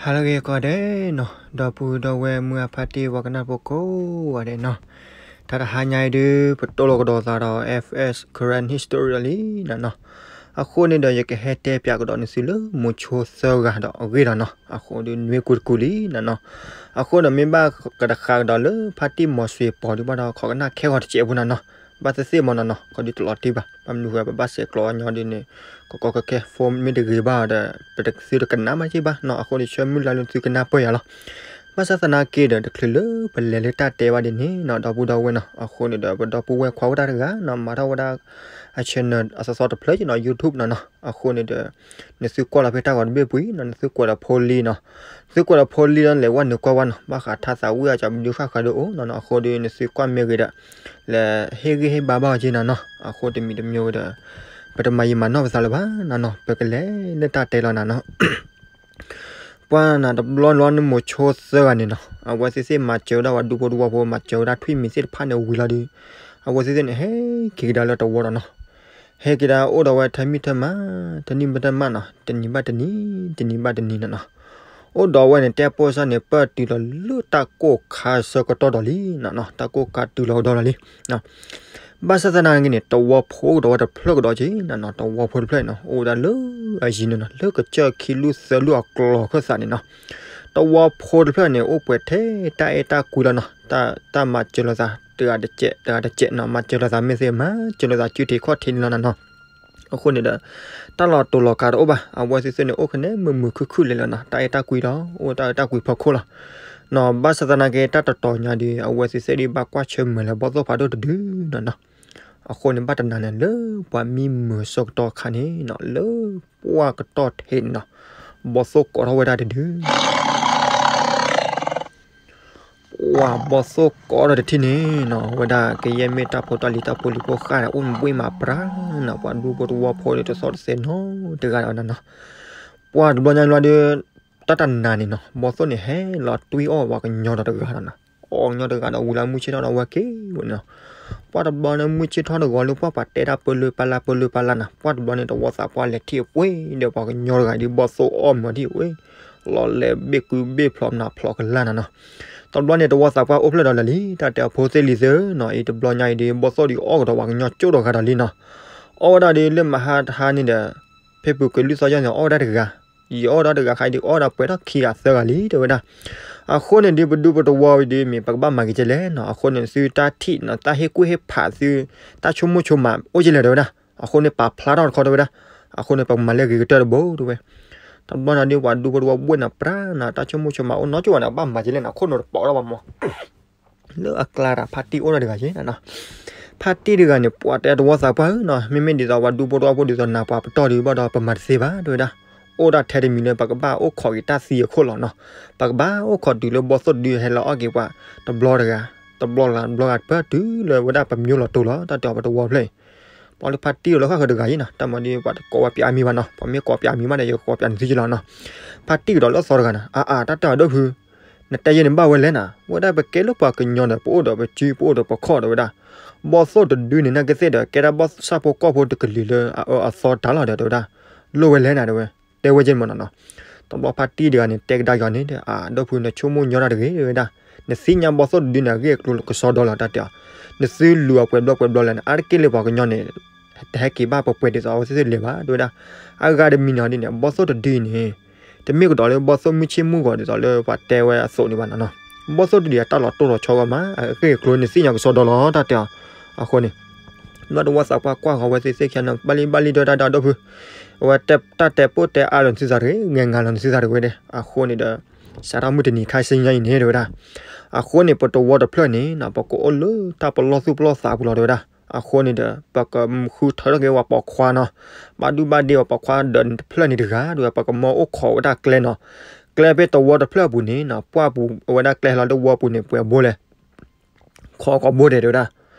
ဟါလၢအဂ့ၤကိးဂၤဒဲးနီၤ, ဒီပုၢ်ဒီဝဲၢ်မုၢ်အဖါတံၢ် ပှၤကနၣ်ဖိကိးဂၤဒဲးနီၤ, တၢ်တဟါညါအံၤဒုး ပတိၢ်လီၤကဒီးသးဒီး F S Karen History လံနၤနီၤ. အဃိန့ၣ်ဒီး ယကဟဲတဲပၠးကဒီးနသုလၢမိၤဆိသၢဂၤဒီးအဂ့ၢ်လီၤနီၤ. အဃိဒီးနွံကူတကူလံနၤနီၤ. အဃိဒီးမ့ၢ်ဘၣ်ကတဃးကဒီးလၢ ဖါတံၢ်မီၤစွ့ၤပီၤဒုးဘၣ်ဒီး ခိးကနၣ်ခဲဂီၤတစဲးဖိနၤနီၤ. ဘၣ်သ့ၣ်သ့ၣ်မ့ၢ်နီၤနီၤ, ခီဒုးတလီၤတံၢ်ဘၣ်. ဘၣ်မနုၤဃိ ပဘၣ်ဆဲးကျိးညီဒုးန့ၣ် ကကီကခဲ phone မ့ၢ်တဂ့ၤဘၣ်ဒီး ပသုတကနၣ်ဘၣ်က့ဘၣ်နီၤ. အဃိန့ၣ် ဆၢမုၢ်လၢ်လၢသုကနၢ်ပၢၢ်ယၤလီၤ. ဘၣ်ဆၣ်သနာ်က့ဒီး တချုးလၢပလဲၤလၢတၢ်တဲဘၣ်ဒ်န့ၣ်နီၤ, ဒီပုၢ်ဒီဝဲၢ်နီၤ, အဃိန့ၣ်ဒီး ပဒီပုၢ်ဝဲၢ်ခွါအိၣ်တၢ်တဂၤနီၤ, မၤထီၣ်ဝဲဒၣ်အ channel အသီသီတဖျၢၣ်နီၤ, YouTube နီၤနီၤ. အဃိန့ၣ်ဒီး နသုကွၢ်လီၤဖဲတၢ်ဂီၤတဘ့ၣ်ပူၤနီၤ, နသုကွဲးဒီးဖိလံနီၤ. နသုကွဲးဒီးဖိလံလီၤ လဲၤဝဲနုာ်ကွၢ်ဝဲနီၤ, ဘၣ်ဃးထါသးဝံၣ်အကီး ပဒုးဃၣ်ဃၢၤဒိၣ်အိၣ်နီၤနီၤ. အဃိဒီး နသုကွၢ်မ့ၢ်ဂ့ၤဒီး လဲၤဟ့ၣ်ဂံၢ်ဟ့ၣ်ဘါဘၣ်အီၤက့နၤနီၤ. အဃိတမံၤတမံၤဒီး ပတမၤယံာ်မၤနီၢ်ပသးလၢၤဘၣ်နၤနီၤ, ပကလဲၤလၢတၢ်တဲလီၤနၤနီၤ. ပှၤနၤတဘျီလီၤန့ၣ် မိၤဆိသၢဂၤန့ၣ်နီၤ, အဝဲသ့ၣ်သ့ၣ်မၤစၢၤဝဲဒၣ်ပှၤဒူဖိတဝီဖိ, မၤစၢၤဝဲဒၣ်ထွံၣ်မံၤသ့ၣ်တဖၣ်န့ၣ်ဝံၤလီၤဒီး အဝဲသ့ၣ်သ့ၣ်န့ၣ် ဟဲက့ၤကဒါလၢတဝီဒီးနီၤ. ဟဲက့ၤဒီးအိၣ်ဒီးဝဲထဲမံၤထဲမး, တနံၣ်ဘၣ်တနံၣ်, တနံၤဘၣ်တနံၤ, တနံၤဘၣ်တနံၤနၤနီၤ. အိၣ်ဒီးဝဲန့ၣ် တဲပိၢ်စၢ်န့ၣ် ပၢၢ်တုၤလီၤလၢတၢ်ကိၢ်ခါဆၢကတီၢ်ဒီးလံနၤနီၤ, တၢ်ကိၢ်ခါတုၤလီၤကဒီးလီၤလံ. ဘၣ်ဆၣ်သနာ်က့န့ၣ် တဝီဖိကဒီးဝဲတဖျၢၣ်ကဒီးက့နၤနီၤ, တဝီဖိတဖျၢၣ်န့ၣ်နီၤ အိၣ်ဝဲဒၣ်လၢအယံၤန့ၣ်နီၤ, လၢကစၢၢ်ခံလူၢ်သၢလူၢ်အကျိၤခၢၣ်သးန့ၣ်နီၤ. တဝီဖိတဖျၢၣ်န့ၣ် အိၣ်ပှဲၤထဲတၢ်အဲၣ်တၢ်ကွံလီၤနီၤ, တၢ်မၤစၢၤလိာ်သး တဂၤတစဲး တဂၤတစဲးနီၤ, မၤစၢၤလိာ်သးမ့ၢ်သ့ မၤစၢၤလိာ်သးစုထံးခီၣ်ထံးန့ၣ်လီၤနၤနီၤ. အဃိန့ၣ်ဒီး တၢ်လီၤတိာ်လီၤကးတအိၣ်ဘၣ်, အဝဲသ့ၣ်သ့ၣ်န့ၣ် အိၣ်ကနဲမုာ်မုာ်ခုၣ်ခုၣ်လဲၤလီၤနီၤ, တၢ်အဲၣ်တၢ်ကွံလီၤ, အိၣ်တၢ်အဲၣ်တၢ်ကွံဖီခိၣ်လီၤ. နီၤ ဘၣ်ဆၣ်သနာ်က့ တၢ်တတီၤညါဒီး အဝဲသ့ၣ်သ့ၣ်ဒ်ဘၣ်ကွၢ်ဆၢၣ်မဲာ်လၢဘီၣ်သိၣ်ဖးဒိၣ်တဒုနီၤနီၤ. အဃိန့ၣ် ဘၣ်တနၤန့ၣ် လၢပှၤမံမုာ်ဆၢကတီၢ်အခါန့ၣ်နီၤ, လၢပှၢ်ကတီၢ်ထဲန့ၣ်နီၤ, ဘီၣ်သိၣ်ကိးထီၣ်ဝဲဒၣ်တဒု ပှၤဘီၣ်သိၣ်ကိးထီၣ်တထံၣ်န့ၣ်နီၤ, ဝဲဒၣ်ကယဲၢ်မ့ၢ်တၢ်ဖိတၢ်လံၤတၢ်ဖိလံၤဖိဃၣ်ဒီး အိၣ်မူဘှ့ၣ်မးပြးနီၤ, ပှၤဒူဖိတဝီဖိဒီး တသီတသဲနီတဂၤဒီးနၤနီၤ. ပှၤတဘျီညါလီၤဒီး တၢ်တနၤန့ၣ်နီၤ, ဘီၣ်သိၣ်န့ၣ် ဟဲလီၤတွံၣ်အီၣ်ပှၤကညီဒီးတဂၤဒီးနီၤ, အီၣ်ကညီတဂၤဒီး ဝံၤလၢမုၢ်ဆ့ၣ်ထီၣ်ဒီးဝဲက့ၤဝဲန့ၣ်နီၤ. ပှၤတဘျီန့ၣ် မုၢ်ဆ့ၣ်ထီၣ်တဂီၤလၢ ပှၤပှၤတဲတၢ်ပၢလၢပၢ်လၢ်ပၢလၢပၢ်လၢ်နီၤ, ပှၤတဘျီန့ၣ် တဝီသးပှၢ်လဲၤထံၣ်အပှ့ၤဒီးပှၤကညီတဂၤဒီး ဘီၣ်သိၣ်အီၣ်မးထံၣ်အပှ့ၤ လီၤလဲၤဘ့ၣ်ကုဘ့ၣ်ဖျိးနးဖျိးကလၢ်နၤနီၤ. တဘျီန့ၣ် တဝီသးပှၢ်အိၣ်ဖျဲၣ်ဒီးလၢာ်လံ, တၢ်တဲအဖိသ့ၣ်လံၤသ့ၣ်နီၤ, အံၤတဘျီညါအံၤဒီး ဘီၣ်သိၣ်ဒီးအီၣ်ကဒီးပှၤကညီကၠိၣ်ဒီးဂၤဒီးလံနီၤ. အီၣ်ဝဲဒၣ်ဒီးလၢမဟါတဟါန့ၣ်ဒီး ဖဲပူၤကွံာ်လွံၢ်သီယီၢ်န့ၣ် အီၣ်ဝဲဒၣ်တဂၤ, ယအီၣ်ဒၣ်တဂၤခါအံၤဒီး အီၣ်ဒၣ်ပှဲၤထီၣ်ခံဂၤသၢဂၤလံ တဲဝဲဒၣ်. အဃိန့ၣ်ဒီး ပဒူပတဝီဒီး မ့ၢ်ပကဘၣ်မၤက့ၤကဲလဲၣ်နီၤ, အဃိန့ၣ် သုတၢ်ထံၣ်နီၤ တၢ်ဟ့ၣ်ကူၣ်ဟ့ၣ်ဖးသု တၢ်ဆိကမိၣ်ဆိကမး အိၣ်ကဲလဲၣ် တဲဝဲဒၣ်. အဃိန့ၣ် ပာ်ဖျါထီၣ်တခီ တဲဝဲဒၣ်. အဃိန့ၣ် ပကမၤလၢအဂ့ၤကတၢၢ်တဘိ တဲဝဲ. တဘျီန့ၣ်ဒီး ပှၤဒူဖိတဝီဘှ့ၣ်နၤပြးနၤ တၢ်ဆိကမိၣ်ဆိကမးအိၣ်နီတကၠိၣ်ဘၣ်န့ၣ် ဘၣ်မၤကဲလဲၣ်နီၤ, ခိၣ်နူာ်တပိာ်ထီၣ်ဘၣ်မး လၢအကျါတၢ် ဖါတံၢ်အိၣ်ဒီးတဂၤက့နီၤ. ဖါတံၢ်တဂၤန့ၣ် ပှၤတဲတဝီသးပှၢ်ဧၢနီၤ, မ့မ့ၢ်ဒ်သိးပှၤဒူဖိတဝီဖိဒ်သိးနၤပှၤပတီၢ်ဒီး ဘၣ်ဒီးပမၤတသ့ဘၣ် တဲဝဲဒၣ်. အိၣ်ဒၣ်ထဲတမံၤလၢ ပကဘၣ်အိၣ်ခိးက့ၤတၢ်သံအခိၣ်လီၤနီၤ. ပကဘၣ်အိၣ်ခိးတုၤလၢဘီၣ်သိၣ်တဒုဟဲလီၤအီၣ်က့ၤပှၤ တဘျီတဂၤ, တဘျီတဂၤ တဘျီတဂၤ ပၢၢ်တုၤလၢဝဲဒၣ်ပမျိၢ်လီၤတိၢ်လီၤ တၢ်တဲအီၤပတဝီဖျၢၣ်အံၤ. ဘီလၢဖါတံၢ်အိၣ်လၢဃၣ်ဃၢၤတဂၤအံၤနီၤ, တၢ်မၤဒီးပှၤတကိးဝဲပၠးမံၤဘၣ်နီၤ, ပှၤမ့ၢ်ကိးပၠးမံၤဘၣ်ဒီး ယကကိးပၠးနသုက့လီၤနီၤ. ဖါတံၢ်ကဒီးလၢအသီတဂၤနီၤ, အါအါ တၢ်တဲအီၤဒီးဖု နတဲယဲန့ၣ်ဘၣ်ဝဲလဲၣ်နၤ, ဝဲဒၣ်ပကဲလၢပှၤကညီဒီး ပအိၣ်ဒီးပစု ပအိၣ်ဒီးပခီၣ်ဒီးဝဲဒၣ်. ဘီၣ်သိၣ်တဒုန့ၣ် နာ်က့သ့ၣ်ဒီး ကဲဒၣ်ဘီၣ်ဆၣ်ဖိကီၢ်ဖိတကလုာ်လၢအအၢအသီတၢ်လီၤဒီး တဲဝဲဒၣ်. လိၣ်ဝဲလဲၣ်နၤ တဲဝဲ, တဲဝဲကဲမ့ၢ်နီၤနီၤ. တဘျီဖါတံၢ်တဂၤန့ၣ် တဲကဒါက့ၤအီၤန့ၣ်ဒီး အါ ဒီးဖု နဆိကမိၣ်ညီတၢ်တဂ့ၤ တဲဝဲဒၣ်. နသ့ၣ်ညါဘီၣ်သိၣ်တဒုန့ၣ် အဂ့ၢ်အကျိၤကစီဒီလီၤ တၢ်တဲအီၤ. နသုလူၤအပှဲၤဘျီပှဲၤဘျီလဲၣ်န့ၣ် အါတက့ၢ်လၢပှၤကညီန့ၣ် တဟဲက့ၤဘၣ်ပှဲၤပှဲၤဒ်သိးအဝဲသ့ၣ်သ့ၣ်လဲၤဘၣ် တဲဝဲဒၣ်. အဂၤတမံၤန့ၣ်ဒ်န့ၣ် ဘီၣ်သိၣ်တဒုအံၤန့ၣ် တမ့ၢ်ကဒီးလၢဘီၣ်သိၣ်မုၢ်ဆ့ၣ်မုၢ်ဂီၤဒ်သိးလၢပှၤတဲဝဲအသိးန့ၣ်ဘၣ်နီၤနီၤ. ဘီၣ်သိၣ်တဒုအံၤ တၢ်လီၤတိၢ်လီၤဆီဂီၢ်မး အဂ့ၢ်အကျိၤနသ့ၣ်ညါကစီဒီလီၤ တၢ်တဲအီၤ. အဃိန့ၣ် ဘၣ်တဝီသးပှၢ်ကွၢ်ဃီၤဝဲသ့ၣ်သ့ၣ်ခံဂၤန့ၣ် ဘၣ်လံဘၣ်လံ တဲဝဲဒၣ် ဒီးဖု အဝဲတၢ်တဲပိၢ်တဲအါလီၤနသုသးတဂ့ၤ ငဲၤငါလီၤနသုသးတဂ့ၤဒီး အဃိန့ၣ်ဒီး စးထီၣ်မုၢ်တနံၤခါဆူညါအံၤန့ၣ် တဲဝဲဒၣ်. အဃိန့ၣ် ပတဝီတဖျၢၣ်န့ၣ်နီၤ ပကအိၣ်လၢတၢ်ပလီၢ်သူၣ်ပလီၢ်သးပူၤလီၤ တဲဝဲဒၣ်. အဃိန့ၣ်ဒီး ပကဃုထၢထီၣ်က့ၤပှၤပိာ်ခွါနီၤ, ဘၣ်ဒူဘၣ်ဒ့ပှၤပိာ်ခွါဒီးတဖျၢၣ်န့ၣ်တဂၤ တဲဝဲ ပကမၢအိၣ်ခိးဝဲဒၣ်ကျဲနီၤ. ကျဲဖဲတဝီတဖျၢၣ်အပူၤန့ၣ်နီၤ ပှၢ်ပူၤ အဝဲဒၣ်ကျဲဟဲလီၤလၢဝီပူၤန့ၣ် ပှဲၤဘိလဲၣ် ခိးကိးဘိဒဲး တဲဝဲဒၣ်.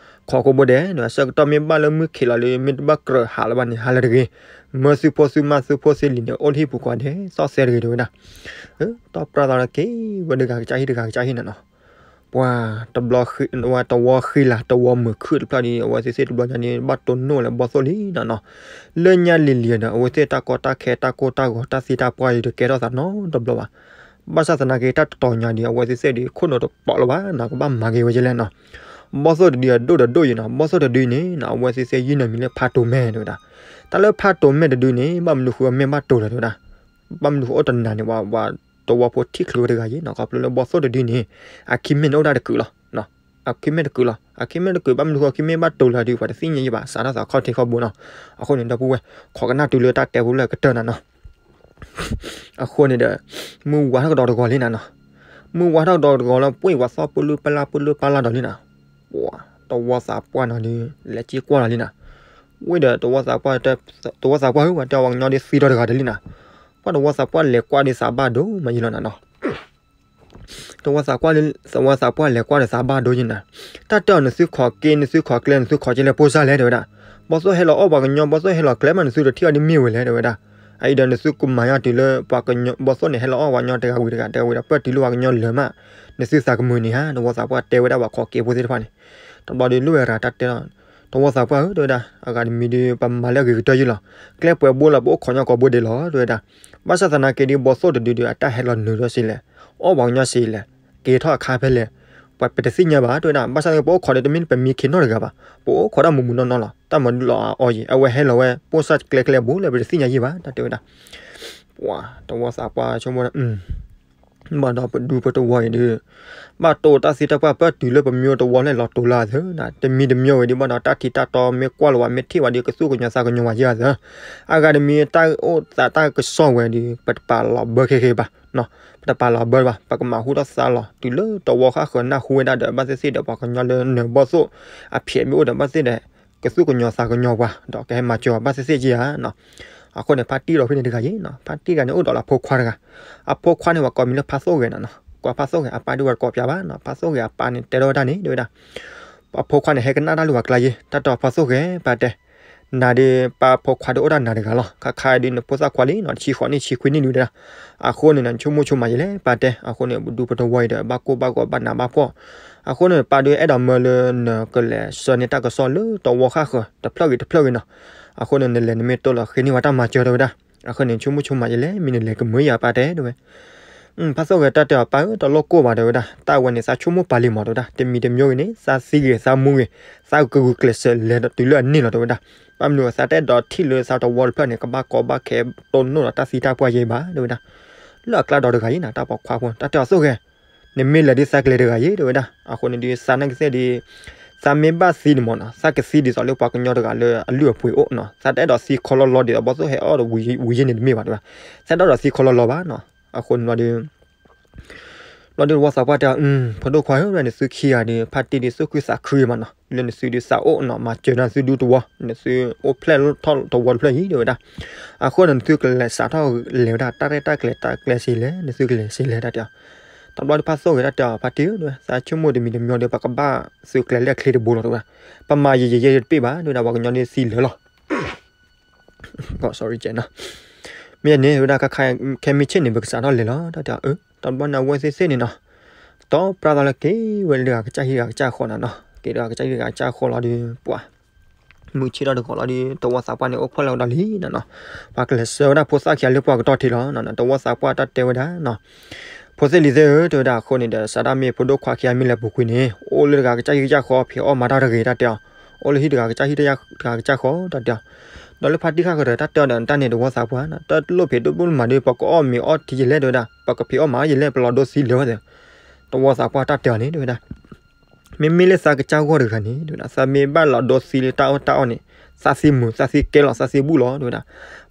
ခိးကိးဘိဒဲး ဆၢကတီၢ်မ့ၢ်ဘၣ်လၢမုၢ်ခံးလီၤလၢ မ့ၢ်တဘၣ်ကြၢးဟးလၢၤဘၣ်န့ၣ် ဟးလၢၤတဂ့ၤ. မၢသုဖိသုမါသုဖိသ့လံၤန့ၣ် အိၣ်လၢဟံၣ်ပူၤကိးဂၤဒဲး သီၣ်သဲတဂ့ၤ တဲဝဲဒၣ်. တီၢ်ပြၢသးလၢက့ၤဝဲတဂၤကစၢ်ဟံၣ်တဂၤကစၢ်ဟံၣ်န့ၣ်နီၤ. ပှၤတဘျီ ဝဲတဝီဃံလၤ တဝီမုာ်ခုၣ်တဖျၢၣ်ဒီး အဝဲသ့ၣ်သ့ၣ်တဘျီညါန့ၣ် ဘၣ်တိၢ်နီၣ်လၢဘီၣ်သိၣ်လံနီၤနီၤ. လၢညါလံၤလံၤဒီး အဝဲသ့ၣ်တၢ်ကီတၢ်ခဲတၢ်ကိၢ်တၢ်ဂီၤတၢ်သံတၢ်ပှၢ်အံၤတကဲထီၣ်သးနီတဘျီဘၣ်. ဘၣ်ဆၣ်သနာ်က့ တၢ်တတီၤညါဒီး အဝဲသ့ၣ်သ့ၣ်ဒီး ခိၣ်နူာ်တပိာ်လၢၤဘၣ်နီၤ, ကဘၣ်မၤက့ၤဝဲကလဲၣ်နီၤ. ဘီၣ်သိၣ်တဒုအဒိၣ်ဒီးဒိၣ်အံၤနီၤ, ဘီၣ်သိၣ်တဒုန့ၣ်နီၤ အဝဲသ့ၣ်သ့ၣ်ယုၢ်နၢမံၤလၢဖါတိၤမဲာ်တဲဝဲဒၣ်. တၢ်လၢဖါတိၤမဲာ်တဒုန့ၣ် ဘၣ်မနုၤဃုအမဲာ်ဘၣ်တိၤလဲၣ်တဲဝဲဒၣ်. ဘၣ်မနုၤဃုအိၣ်တနၤန့ၣ် ပှၤသဝီဖိထံၣ်ချုးဝဲတဂၤအံၤနီၤ, ခီဖျိလၢဘီၣ်သိၣ်တဒုန့ၣ် အခံမဲာ်န့ၣ်အိၣ်ဒၣ်တကုာ်လီၤ. အခံမဲာ်တကုာ်လီၤ. အခံမဲာ်တကုာ် ဘၣ်မနုၤဃုအခံမဲာ်ဘၣ်တိၤလဲၣ်ဒီး ပှၤတသ့ၣ်ညါယံၤဘၣ်, စးထီၣ်သးခီၣ်ထံးခီၣ်ဘိနီၤ. အဃိန့ၣ် ဒီပုၢ်ဝဲၢ် ခိးကနၣ်တုၤလၢတၢ်တဲဖိလၢကတၢၢ်နၤနီၤ. အဃိန့ၣ်ဒီး မုၢ်ဝါထီၣ်ကဒီးတဂီၤလံနၤနီၤ. မုၢ်ဝါထီၣ်ကဒီးတဂီၤလၢ ပှ့ၤဝဲသီၣ်ပလူပလၢ်ပလူပလၢ်ဒီးလံနၤ. ပှၤ သဝီသးပှၢ်နီၤဒီး လဲၤက့ၤကွၢ်လီၤလံနၤ. ဝံၤဒီး သဝီသးပှၢ် သဝီသးပှၢ်ဧၢ, ပှၤတဲအီၤ ပှၤကညီဒ်သံဒီးတဂၤဒီးလံနၤ. ပှၤသဝီသးပှၢ်လဲၤကွၢ်ဒီးသးဘၣ်ဒိမးယံၤလီၤနၤနီၤ. သဝီသးပှၢ် သဝီသးပှၢ်လဲၤကွၢ်ဒီးသးဘၣ်ဒိယံၤနၤ. တၢ်တဲအီၤ နသုခိးက့ နသုခိးကျဲ နသုခိးက့လၢပိၢ်စၢ်လဲၣ်တဲဝဲဒၣ်. ဘီၣ်သိၣ်ဟဲလီၤအီၣ်ပှၤကညီ ဘီၣ်သိၣ်ဟဲလီၤကျဲမး နသုတထံၣ်အီၤဒ်မ့ၢ်ဝဲလဲၣ်တဲဝဲဒၣ်. အအံၤဒီးနသုကမၤယါတုၤလၢပှၤကညီ ဘီၣ်သိၣ်န့ၣ် ဟဲလီၤအီၣ်ပှၤကညီတဂၤဝံၤတဂၤ တဂၤဝံၤဒီးပၢၢ်တုၤလၢပှၤကညီလၢၤမး နသုသးကမုာ်န့ၣ်ဧါ, သဝီသးပှၢ်တဲဝဲဒၣ်ပှၤခိးက့ဖိသ့ၣ်တဖၣ်န့ၣ်. တဘျီဒီးလိၣ်ဝဲရၤတၢ်တဲလီၤ. သဝီသးပှၢ်ဧၢ တဲဝဲဒၣ်, အဂၤတမံၤဒီး ပမၤလၢအဂ့ၤကတၢၢ်ယံၤလီၤ. ကျဲပှဲၤဘိလီၤ ပအိၣ်ခိးညီကိးဘိဒဲးလီၤ တဲဝဲဒၣ်. ဘၣ်ဆၣ်သနာ်က့ဒီး ဘီၣ်သိၣ်တဒုဒီး အတၢ်ဟဲလီၤနုာ်ဒီးစ့လဲၣ်, အီၣ်ပှၤကညီစ့လဲၣ်, က့ၤထီၣ်အခါဖဲလဲၣ်, ပတသ့ၣ်ညါဘၣ် တဲဝဲဒၣ်. ဘၣ်ဆၣ်သနာ်က့ ပအိၣ်ခိးဒီးတမ့ၢ်ပမံခ့နီၣ်တဂၤဘၣ်, ပအိၣ်ခိးဒၣ်မုၢ်မုၢ်နီၢ်နီၢ်လီၤ. တၢ်မၤဒုးလီၤအီၤယံၤ အဝဲဟဲလီၤဝဲ ပိၢ်စၢ်ကျဲကျဲဘိလၢပတသ့ၣ်ညါယံၤဘၣ် တၢ်တဲဝဲဒၣ်. ပှၤ သဝီသးပှၢ်ဆိကမိၣ် ဘၣ်ဒီးပဒူပသဝီအံၤဒီး ဘၣ်တိၢ်တၢ်သံတၢ်ပှၢ်ပၢၢ်တုၤလၢပမိၢ်သဝီလၢလီၤတိၤလၢအသၢ, တမံၤတမံၤဝဲဒီး ဘၣ်ဒီးတၢ်ထံတၢ်တီမ့ၢ်ကွၢ်လီၤဝဲ မ့ၢ်ထံၣ်ဝဲဒီးကသူၣ်ကညီသးကညီၤဝဲယဲၢ်အသၢ, အဂၤတမံၤတၢ်အိၣ်သးတၢ်ကစီၣ်ဝဲဒီး ပတပာ်လီၤဘၢခဲခဲဘၣ်, ပတပာ်လီၤဘၢဘၣ်, ပကမၤဟူထီၣ်သါလီၤ တုၤလၢသဝီဃၣ်ဃၢၤနၢ်ဟူဝဲဒၣ်ဒီး ဘၣ်သ့ၣ်သ့ၣ်ဒီးပှၤကညီလၢနၢၤဘီၣ်သိၣ် အဖျဲးမ့ၢ်အိၣ်ဒီးဘၣ်သ့ၣ်ဒီး ကသူၣ်ကညီၤသးကညီၤပှၤ ဒီးကဟဲမၤစၢၤအီၤဘၣ်သ့ၣ်သ့ၣ်ယဲၢ်ဧါနီၤ. အဃိန့ၣ် ဖါတံၢ်ဒီးဖဲန့ၣ်တဂၤယဲၢ်နီၤ, ဖါတံၢ်တဂၤန့ၣ် အိၣ်ဒီးလၢအဖိခွါတဂၤ, အဖိခွါန့ၣ် ပှၤကိးမံၤလၢဖါသိၣ်ဂဲၤနီၤနီၤ, ကွၢ်ဖါသိၣ်ဂဲၤအပၢ်ဒုးဝဲတကိးပၠးဘၣ်နီၤ, ဖါသိၣ်ဂဲၤအပၢ်န့ၣ် တဲထီၣ်ဝဲဒၣ်န့ၣ် တဲဝဲဒၣ်, အဖိခွါန့ၣ် ဟဲကနၣ်တၢ်လၢပှၤကျါယဲၢ်, တၢ်တဲအီၤ ဖါသိၣ်ဂဲၤ ပၢ်တဲ နၤဒီး ပၢ်ဖိခွါဒီးအိၣ်ဒၣ်နၤတဂၤလီၤ, ခါခါဒီးနဖိသၣ်ခွါလံနီၤ, တဆံဃိးနံၣ် တဆံခွံနံၣ်ဒုးဒၣ်, အဃိန့ၣ် နဆိကမိၣ်ဆိကမးယဲၢ်လဲၣ် ပၢ်တဲ, အဃိန့ၣ် ပဒူပသဝီအံၤဒီး ဘၣ်ကိၢ်ဘၣ်ဂီၤဘၣ်နးဘၣ်ဖှီၣ်, အဃိန့ၣ် ပၢ်ဒုးအဲၣ်ဒိးမၢလၢနကလဲၤဆှၢန့ၢ်တၢ်ကစီၣ်လၢသဝီဃၣ်ဃၢၤ တဖျၢၣ်ဂ့ၤတဖျၢၣ်ဂ့ၤနီၤ, အဃိန့ၣ် နလဲၤနမ့ၢ်တိၢ်လီၤဃ့န့ၢ်ဝဲတၢ်မၤစၢၤတဲဝဲဒၣ်, အဃိန့ၣ် ဆိကမိၣ်ဆိကမးယဲၢ်လဲၣ် မ့ၢ်နလဲၤကမၢယၤပၢ်တဲတဲဝဲ ဖါသိၣ်ဂဲၤတၢ်တဲအီၤ ပၢ်ဧၢ တလိၣ်ကိၢ်ဘၣ်တဲဝဲဒၣ်, တၢ်ဝဲန့ၣ် သးဆိကမိၣ်ပာ်လံမးတဲဝဲဒၣ်, တမံၤတမံၤဂ့ၤန့ၣ် သးသံဂ့ၤသးမူဂ့ၤ, သးကဂုာ်ကျဲးစၢးလဲၤတုၤလၢအန့ၢ်လီၤတဲဝဲဒၣ်, ဘၣ်မနုၤသးတအဲၣ်ဒိးထံၣ်လၢသးသဝီတဖျၢၣ်န့ၣ် ကဘၣ်ကီဘၣ်ခဲတိၢ်နီၣ်ဒီးတၢ်သံတၢ်ပှၢ်ယဲၢ်ဘၣ်တဲဝဲဒၣ်, လၢအကျါဒီးတဂၤအံၤနၤ တၢ်ပိာ်ခွါဖိ တၢ်တဲအီၤသိၣ်ဂဲၤ နမ့ၢ်လဲၤဒ်သးကလဲၤတဂၤအံၤတဲဝဲဒၣ်, အဃိန့ၣ်ဒီး သးနာ်က့သ့ၣ်ဒီး သးမ့ၢ်ဘၣ်သံန့ၣ်မးနီၤ သးကသံဒ်သိးလၢပှၤကညီတဂၤလၢအလုၢ်အပှ့ၤအိၣ်နီၤ, သးတအဲၣ်ဒိးသံခီလီလီဒ်သိးဘီၣ်သိၣ်ဟဲအီၣ်ဒီးဝံၤယဲၢ်န့ၣ်တမ့ၢ်ဘၣ်တဲဝဲ, သးတအဲၣ်ဒိးသံခီလီလီဘၣ်နီၤ, အဃိန့ၣ်ဒီး ဘျီဒုးသဝီသးပှၢ်တဲအီၤ ဖိဒိၣ်ခွါဧၢ နသုခံဂၤဒီး ဖါတံၢ်ဒီးသူၣ်ခုသးခုမးနီၤ, လၢနသုဒုးသးအိၣ်နီၤ မၤစၢၤနၤသုဒူသဝီ နသုအိၣ်ဖျဲၣ်ထီၣ်သဝီတဖျၢၣ်အံၤတဲဝဲဒၣ်, အဃိန့ၣ် နသုကလဲၤစးထီၣ်လဲၤဝဲဒၣ် တၢ်ရဲၣ်တၢ်ကျဲၤတၢ်ကျဲစ့လဲၣ် နသုကလဲၤစ့လဲၣ်တၢ်တဲအီၤ, တဘျီဒုးဖါသိၣ်ဂဲၤတၢ်တဲအီၤ ဖါတံၢ်ဧၢ သးဆိကမိၣ်တမံၤတမံၤဒီး ပကဘၣ်သုးကျဲၤလၢအချ့တဘိလီၤတဲဝဲဒၣ်, ပမၤယံာ်ယံာ်ယဲၢ်တပ့ၣ်ဘၣ်တဲဝဲဒၣ် ပှၤကညီဒုးသံလၢာ်လီၤ မ့ၢ်န့ၣ်ဝဲဒၣ် ခဲမုၢ်ဆ့ၣ်န့ၣ် ပကစးထီၣ်လဲၤလီၤ တၢ်တဲအီၤ, တဘျီန့ၣ် အဝဲသ့ၣ်သ့ၣ်န့ၣ်နီၤ တီပြါသးလၢက့ၤဝဲလၢတဂၤကစၢ်ဟံၣ်တဂၤကစၢ်ဃီနီၤနီၤ က့ၤတဂၤကစၢ်ဟံၣ်တဂၤကစၢ်ဃီလီၤဒီး ပှၤ မုၢ်ဆ့ၣ်ထီၣ်တဂီၤလီၤဒီး သဝီသးပှၢ်န့ၣ်အိၣ်ဖှီၣ်လီၤဝဲဒီးလံနီၤနီၤ, ပှၤကလဲၤဆှၢဝဲဒၣ်ဖိသၣ်ခံဂၤလၢပှၢ်ကတီၢ်ထံးလီၤနီၤနီၤ, သဝီသးပှၢ်တၢ်တဲဝဲဒၣ်နီၤ ဖိသ့ၣ်လံၤသ့ၣ်ဧၢ တဲဝဲဒၣ် အဃိန့ၣ်ဒီး စးဒၣ်မ့ၢ်ဖိဒိၣ်ခွါခံဂၤမ့ၢ်လဲၤပူၤကွံာ်န့ၣ် အိၣ်လၢတဂၤကစၢ်ဟံၣ်ကစၢ်ဃီ ဖံးအီၣ်မၤတၢ်တဂ့ၤတၢ်တဲအီၤ, အိၣ်လၢဟံၣ်တဂၤကစၢ်ဟံၣ်တဂၤကစၢ်ဃီတၢ်တဲအီၤ, ဒီးလၢဖါတံၢ်ဃၣ်ဃၢၤဒီး တၢ်တဲအီၤဒီးတၢ်န့ၣ် သဝီသးပှၢ်နီၤ တၢ်လိၣ်ဖံးဒိၣ်ဘိၣ်မးဒီး ပကအီၣ်မ့ၤအီထံယလဲၣ်တဲဝဲဒၣ် ပကဖံးအီၣ်မၤအီယလဲၣ် ပလီၤဒိသံလၢာ်ဝဲသ့ၣ်, သဝီသးပှၢ်တၢ်တဲအီၤန့ၣ်တဲဝဲဒၣ် မ့မ့ၢ်လၢသးကစၢ်ဂီၢ်တဂၤန့ၣ် တဲဝဲဒၣ် သးမ့ၢ်ဘၣ်လီၤဒိသံလၢတၢ်အီၣ်တၢ်အီန့ၣ် သးသံမုာ် သးသံကဲလီၤ သးသံဘူၣ်လီၤ တဲဝဲဒၣ်.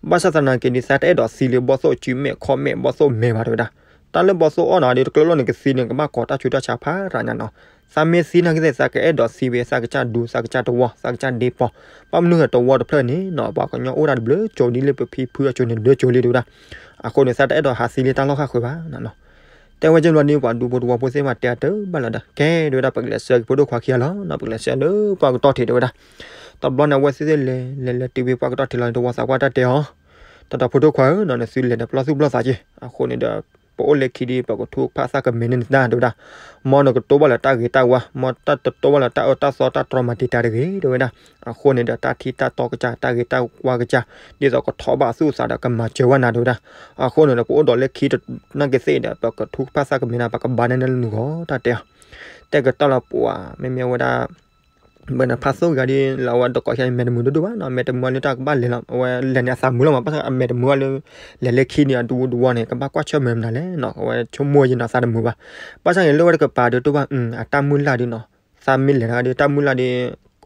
ဘၣ်ဆၣ်သနာ်က့ဒီး သးတအဲၣ်ဒိးသံလၢဘီၣ်သိၣ်စုမဲာ်ခီၣ်မဲာ် ဘီၣ်သိၣ်မဲာ်ဘၣ် တဲဝဲဒၣ်. တၢ်လၢဘီၣ်သိၣ်အီၣ်နၤဒီး တကျၢၤလိာ်န့ၣ် ကသံန့ၣ် ကဘၣ်ကိးတၢ်ဆူးတၢ်ဆါဖးရၤညါနီၤ. သးမ့ၢ်သံနာ်က့သ့ၣ် သးကအဲၣ်ဒိးသံဝဲ သးကစၢ်ဒူ သးကစၢ်သဝီ သးကစၢ်ဒ့ပီၤ. ဘၣ်မနုၤဃိ သဝီတဖျၢၣ်န့ၣ်နီၤ ပှၤကညီအိၣ်ဒၣ်တဘျုးကၠိဒ်လၢပဖံဖုအကၠိန့ၣ် တဘျုးကၠိလံ တဲဝဲဒၣ်. အဃိန့ၣ် သးတအဲၣ်ဒိးဟးသံလၢတၢ်လီၢ်ဃၣ်ဃၢၤဘၣ်နီၤ. တဲဝဲကဲဘျီန့ၣ် ပှၤဒူဖိသဝီဖိသ့ၣ်တဖၣ်တဲအတၢ်ဘၣ်လီၤဒီး ကဲ တဲဝဲဒၣ် ပကလဲၤဆှၢက့ၤဖိဒိၣ်ခွါခံဂၤလီၤနီၤ ပကလဲၤဆှၢလၢပှၢ်ကတီၢ်ထံး တဲဝဲဒၣ်. တဘျီန့ၣ် အဝဲသ့ၣ်သ့ၣ်လဲၤ လဲၤလဲၤတုၤဝဲပှၢ်ကတီၢ်ထံးလီၤန့ၣ် သဝီသးပှၢ်တၢ်တဲအီၤ တၢ်ဒီးဖိဒိၣ်ခွါဧၢနီၤ နသုလဲၤဒီးပလီၢ်သူၣ်ပလီၢ်သးက့ၤ. အဃိန့ၣ်ဒီး ပအိၣ်လၢခံဒီး ပကထူကဖၣ်သးကမဲာ်န့ၢ်နတၢ် တဲဝဲဒၣ်. မ်နကတိၢ်ဘၣ်လၢတၢ်ဂ့ၤတၢ်ဝါ, မ်တတိၢ်ဘၣ်လၢတၢ်အၢတၢ်သီတၢ်တြီမၤတံာ်တာ်တဂ့ၤ တဲဝဲဒၣ်. အဃိန့ၣ်ဒီး တၢ်ထံတၢ်တီကစၢ် တၢ်ဂ့ၤတၢ်ဝါကစၢ် ဒ်သိးကထီၣ်ဘၣ်သူၣ်သးဒီးကမၤစၢၤဝဲနၤ တဲဝဲဒၣ်. အဃိန့ၣ်ဒီး ပအိၣ်ဒီးလၢခံတနာ်က့ၤသ့ၣ်ဒီး ပကထူကဖၣ်သးကမဲာ်နၤ ပကဘါနဲနလၢနဂီၢ် တၢ်တဲအီၤ. တဲကတီၢ်လီၤပှၤ မ့မ့ၢ်ဝဲဒၣ် ဘၣ်န့ၣ် ဖါသိၣ်ဂၤဒီး လၢအဝဲတကိးခံန့ၣ် မဲာ်တမုာ်ဒိၣ်ဒိၣ်ဘၣ်နီၤ, မဲာ်တမုာ်လၢတၢ်ကဘၣ်လဲၤလီၤ, အဝဲလဲၤန့ၣ်အသးမုာ်လီၤမး, ဘၣ်ဆၣ်အမဲာ်တမုာ်ဘၣ်လၢ လဲၤလၢခံန့ၣ် အဒူဒူဝီန့ၣ် ကဘၣ်ကွၢ်ဆၢၣ်မဲာ်မနုၤလဲၣ်နီၤ, အဝဲဆိကမိၣ်ယံၤနီၤ သးတမုာ်ဘၣ်. ဘၣ်ဆၣ်န့ၣ် လၢဝဲတကပၤဒီးတဘၣ် အတၢ်မုၢ်လၢ်ဒုးနီၤ, သးမ့ၢ်လဲၤတဂၤဒီး တၢ်မုၢ်လၢ်ဒီး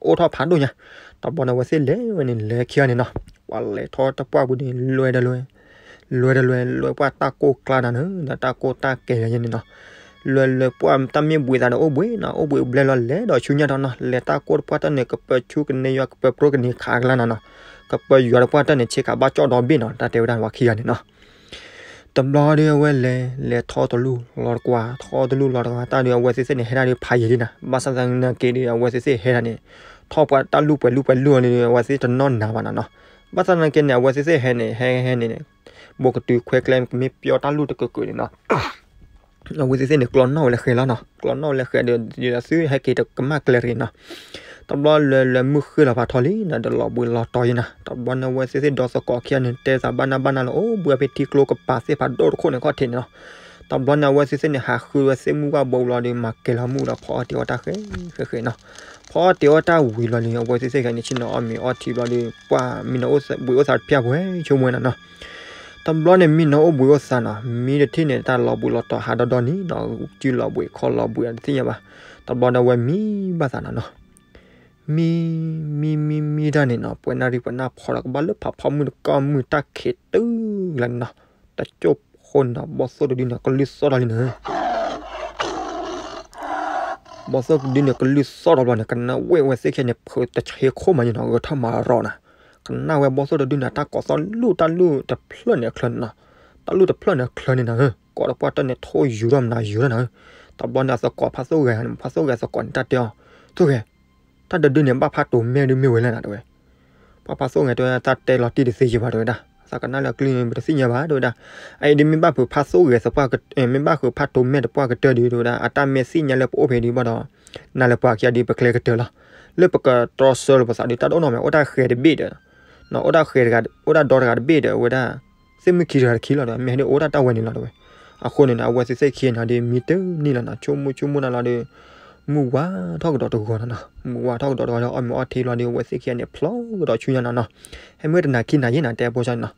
အိၣ်ထီၣ်ဖးဒိၣ်ညါ. တဘျီန့ၣ် အဝဲသ့ၣ်လဲၤဝဲန့ၣ် လဲၤခံဂၤန့ၣ်နီၤ, ပှၤလဲၤထီၣ်တပှၢ်ပူၤန့ၣ် လွဲတလွဲ လွဲတလွဲ လွဲပှၢ်တၢ်ကိၢ်ကျါနၤန့ၣ် တၢ်ကိၢ်တၢ်ကဲၤယၤန့ၣ်နီၤ. လွဲလွဲပှၢ်တၢ်မ့ၢ်ဘှံးသးဒီးအိၣ်ဘှံးနီၤ, အိၣ်ဘှံးဘျဲလီၤလဲၤဒီးဆူညါထီၣ်နီၤ, လဲၤတၢ်ကိၢ်တပှၢ်တၢၢ်န့ၣ် ကပၢၤဆူကန့ၢ်ယွၤ ကပၢၤပြိကန့ၢ်ခးကလါနၤနီၤ, ကပၢၤယွၤတပှၢ်တၢၢ်န့ၣ် ဆ့ကၤဘၣ်ကၠီၣ်ဒီဘ့ၣ်နီၤ, တၢ်တဲဝဲဒၣ်ပှၤခံဂၤန့ၣ်နီၤ. တဘျီဒီးအဝဲလဲၤ လဲၤထီၣ်တလူၢ်လီၤတကွၢ် ထီၣ်တလူၢ်လီၤတကွၢ် တၢ်ဒီးအဝဲသ့ၣ်သ့ၣ်န့ၣ် ဟဲဒၣ်ဒီးဖးယံာ်ဒ်နၤ, ဘၣ်ဆၣ်သနာ်က့ဒီး အဝဲသ့ၣ်သ့ၣ်ဟဲဒၣ်န့ၣ် ထီၣ်ပှၤတၢ်လူၢ်ပှဲၤလူၢ်ပှဲၤလူၢ်လီၤဒီး အဝဲသ့ၣ်တနီၣ်နၤဘၣ်နၤနီၤ. ဘၣ်ဆၣ်သနာ်က့န့ၣ် အဝဲသ့ၣ်သ့ၣ်ဟဲန့ၣ် ဟဲဟဲန့ၣ် ဘိးကတုၤခွဲကျဲကမ့ၢ်ပျီတၢ်လူၢ်တကၢးကၢးန့ၣ်နီၤ အဝဲသ့ၣ်သ့ၣ်န့ၣ် ကျီနီၣ်ဝဲလၢဃဲလီၤနီၤ, ကျီနီၣ်ဝဲလၢဃဲဒီး ဒ်သိးသုဟဲက့ၤတကမၣ်ကျဲတဂ့ၤနီၤ. တဘျီလွဲလွဲမုၢ်ဃ့ၢ်လီၤဖးထီလံနီၤ, ဒီးလီၤဘှံးလီၤတီၤယံၤနၤ, တဘျီန့ၣ် အဝဲသ့ၣ်သ့ၣ်ဒီသကိးခံဂၤန့ၣ် တဲသးဘၣ်နၢ်ဘၣ်နၢ်လီၤ အိၣ်ဘှံးဖဲထံကျိကပၤသ့ၣ်ဖးဒိၣ်တခိၣ်န့ၣ်ခီၣ်ထံးန့ၣ်နီၤ. တဘျီန့ၣ် အဝဲသ့ၣ်သ့ၣ်န့ၣ် ဟးဃုဝဲသ့ၣ်မုၢ်ဝၣ်ဘိလီၤဒီး မၤကဲၤလီၤမုၢ်ဒီး ဖီအီၣ်တ့ၤအီၣ်တၢ်ဃဲဃဲဃဲနီၤ. ဖီအီၣ်တ့ၤအီၣ်တၢ်ဝံၤလီၤဒီး အဝဲသ့ၣ်သ့ၣ်ဂၤန့ၣ် ဆ့ၣ်နီၤအီၣ်မ့ၤအီထံဘျီဒီး ပှၢ်မံနီၤအိၣ်ဘှံးအိၣ်သးတဖျၢၣ်ပှဲၤဆိကမိၣ်နၤနီၤ. တဘျီန့ၣ် မံနီၤအိၣ်ဘှံးအိၣ်သးနီၤ, မံတထံၣ်န့ၣ် တၢ်လီၤဘှံးလီၤတီၤဟးဒီဒီနံၤနီၤ, စုလီၤဘှံးခီလီၤဘှံးအတသ့ၣ်ညါဘၣ်. တဘျီန့ၣ် အဝဲမံဘၣ်သးနၤနီၤ. မံ မံ မံ မံတၢ်န့ၣ်နီၤ, ပှဲၤနၣ်ရံၣ်ပှဲၤနၣ်ဖီဒီး ကဘၣ်လၢဖးဖီမုၢ်တကီၢ်မုၢ်တၢ်ခံးတုၤလၢန့ၣ်နီၤ. တကၠိၢ်ဖိန့ၣ်နီၤ, ဘီၣ်သိၣ်တဒုန့ၣ် ကလုၢ်သီၣ်ထီၣ်လံန့ၣ် ဘီၣ်သိၣ်တဒုန့ၣ် ကလုၢ်သီၣ်ထီၣ်ဘျီန့ၣ် ကနၣ်ဝဲအဝဲသ့ၣ်ခံဂၤန့ၣ် ဖုးတဆ့ခိၣ်မးန့ၣ်နီၤ, ဂဲၤထီၣ်မၤရီၤနၤ. ကနၣ်ဝဲဘီၣ်သိၣ်တဒုန့ၣ် တၢ်ကိးသီၣ်လူၢ်တၢ်လူၢ်တဖျၢၣ်န့ၣ်အချၢန့ၣ်နီၤ, တၢ်လူၢ်တဖျၢၣ်န့ၣ်အချၢန့ၣ်နီၤ, ကိးတပှၢ်တၢၢ်န့ၣ် ထိၣ်ယူၤထီၣ်မနုၤယူၤထီၣ်နၤ. တဘျီန့ၣ် အသကိးဖါသိၣ်ဂဲၤန့ၣ် ဖါသိၣ်ဂဲၤသကိးန့ၣ် တၢ်တဲအီၤ, သိၣ်ဂဲၤ တၢ်တဒုန့ၣ် ဘၣ်ဖးတိၤမဲာ်ဒုးမ့ၢ်ဝဲလဲၣ်နၤ တဲဝဲ. ပှၤဖါသိၣ်ဂဲၤတဲဝဲ တၢ်တဲလီၤတံၢ်တသ့ယံၤဘၣ် တဲဝဲဒၣ်, သးကနၣ်လၢအကလုၢ်န့ၣ် ပတသ့ၣ်ညါဘၣ် တဲဝဲဒၣ်. အအံၤဒ်မ့ၢ်ဘၣ်ဖုး ဖါသိၣ်ဂဲၤသပှၢ်က, မ့ၢ်ဘၣ်ဖုးဖးတိၤမဲာ်တပှၢ်ကတၢၢ်ဒုး တဲဝဲဒၣ်, အတၢ်မဲာ်သ့ၣ်ညါလၢပအိၣ်ဖဲဒုးဘၣ်ဒီး နၤလၢပှၤခံဂၤဒုး ပကျဲကတၢၢ်လီၤ. လၢပကတြီဆၢလီၤပသးဒုး တၢ်တအိၣ်နီတမံၤ အိၣ်တၢ်ဃဲၤတဘ့ၣ်ဒီး, အိၣ်တၢ်ဃဲၤတဂၤ, အိၣ်တၢ်ဒီတဂၤတဘ့ၣ်ဒီး ဝဲဒၣ် သ့ၣ်မုၢ်ခံတဂၤတခံလီၤဒီး မ့ၢ်ဟဲဒုးအိၣ်တၢ်တၢ်ဝဲန့ၣ်လီၤ တဲဝဲ. အဃိန့ၣ်ဒီး အဝဲသ့ၣ်သ့ၣ်ခံဂၤန့ၣ်ဒုး မံတန့ၢ်လီၤနီၤ, ဆိကမိၣ်ဆိကမိၣ်နၤလီၤဒီး မုၢ်ဝါထီၣ်ကဒီးတဂီၤနၤနီၤ, မုၢ်ဝါထီၣ်ကဒီးတဂီၤဒီး အီၣ်မ့ၤအီထံလီၤဒီး အဝဲသ့ၣ်ခံဂၤန့ၣ် ဖျီကဒီးဆူညါနၤနီၤ. ဟဲမ့ၢ်တနၤခံနၤယံာ်နၤ တဲအဖိစၢ်န့ၣ်နီၤ.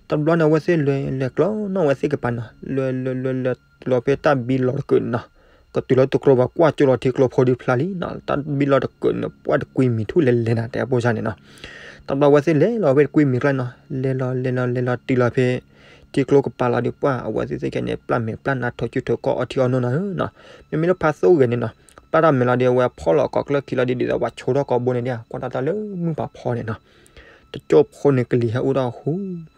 တဘျီန့ၣ် အဝဲသ့ၣ်လဲၤလဲၤကျီနီၣ်ဝဲသ့ၣ်ကပၤနီၤ, လဲၤလဲၤလဲၤလဲၤတုၤလီၤဖဲတၢ်ဘံလီၤတကၢးန့ၣ်နီၤ. ကတုၤလီၤတကျိဘၣ် ကွၢ်ကၠိလီၤထံကျိဖိဒုးဖျါလံနီၤ, တၢ်ဘံလီၤတကၢးန့ၣ် ပှၢ်တကွံမံၤထူၣ်လဲၤလဲၤနၤ တဲအဖိစၢ်န့ၣ်နီၤ. တဘျီအဝဲသ့ၣ်လဲၤလီၤဖဲတကွံမံၤကျါနီၤ, လဲၤလီၤလဲၤလီၤလဲၤလီၤတုၤလီၤဖဲ ထံကျိကပၤလီၤဒီး ပှၢ်အဝဲသ့ၣ်သ့ၣ်ခံဂၤန့ၣ် ပျၢ်မဲာ်ပျၢ်နါထိၣ်စုထိၣ်ကီၢ်အီထံအီနိနၤဧၢနီၤ. မ့မ့ၢ်လၢဖါသိၣ်ဂဲၤန့ၣ်နီၤ, ပျၢ်တၢ်မဲာ်လီၤဒီး အဝဲဖီၣ်လီၤကိးကျၢၢ်ခံလီၤဒီး ဒ်သိးပှၤဆိထီၣ်ကိာ်ဘိန့ၣ်ဒၣ် ကွၢ်တၢ်တၢ်လၢမုၢ်ပာ်ဖီန့ၣ်နီၤ. တကၠိဖိန့ၣ် ကလံၤဟဲအိၣ်ဒီးဟူ,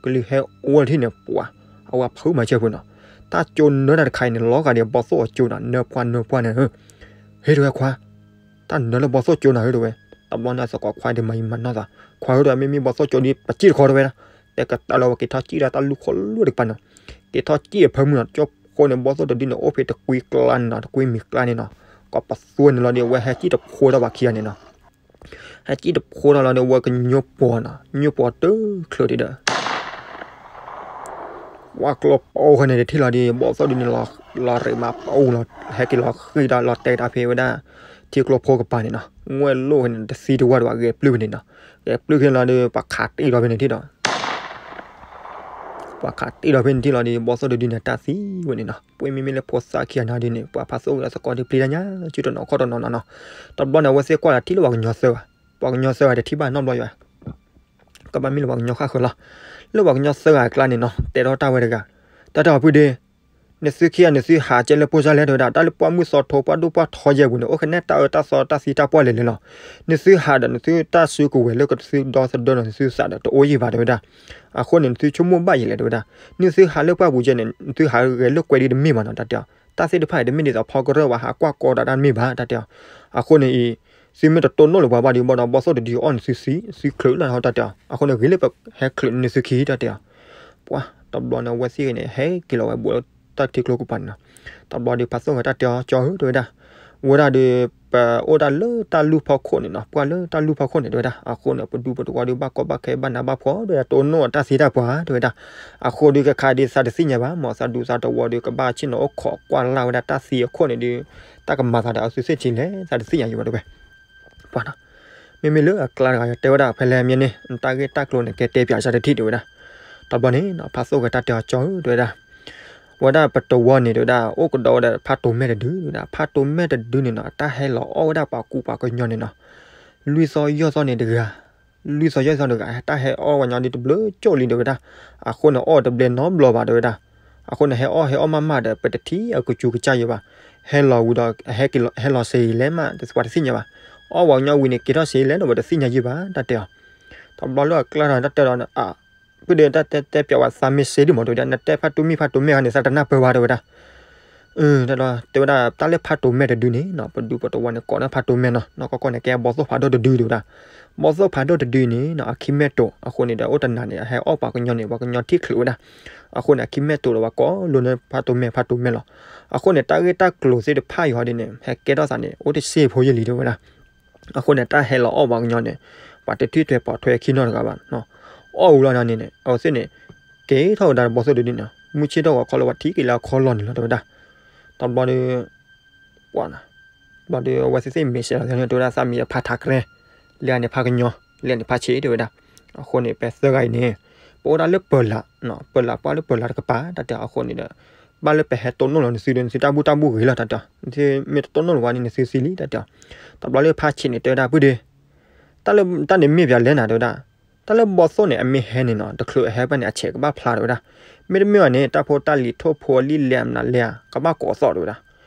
ကလံၤဟဲအိၣ်တထံၣ်န့ၣ် ပှၢ် အဝဲဖုးမၤစၢၤဖုးနီၤ. တၢ်ကၠိနၢတၢ်တခါအံၤန့ၣ် လီၤဂာ်ဒီးဘီၣ်သိၣ်အကၠိနီၤ, နၢပှၢ်နၢပှၢ်န့ၣ်ဧၢ. ဟ့ၣ်တဲဝဲခွါ တၢ်နၢလၢဘီၣ်သိၣ်ကၠိနၤဧၢ တဲဝဲ. တဘျီန့ၣ် သကိးခွါဒုးမၤယံာ်မၤနီၢ်သး, ခွါဧၢ တဲဝဲ မ့မ့ၢ်ဘီၣ်သိၣ်ကၠိဒုး ပစံၣ်တခီတဲဝဲဒၣ်. တဲကတၢၢ်လီၤဝဲ က့ၤထီၣ်စံၣ်ဒၣ်တၢ်လူၢ်ခိၣ်လၢာ်တကပၤနီၤ, က့ၤထီၣ်စံၣ်အဖၢမုၢ်နီၤ, ကၠိဖိန့ၣ် ဘီၣ်သိၣ်တဒုန့ၣ် အိၣ်ဖဲတကွံကျါန့ၣ်နီၤ, တကွံမံၤကျါန့ၣ်နီၤ, ကိးပသူန့ၣ်လီၤဒီး အဝဲဟဲစံၣ်တဖိထီၣ်ဘၣ်ခံဂၤန့ၣ်နီၤ. ဟဲစံၣ်တဖိထီၣ်လီၤဒီး အဝဲကညိပှီၤနီၤ, ညိပှီၤတချုးဒံးဒီး ဝါကျိပအိၣ်ဃဲန့ၣ်တထံၣ်လီၤဒီး ဘီၣ်သိၣ်ဒုန့ၣ် လီၤရံးမးပအိၣ်လီၤ, ဟဲက့ၤလီၤဃံးဒီးလီၤတဲာ်တၢ်ဖဲဝဲဒၣ် ထံကျိဖိကပၤန့ၣ်နီၤ, ငွဲၣ်လိၣ်ဃဲန့ၣ် တသံတဝၢ်ဒီး ဂဲၤပျုၢ်ဖဲန့ၣ်နီၤ, ဂဲၤပျုၢ်ဖဲန့ၣ်လီၤဒီး ပှၤခးတံၢ်ဒီးဖဲန့ၣ်ထံၣ်ဒီး ပှၤခးတံၢ်ဒီးဖဲန့ၣ်ထံၣ်လီၤဒီး ဘီၣ်သိၣ်တဒုန့ၣ် တၢ်သံဝဲန့ၣ်နီၤ, ပှ့ၤမ့မ့ၢ်လၢဖိသၣ်ခံဂၤန့ၣ်ဒုန့ၣ် ပှၤဖးသိၣ်ဂဲၤသကိးဒုးပျံၤတၢ်ညါ စုတနီၤခီၣ်တနီၤနီၤနီၤ, တဘျီန့ၣ် အဝဲသ့ၣ်ကွၢ်လၢထံၣ်လၢပှၤကညီသၢဂၤ, ပှၤကညီသၢဂၤတထံၣ်ဘၣ်နီတဘျီယွၤ ကဘၣ်မ့ၢ်လၢပှၤကညီဃၣ်ဃၢၤလီၤ. လၢပှၤကညီသၢဂၤအကျါန့ၣ်နီၤ တဲထီၣ်တၢ်ဝဲတဂၤ, တၢ်တဲအီၤဖုဒ့, နသုခံဂၤ နသုဟးကဲလၢပှၢ်စၢ်လဲၣ် တဲဝဲဒၣ်, တၢ်လၢပှၢ်မုၢ်သီထိ ပှၢ်ဒိၣ်ပှၢ်ထီယဲၢ်ပူၤန့ၣ် အိၣ်ကနဲၣ်တၢ်အၢတၢ်သီတၢ်သံတၢ်ပှၢ်လဲၤလဲၤလီၤ. နသုဟးဒီး နသုတၢ်စုကဝဲၤလၢကသုဒီသဒၢဒီး နသုသးဒီးတအိၣ်ယံာ်ဘၣ် တဲဝဲဒၣ်. အဃိန့ၣ် နသုဆိကမိၣ်ဘၣ်ယံာ်လဲၣ် တဲဝဲဒၣ်. နသုဟးလၢပှၢ်ပူၤကဲန့ၣ် နသုဟးဂဲၤလိာ်ကွဲဒ်တမ့ၢ်ဘၣ်နီၤ တၢ်တဲအီၤ. တၢ်သ့ၣ်တဖၣ်အံၤတမ့ၢ်ဒ်သိးဖီကရၢၢ်ဘၣ် ဟးကွၢ်ကီတၢ်တၢ်တမ့ၢ်ဘၣ် တၢ်တဲအီၤ. အဃိန့ၣ်အံၤ သုမ့ၢ်တတိၢ်နီၣ်လၢၤပှၤဘၣ်ဒီး ဘၣ်ဒီးဘီၣ်သိၣ်တဒုအီၣ်နသုသံ သုချုးလီၤ တၢ်တဲအီၤ. အဃိန့ၣ် ဂ့ၤလၢပဟဲချုးနသုခံ တၢ်တဲအီၤ. ပှၤတဘျီန့ၣ် အဝဲသ့ၣ်ဂ့ၤန့ၣ် ဟဲက့ၤလီၤဝဲဘူးလၢ တၢ်ထံကျိကပၤန့ၣ်နီၤ. တဘျီဒီးဖါသိၣ်ဂဲၤတၢ်တဲအီၤ ကၠီဧၢ တဲဝဲဒၣ်, ဝဲဒၣ်ဒီး ပအိၣ်ဒၣ်လၢတၢ်လူၢ်ဖီခိၣ်န့ၣ်နီၤ, ပှၢ်လၢတၢ်လူၢ်ဖီခိၣ်န့ၣ် တဲဝဲဒၣ်, အဃိန့ၣ် ပဒူပတဝီဒီးဘၣ်ကီဘၣ်ခဲဘၣ်နးဘၣ်ဖှီၣ် တဲဝဲဒၣ်, တအိၣ်နီၣ်တၢ်သံတၢ်ပှၢ် တဲဝဲဒၣ်. အဃိဒီးခဲခါဒီးသးတသ့ၣ်ညါဘၣ်, မ်သးဒူသးတဝီဒီးကဘၣ်ဆ့ၣ်နီၤအိၣ်ခိးကွၢ်လၢ်ဝဲဒၣ်တၢ်သံအခိၣ်န့ၣ်ဒီး တၢ်ကမၤသးဒီးအသုသ့ၣ်ထံလဲၣ် သးတသ့ၣ်ညါယံၤဘၣ် တဲဝဲ. ပှၤနီၤ, မ့မ့ၢ်လၢအကျါတဂၤ တဲဝဲဒၣ် ဖဲလဲၣ်မ့ၢ်န့ၣ် နတၢ်ဂ့ၢ်တၢ်ကျိၤန့ၣ် ကဲတဲပၠးစၢ်တထံၣ် တဲဝဲဒၣ်. တဘျီန့ၣ်နီၤ ဖါသိၣ်ဂဲၤတၢ်တဲအီၤ ကၠီဧၢ တဲဝဲဒၣ်, ဝဲဒၣ်ပတဝီန့ၣ် တဲဝဲဒၣ် အိၣ်ကဒီးဝဲဒၣ်ဖးတိၤမဲာ်တဒု တဲဝဲဒၣ်, ဖးတိၤမဲာ်တဒုန့ၣ်နီၤ တၢ်ဟဲလီၤအီၣ်ဝဲဒၣ်ပှၤကူပှၤကညီန့ၣ်နီၤ, လွံၢ်သီယဲၢ်သီန့ၣ်တဂၤ လွံၢ်သီယဲၢ်သီတဂၤ တၢ်ဟဲအီၣ်ဝဲညီဒီးတဘျုးကၠိၣ်လံ တဲဝဲဒၣ်. အဃိန့ၣ် အီၣ်တဘျဲနီတဘျီဘၣ် တဲဝဲဒၣ်. အဃိန့ၣ် ဟဲအီၣ်ဟဲအီၣ်မးမးဒီး ပတထံၣ်အကစူၤကစၢ်ယံၤဘၣ်. ဟဲလီၤဝံၤဒီး ဟဲလီၤစ့လဲၣ်မး ပှၤတသ့ၣ်ညါဘၣ်. အီၣ်ဝဲညီဝံၤန့ၣ် က့ၤထီၣ်စ့လဲၣ်ဒီး ပတသ့ၣ်ညါယံၤဘၣ် တၢ်တဲအီၤ. တဘျီလၢအကျါတၢ်တဲဒီး အ ဖုဒီး တၢ်တဲတဲပၠးဝဲသးမ့ၢ်စ့ဒုးမး တဲဝဲဒၣ်, နတဲဖးတူၢ်မံၤဖးတူၢ်မဲာ်ဂၤန့ၣ် သးတနၢ်ပၢၢ်ဘၣ် တဲဝဲဒၣ်. တဲဝဲဒၣ် တၢ်လၢဖးတိၤမဲာ်တဒုန့ၣ်နီၤ ပဒူပတဝီန့ၣ် ကိးန့ၢ်ဖးတိၤမဲာ်နီၤ, နီၢ်ကီၢ်ကီၢ်န့ၣ် ကဲဘီသိၣ်ဖးဒိၣ်တဒု တဲဝဲဒၣ်. ဘီသိၣ်ဖးဒိၣ်တဒုန့ၣ်နီၤ အခံမဲာ်တိၤ အဃိန့ၣ်ဒီး အိၣ်တနၤန့ၣ် အဟဲအီၣ်ပှၤကညီန့ၣ် ပှၤကညီထံၣ်ချုးဝဲဒၣ်. အဃိန့ၣ် အခံမဲာ်တိၤဒီး ပှၤကိးလိာ်န့ၢ်ဖးတိၤမဲာ် ဖးတိၤမဲာ်လီၤ. အဃိန့ၣ် တၢ်ဂ့ၢ်တၢ်ကျိၤသ့ၣ်တဖၣ်အံၤဟီဒ်န့ၣ် ဟဲကဲထီၣ်သးန့ၣ် အိၣ်တစ့ဖိယလံ တဲဝဲဒၣ်. အဃိန့ၣ် တၢ်ဟဲလီၤအီၣ်ပှၤကညီန့ၣ် ပှၤတထံၣ်ထွဲပိာ်ထွဲခံနီတဂၤဘၣ်. အီၣ်ဝံၤလီၤန့ၣ်န့ၣ် အဝဲသ့ၣ်န့ၣ် က့ၤထီၣ်ဝဲဒၣ်ဘီသိၣ်တဒုန့ၣ် မုၢ်ဆ့ၣ်ထီၣ်ဂီၤခီလၢ ပှၤထံၣ်က့ၤလၢအခီလီၤန့ၣ်လီၤ တဲဝဲဒၣ်. တဘျီဒီး ပှၤနီၤ, တဘျီဒီး အဝဲသ့ၣ်သ့ၣ်မ့ၢ်စဲးလီၤန့ၣ် တဲဝဲဒၣ် သးမံၤအဖါထးကြဲ, လၢအန့ၣ်ဖးကညီ, လၢအန့ၣ်ဖးဆံး တဲဝဲဒၣ်. အဃိန့ၣ် ပသၢဂၤအံၤန့ၣ် ပအိၣ်ဒၣ်လၢပၢၤလး, ပၢၤလး ပှၢ်လၢပၢၤလးတကပၤ တၢ်တဲအီၤ. အဃိန့ၣ်ဒီး ဘၣ်လၢပဟဲတိၢ်နီၣ်လီၤနသုဒီး နသုတၢ်ဘူၣ်တၢ်ဘိၣ်ဂ့ၤလီၤ တၢ်တဲအီၤ. နသုမ့ၢ်တတိၢ်နီၣ်လီၤဝဲန့ၣ် နသုသံလံ တၢ်တဲအီၤ. တဘျီလၢဖးဆံးန့ၣ် တဲဝဲဒၣ် ပုၢ်ဒီး တၢ်လၢ တၢ်န့ၣ်မ့ၢ်ပၠးလဲၣ်နၤ တဲဝဲဒၣ်. တၢ်လၢဘီသိၣ်န့ၣ် အမ့ၢ်ဟဲန့ၣ်နီၤ တချုးအဟဲဘၣ်န့ၣ် အဆဲးကဘၣ်ဖျါ တဲဝဲဒၣ်. မ့တမ့ၢ်ဘၣ်န့ၣ် တၢ်ဖိတၢ်လံၤထိၣ်ဖိလံၣ်လဲၣ်မနုၤလဲၣ် ကဘၣ်ကိးသီၣ် တဲဝဲဒၣ်.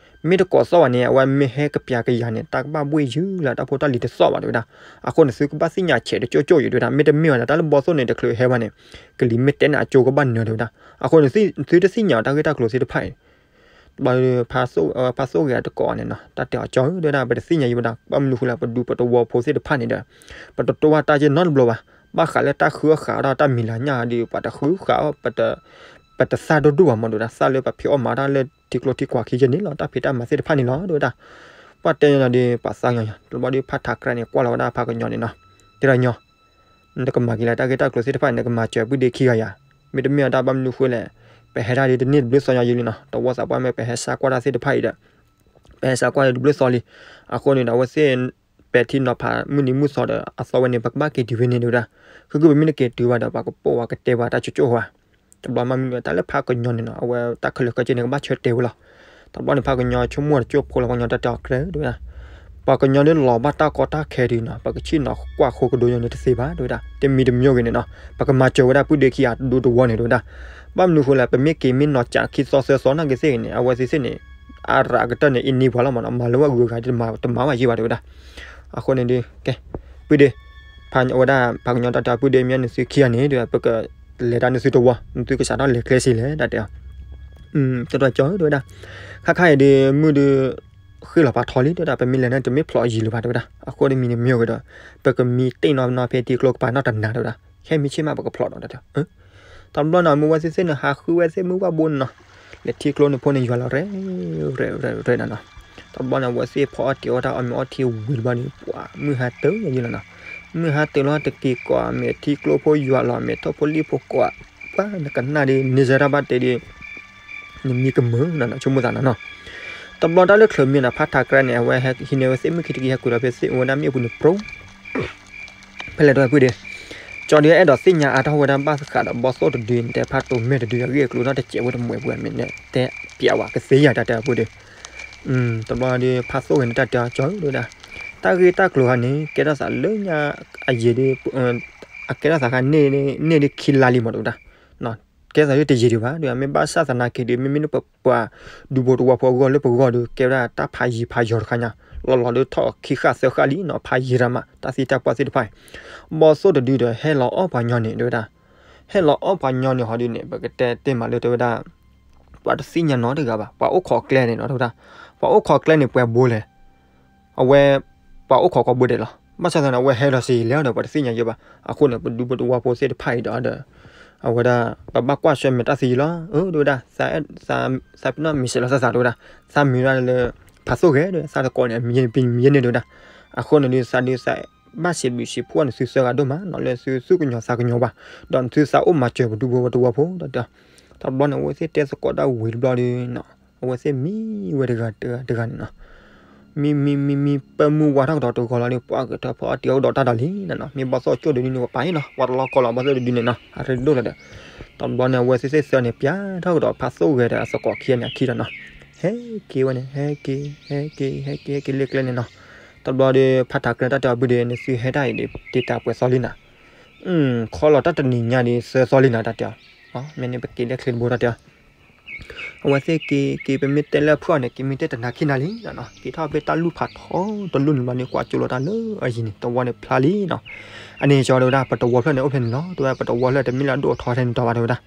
မ့ၢ်တကိးသီၣ်ဘၣ်န့ၣ် အဝဲမ့ၢ်ဟဲကပျးကယၤန့ၣ် တၢ်ကဘၣ်ဘှ့ၣ်ယုၢ်လၢတၢ်ဖိတၢ်လံၤတသီၣ်ဘၣ် တဲဝဲဒၣ်. အဃိန့ၣ် သုကဘၣ်သ့ၣ်ညါဆဲးတကၠိၣ်ကၠိၣ်ယံၤ တဲဝဲဒၣ်. မ့တမ့ၢ်ဘၣ်န့ၣ် တၢ်လၢဘီသိၣ်န့ၣ် တချုးဟဲဘၣ်န့ၣ် ကလံၤမ့ၢ်တဲန့ၣ် အကၠိကဘၣ်နၢၤ တဲဝဲဒၣ်. အဃိန့ၣ် သုတသ့ၣ်ညါတၢ်ဂ့ၢ်တၢ်ကျိၤသ့ၣ်တဖၣ်အံၤ ဘျီဒီး ဖးသိၣ်ဂ့ၤအတကိးန့ၣ်နီၤ တၢ်တဲအီၤ ကၠီဧၢ တဲဝဲဒၣ် ပတသ့ၣ်ညါယံၤဘၣ်ဒီး ဘၣ်မနုၤဃိလဲၣ် ပဒူပတဝီဖိသ့ၣ်တဖၣ်န့ၣ်ဒီး ပတတိၢ်ဘၣ်တၢ်က့နီတဘျီဘၣ်. ဘၣ်ဃးလၢတၢ်ဃုအီၣ်ဃးအီၣ်ဒီးတၢ်မံၤလၤညၣ်ဒီး ပှၤတဃုဃာ်အီၣ် ပတသၣ်ဒိၣ်ဒိၣ်ဘၣ်မး တဲဝဲဒၣ်. သၣ်လၢပှၤဖံးအီၣ်မၤတၢ်လၢထံကျိထံကွၢ်ခံကန့ၣ်လီၤ တၢ်ဖံးတၢ်မၤသ့ၣ်တဖၣ်န့ၣ်လီၤ တဲဝဲဒၣ်. ပှၤတဲန့ၣ်ဒီး ပှၤသးညီညီ တဘျီဒီး ဖးထးကြဲန့ၣ် ကွၢ်လီၤဝဲဒၣ်ဖးကညီန့ၣ်နီၤ တဲဒီးညီ နတကမၤက့ၤလၢတၢ်ဂ့ၢ်တၢ်ကျိၤသ့ၣ်တဖၣ်န့ၣ် နကမၤစၢၤပုၢ်ဒ့ခံဂၤယၤ, မ့တမ့ၢ်အတၢ်ဘၣ်မနုၤဃိလဲၣ်, ပဟဲဒၣ်ဒ်တန့ၢ်တဘျုးသီညါယံၤလံနီၤ, တဝီသးပှၢ်မ့ၢ်ပဟဲစးကွၢ်တၢ်သ့ၣ်တဖၣ်အံၤဒီး ပဟဲစးကွၢ်ဒ်တဘျုးသီလံ. အဃိန့ၣ်ဒီး အဝဲသ့ၣ် ပဲာ်ထံနီၤဖးမုၢ်နံၤမုၢ်သီဒီး အသီဝဲန့ၣ် ပကဘၣ်က့ၤတုၤဝဲန့ၣ် တဲဝဲဒၣ်. ဃုကပမ့ၢ်တက့ၤတုၤဘၣ်ဒီး ပှၤကပိာ်ဝဲကတဲဘၣ်တၢ်ကၠိကၠိၣ်ဝဲ တဘျီမးမနုၤ တၢ်လၢဖးကညီန့ၣ်နီၤ အဝဲတၢ်ခဲလၢာ်ခဲဆ့န့ၣ် ကဘၣ်ဆၢတဲာ်ဝဲလီၤ. တဘျီန့ၣ် ဖးကညီဆိကမိၣ်တကၠိၢ်ဖိလီၤ ပှၤကညီတၢ်တဲအီၤကြၢးတဲဝဲဒၣ်, ပှၤကညီဒ်လီၤဘၣ်တၢ်ကီတၢ်ခဲဒုးနီၤ ပကဆ့ၣ်နီၤကွၢ်ဃိကဒိယိာ်န့ၣ်တသ့ဘၣ် တဲဝဲဒၣ်. တမံၤတမံၤဂ့ၤန့ၣ်နီၤ ပကမၤစၢၤဝဲဒၣ်ပုၢ်ဒ့ခံဂၤတဒူတဝီန့ၣ် တဲဝဲဒၣ်. ဘၣ်မနုၤဃိလဲၣ် ပမ့ၢ်က့ၤမ့ၢ်နီၤကးခံသီသၢသီနာ်က့သ့ၣ်ဂ့ၤန့ၣ် အဝဲသ့ၣ်သ့ၣ်န့ၣ် အရးကတၢၢ်န့ၣ် အ့န့ၢ်ပှၤလီၤမးနီၤ မၤလၢဝဲဂုၤဂၤဒ်တမၤ တမၤဝဲယံၤဘၣ် တဲဝဲဒၣ်. အဃိန့ၣ်ဒီး ကဲ ပုၢ်ဒ့ ဖးဝဲဒၣ် ဖးကညီတၢ်တဲအီၤ ပုၢ်ဒ့မ့ၢ်နသုခံဂၤန့ၣ် ဒီးပကလဲၤတၢ်နသုတဝီ နသုကစးထီၣ်လဲၤကျဲစ့လဲၣ် တၢ်တဲအီၤ. တဲဒၣ်ကၠီ တဲဝဲဒၣ်, ခါခါအံၤဒီး မုၢ်ဒီး ဃ့ၢ်လီၤပာ်ထီလံ တဲဝဲဒၣ်, ပမ့ၢ်လဲၤန့ၣ် တမ့ၢ်ဖျိးယံာ်လၢၤဘၣ် တဲဝဲဒၣ်. အဃိဒီးမံၤန့ၣ်မ့ၢ်အိၣ်က့ၤဒီး ပကမံတ့ၢ်နီၢ်နီၢ်ဖဲထံကျိကပၤနီၢ်တနၤ တဲဝဲဒၣ်, ခဲမံဆ့ၣ်မးပကဖျိးဒီး တၢ်တဲအီၤ. တဘျီန့ၣ် မုၢ်ဝဲသ့ၣ်သ့ၣ်န့ၣ် ဟးဃုဝဲသ့ၣ်မုၢ်ဝၣ်ဘိန့ၣ်နီၤ, လဲၤထံကျိန့ၣ်ဖိန့ၣ် ယွၤလီၤရဲၣ် ရဲၣ် ရဲၣ် ရဲၣ်နၤနီၤ. တဘျီန့ၣ် အဝဲသ့ၣ်ဖီအီၣ်တ့ၤအီၣ်တၢ်အီၣ်မ့ၤအီထံဝံၤတဘျီန့ၣ် ပှၤမုၢ်ဟါတၢၤယံၤလီၤနီၤ. မုၢ်ဟါတၢၤလီၤတက့ၤကိး မ့ၢ်ထံကျိဖိယွၤလီၤ မ့ၢ်ထိၣ်ဖိလံၣ်ဖိကိး ပှၤနကနၣ်ဒီး န့ၢ်စၢၤတၢ်ဘၣ်တဲဒီး နမံကမၢနၤနီၤ ဆိကမိၣ်သးနၤနီၤ. တဘျီတၢ်လၢချၢးမံၤဒီး ဖးထးကြဲန့ၣ် အဝဲဟဲဟံးန့ၢ်ဝဲသ့ၣ်မုၢ်ခံတက့ၢ် ဟဲကွံာ်ဒီးဖဲသ့ၣ်ဝဲဒၣ်မ့ၣ်အပူၤန့ၣ် ပြူ ဖဲလဲၣ်တဝဲပုၢ်ဒ့, ကၠီဒီးအဲၣ်ဒိးသ့ၣ်ညါအါထီၣ်ဝဲဒၣ်ဘၣ်ဃးဒီးဘီသိၣ်တဒုန့ၣ် တဲဖးတိၤမဲာ်တဒုအဂ့ၢ်အကျိၤနီတစဲးဝဲတမှဲးပှဲၤမ့ၢ်န့ၣ် တဲပျးဝဲကသ့ယၤတၢ်တဲအပုၢ်ဒ့. တဘျီဒီး ဖးသိၣ်ဂ့ၤန့ၣ်တၢ်တဲအီၤ ကၠီဧၢ တဲဝဲဒၣ်, တၢ်ဂ့ၢ်တၢ်ကျိၤခါန့ၣ် ကဲထီၣ်သးလၢညါအယံာ်ဒီး အကဲထီၣ်သးခါန့ၣ် န့ၢ်ဒံးခံလါလံမး တဲဝဲဒၣ်. ကဲထီၣ်သးဒ်တယံာ်ဒံးဘၣ် ဒီးမ့ၢ်ဘၣ်ဆၣ်သနာ်က့ဒီး မ့မ့ၢ်လၢပပှၤဒူဖိတဝီဖိအဂီၢ်လၢပဂီၢ်ဒီး ကဲဝဲဒၣ်တၢ်ဖးယံၤဖးယီၤတခါညါ, လီၤလီၤလၢထီၣ်ခံဃၣ်သၢဃၣ်လံနီၤ ဖးယံၤရၤမး တၢ်သံတၢ်ပှၢ်သ့ၣ်တဖၣ်အံၤ, ဘီသိၣ်တဒုဒီးဟဲလီၤအီၣ်ပှၤညီန့ၣ် တဲဝဲဒၣ်, ဟဲလီၤအီၣ်ပှၤညီန့ၣ်ဟီဒ်န့ၣ် ပကတဲတ့ၢ်မးလၢတဲဝဲဒၣ် ပှၤတသ့ၣ်ညါနီတဂၤဘၣ် ပှၤအိၣ်ခိးကျဲန့ၣ်နီၤ တဲဝဲဒၣ်, ပှၤအိၣ်ခိးကျဲန့ၣ်ပှဲၤဘိလဲၣ် အဝဲ ပှၤအိၣ်ခိးကိးဘိဒဲးလီၤ. ဘၣ်ဆၣ်သနာ် အဝဲဟဲလီၤစ့လဲၣ်ဒီး ပှၤတသ့ၣ်ညါယံၤဘၣ်. အဃိန့ၣ် ပဒူပတဝီဖိသ့ၣ်တဖၣ်အံၤဒီး ဒီး အဝဲဒၣ် ပဘၣ်ကွၢ်ဆၢၣ်မဲာ်တၢ်သံယံၤလီၤ. အၢ တဲဝဲဒၣ်, သးပ့ၤနီၣ်မ့ၢ်စဲးလီၤသးသး တဲဝဲဒၣ်, သးမံၤဒၣ်လၢ ဖးသိၣ်ဂဲၤဒီး သးတကိးန့ၣ် မံၤယဲန့ၣ် မံၤယဲန့ၣ် တဲဝဲဒၣ်. အဃိန့ၣ်ဒီး သးဒုးသးဘၣ်စံးဘျုးစံးဖှိၣ်န့ၣ် သုသၢဂၤဒိၣ်မးနီၤ လၢသုသူၣ်ကညီၤသးကညီၤဘၣ်, ဒီးသုသးအိၣ်မၤစၢၤပဒူဖိတဝီဖိ တဲဝဲဒၣ်. တဘျီန့ၣ် အဝဲသ့ၣ်တဲသကိးတၢ်ဝံၤတဘျီဒီး အဝဲသ့ၣ်မံဝဲတဂၤတဂၤတဂၤန့ၣ်နီၤ. မံမံမံမံ ပၢမုၢ်ဝါထီၣ်ကဒီးတဂီၤလီၤဒီး ပှၤကထၢၣ်ဖီအီၣ်တံၤအီၣ်ကဒီးတၢ်ဒီးလံနီၤနီၤ. မ့ၢ်ဘီၣ်သိၣ်ကၠိၣ်ဒုးဒုန့ၣ် ပပာ်အံၤလီၤ, ပှၤတလီၢ်ကီလီၤ ဘီၣ်သိၣ်ဒုးဒုန့ၣ်နီၤ အရ့ဒိၣ်လီၤဒီး တဘျီန့ၣ် အဝဲသ့ၣ်သၢဂၤန့ၣ် ပျဲထီၣ်ကဒီးဖးသိၣ်ဂဲၤဒီးအသကိးခံဂၤန့ၣ်အခံဒီးနီၤ. ဟဲက့ၤဝဲန့ၣ် ဟဲက့ၤ ဟဲက့ၤ ဟဲက့ၤ ဟဲက့ၤလၢကျဲန့ၣ်နီၤ. တဘျီဒီး ဖးထးကျၢတၢ်တဲအီၤ ဘုဒုး နသုဟဲတၢ်အံၤဒီး တ့တၢ်ပှဲၤသီလံနၤ, ခီလီၤတၢ်တနံၤညါဒီး သၢသီလံနၤ တၢ်တဲအီၤ. မ့ၢ်န့ၣ် ပက့ၤလၢချ့တဘိ တၢ်တဲအီၤ. အဝဲသ့ၣ်က့ၤက့ၤ ပမ့ၢ်တဲလၢအဖုၣ်အီၤန့ၣ် က့ၤမ့ၢ်တဲတနၤခံနၤလံနီၤ. က့ၤထီၣ်ဖဲတၢ်လူၢ်ဖးထီတလူၢ်န့ၣ်ဘျီန့ၣ် ကွၢ်ကၠိလီၤတၢ်လၢအယံၤန့ၣ် သဝီန့ၣ်ဖျါလံနီၤ. အန့ၣ်ကၠီတဲဝဲဒၣ် ပတဝီဖျၢၣ်န့ၣ်အိၣ်ဖဲန့ၣ်လီၤ တဲဝဲ ပတဝီဖျၢၣ်တမ့ၢ်လၢအဒိၣ်အထီထဲန့ၣ်တီၤဘၣ် တဲဝဲဒၣ်.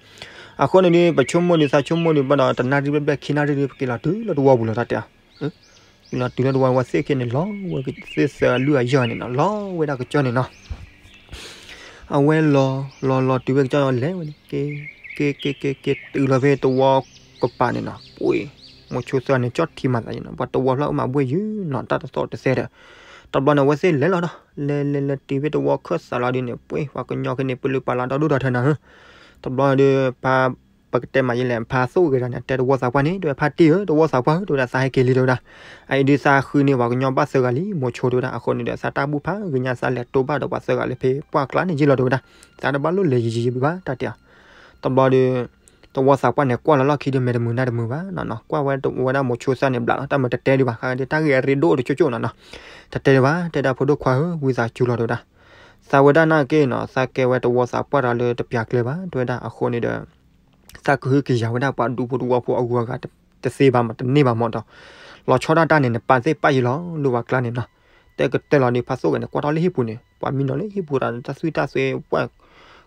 အဃိန့ၣ်ဒီး ပဆိကမိၣ်ဒီး သးဆိကမိၣ်ဒီး ဘၣ်ဒီးတနၣ်ရံၣ်ဘျဲၣ်ဘျဲၣ်ခံနၣ်ရံၣ်ဒီး ပက့ၤလီၤတုၤလၢတဝီပူၤလီၤ တၢ်တဲအီၤ. လီၤတုၤလၢတဝီ အဝဲသ့ၣ်ခဲန့ၣ် လီၤဝဲသ့ၣ်သၢဂၤလွံၢ်ဂၤယဲၢ်ဂၤန့ၣ်နီၤ လီၤဝဲဒၣ်ကစၢၢ်န့ၣ်နီၤ. အဝဲလီၤလီၤလီၤတုၤဝဲကစၢၢ်လီၤ လဲၤဝဲန့ၣ် က့ၤ က့ၤ က့ၤ က့ၤ တုၤလီၤဖဲတဝီကပၤန့ၣ်နီၤ ပှ့ၤ မိၤဆိသၢဂၤန့ၣ် ကၠီၣ်ထံမၤသးယံၤနီၤ ပှၤတဝီဖျၢၣ်အိၣ်မးဘှ့ၣ်ယုာ်နီၤ တၢ်တသီၣ်တသဲဒီး တဘျီန့ၣ် အဝဲသ့ၣ်လဲၤလီၤဒီး လဲၤလဲၤလဲၤတုၤဖဲတဝီခၢၣ်သးလီၤဒုးန့ၣ် ပှ့ၤ ပှၤကညီခဲန့ၣ် ပလုၢ်ပာ်လီၤဒီဒူၣ်ဒီထၢနၤဧၢ. တဘျီဒီး ပကတဲမးယဲလဲၣ် ဖးသိၣ်ဂဲၤတၢ်န့ၣ် တဲတဝီသးပှၢ်န့ၣ် တဲဝဲ ဖါတံၢ်ဧၢ တဝီသးပှၢ်ဧၢ တဲဝဲဒၣ် သးဟဲက့ၤလံ တဲဝဲဒၣ်. အအံၤဒုးသးဃုန့ၢ်ပှၤကညီဘၣ်သၢဂၤလံ မိၤဆိ တဲဝဲဒၣ်. အဃိန့ၣ်ဒီး သးတၢ်ဘူၣ်ဖးဂ့ၤညါ သးလဲၤတိၢ်ဘၣ်ဒီးပှၤသၢဂၤလၢဖဲပှၢ်ကျါန့ၣ်ယ့ၢ်လီၤ တဲဝဲဒၣ်. သးတဘၣ်လိၣ်လဲၤယံၤယံၤဘၣ် တၢ်တဲအီၤ. တဘျီဒီး တဝီသးပှၢ်န့ၣ် ကွၢ်လီၤလီၢ်ခံဒီး မဲာ်တမုာ်နါတမုာ်ဘၣ်နီၤနီၤ ကွၢ်ဝဲဝဲဒၣ်မိၤဆိသၢဂၤန့ၣ်ဘျးလီၤ တၢ်မုာ်တတဲဒံးဘၣ် ဃးဒီးတၢ်ဂ့ၢ်အရ့ဒိၣ်တကၠိၣ်ကၠိၣ်နီၤနီၤ. တတဲဒံးဘၣ် တဲဒၣ် ဖိဒိၣ်ခွါဧၢ ဝံသးစူၤလီၤ တဲဝဲဒၣ်. သးဝဲဒၣ်နာ်က့နီၤ သးကဲဝဲတဝီသးပှၢ်တဂၤလၢတပျၢ်ကျဲဘၣ် တဲဝဲဒၣ်. အဃိန့ၣ်ဒီး သးကဟုကယာ်ဝဲဒၣ်ပှၤဒူဖိတဝီဖိအဂုၤအဂၤတသ့ဘၣ်မး တန့ၢ်ဘၣ်မးဒီး လီၤဆီဒၣ်တၢ်န့ၣ် နပၢ်သ့ၣ်ပၣ်ယံၤလီၤ လၢပှၤကျါန့ၣ်နီၤ. တဲကတၢၢ်လီၤဒီး ဖးသိၣ်ဂဲၤန့ၣ် ကွၢ်ထီၣ်လၢဟံၣ်ပူၤန့ၣ် ပှၤမံနီၤလၢဟံၣ်ပူၤဒီး တၢ်သွံၣ်တၢ်သွဲပှၢ်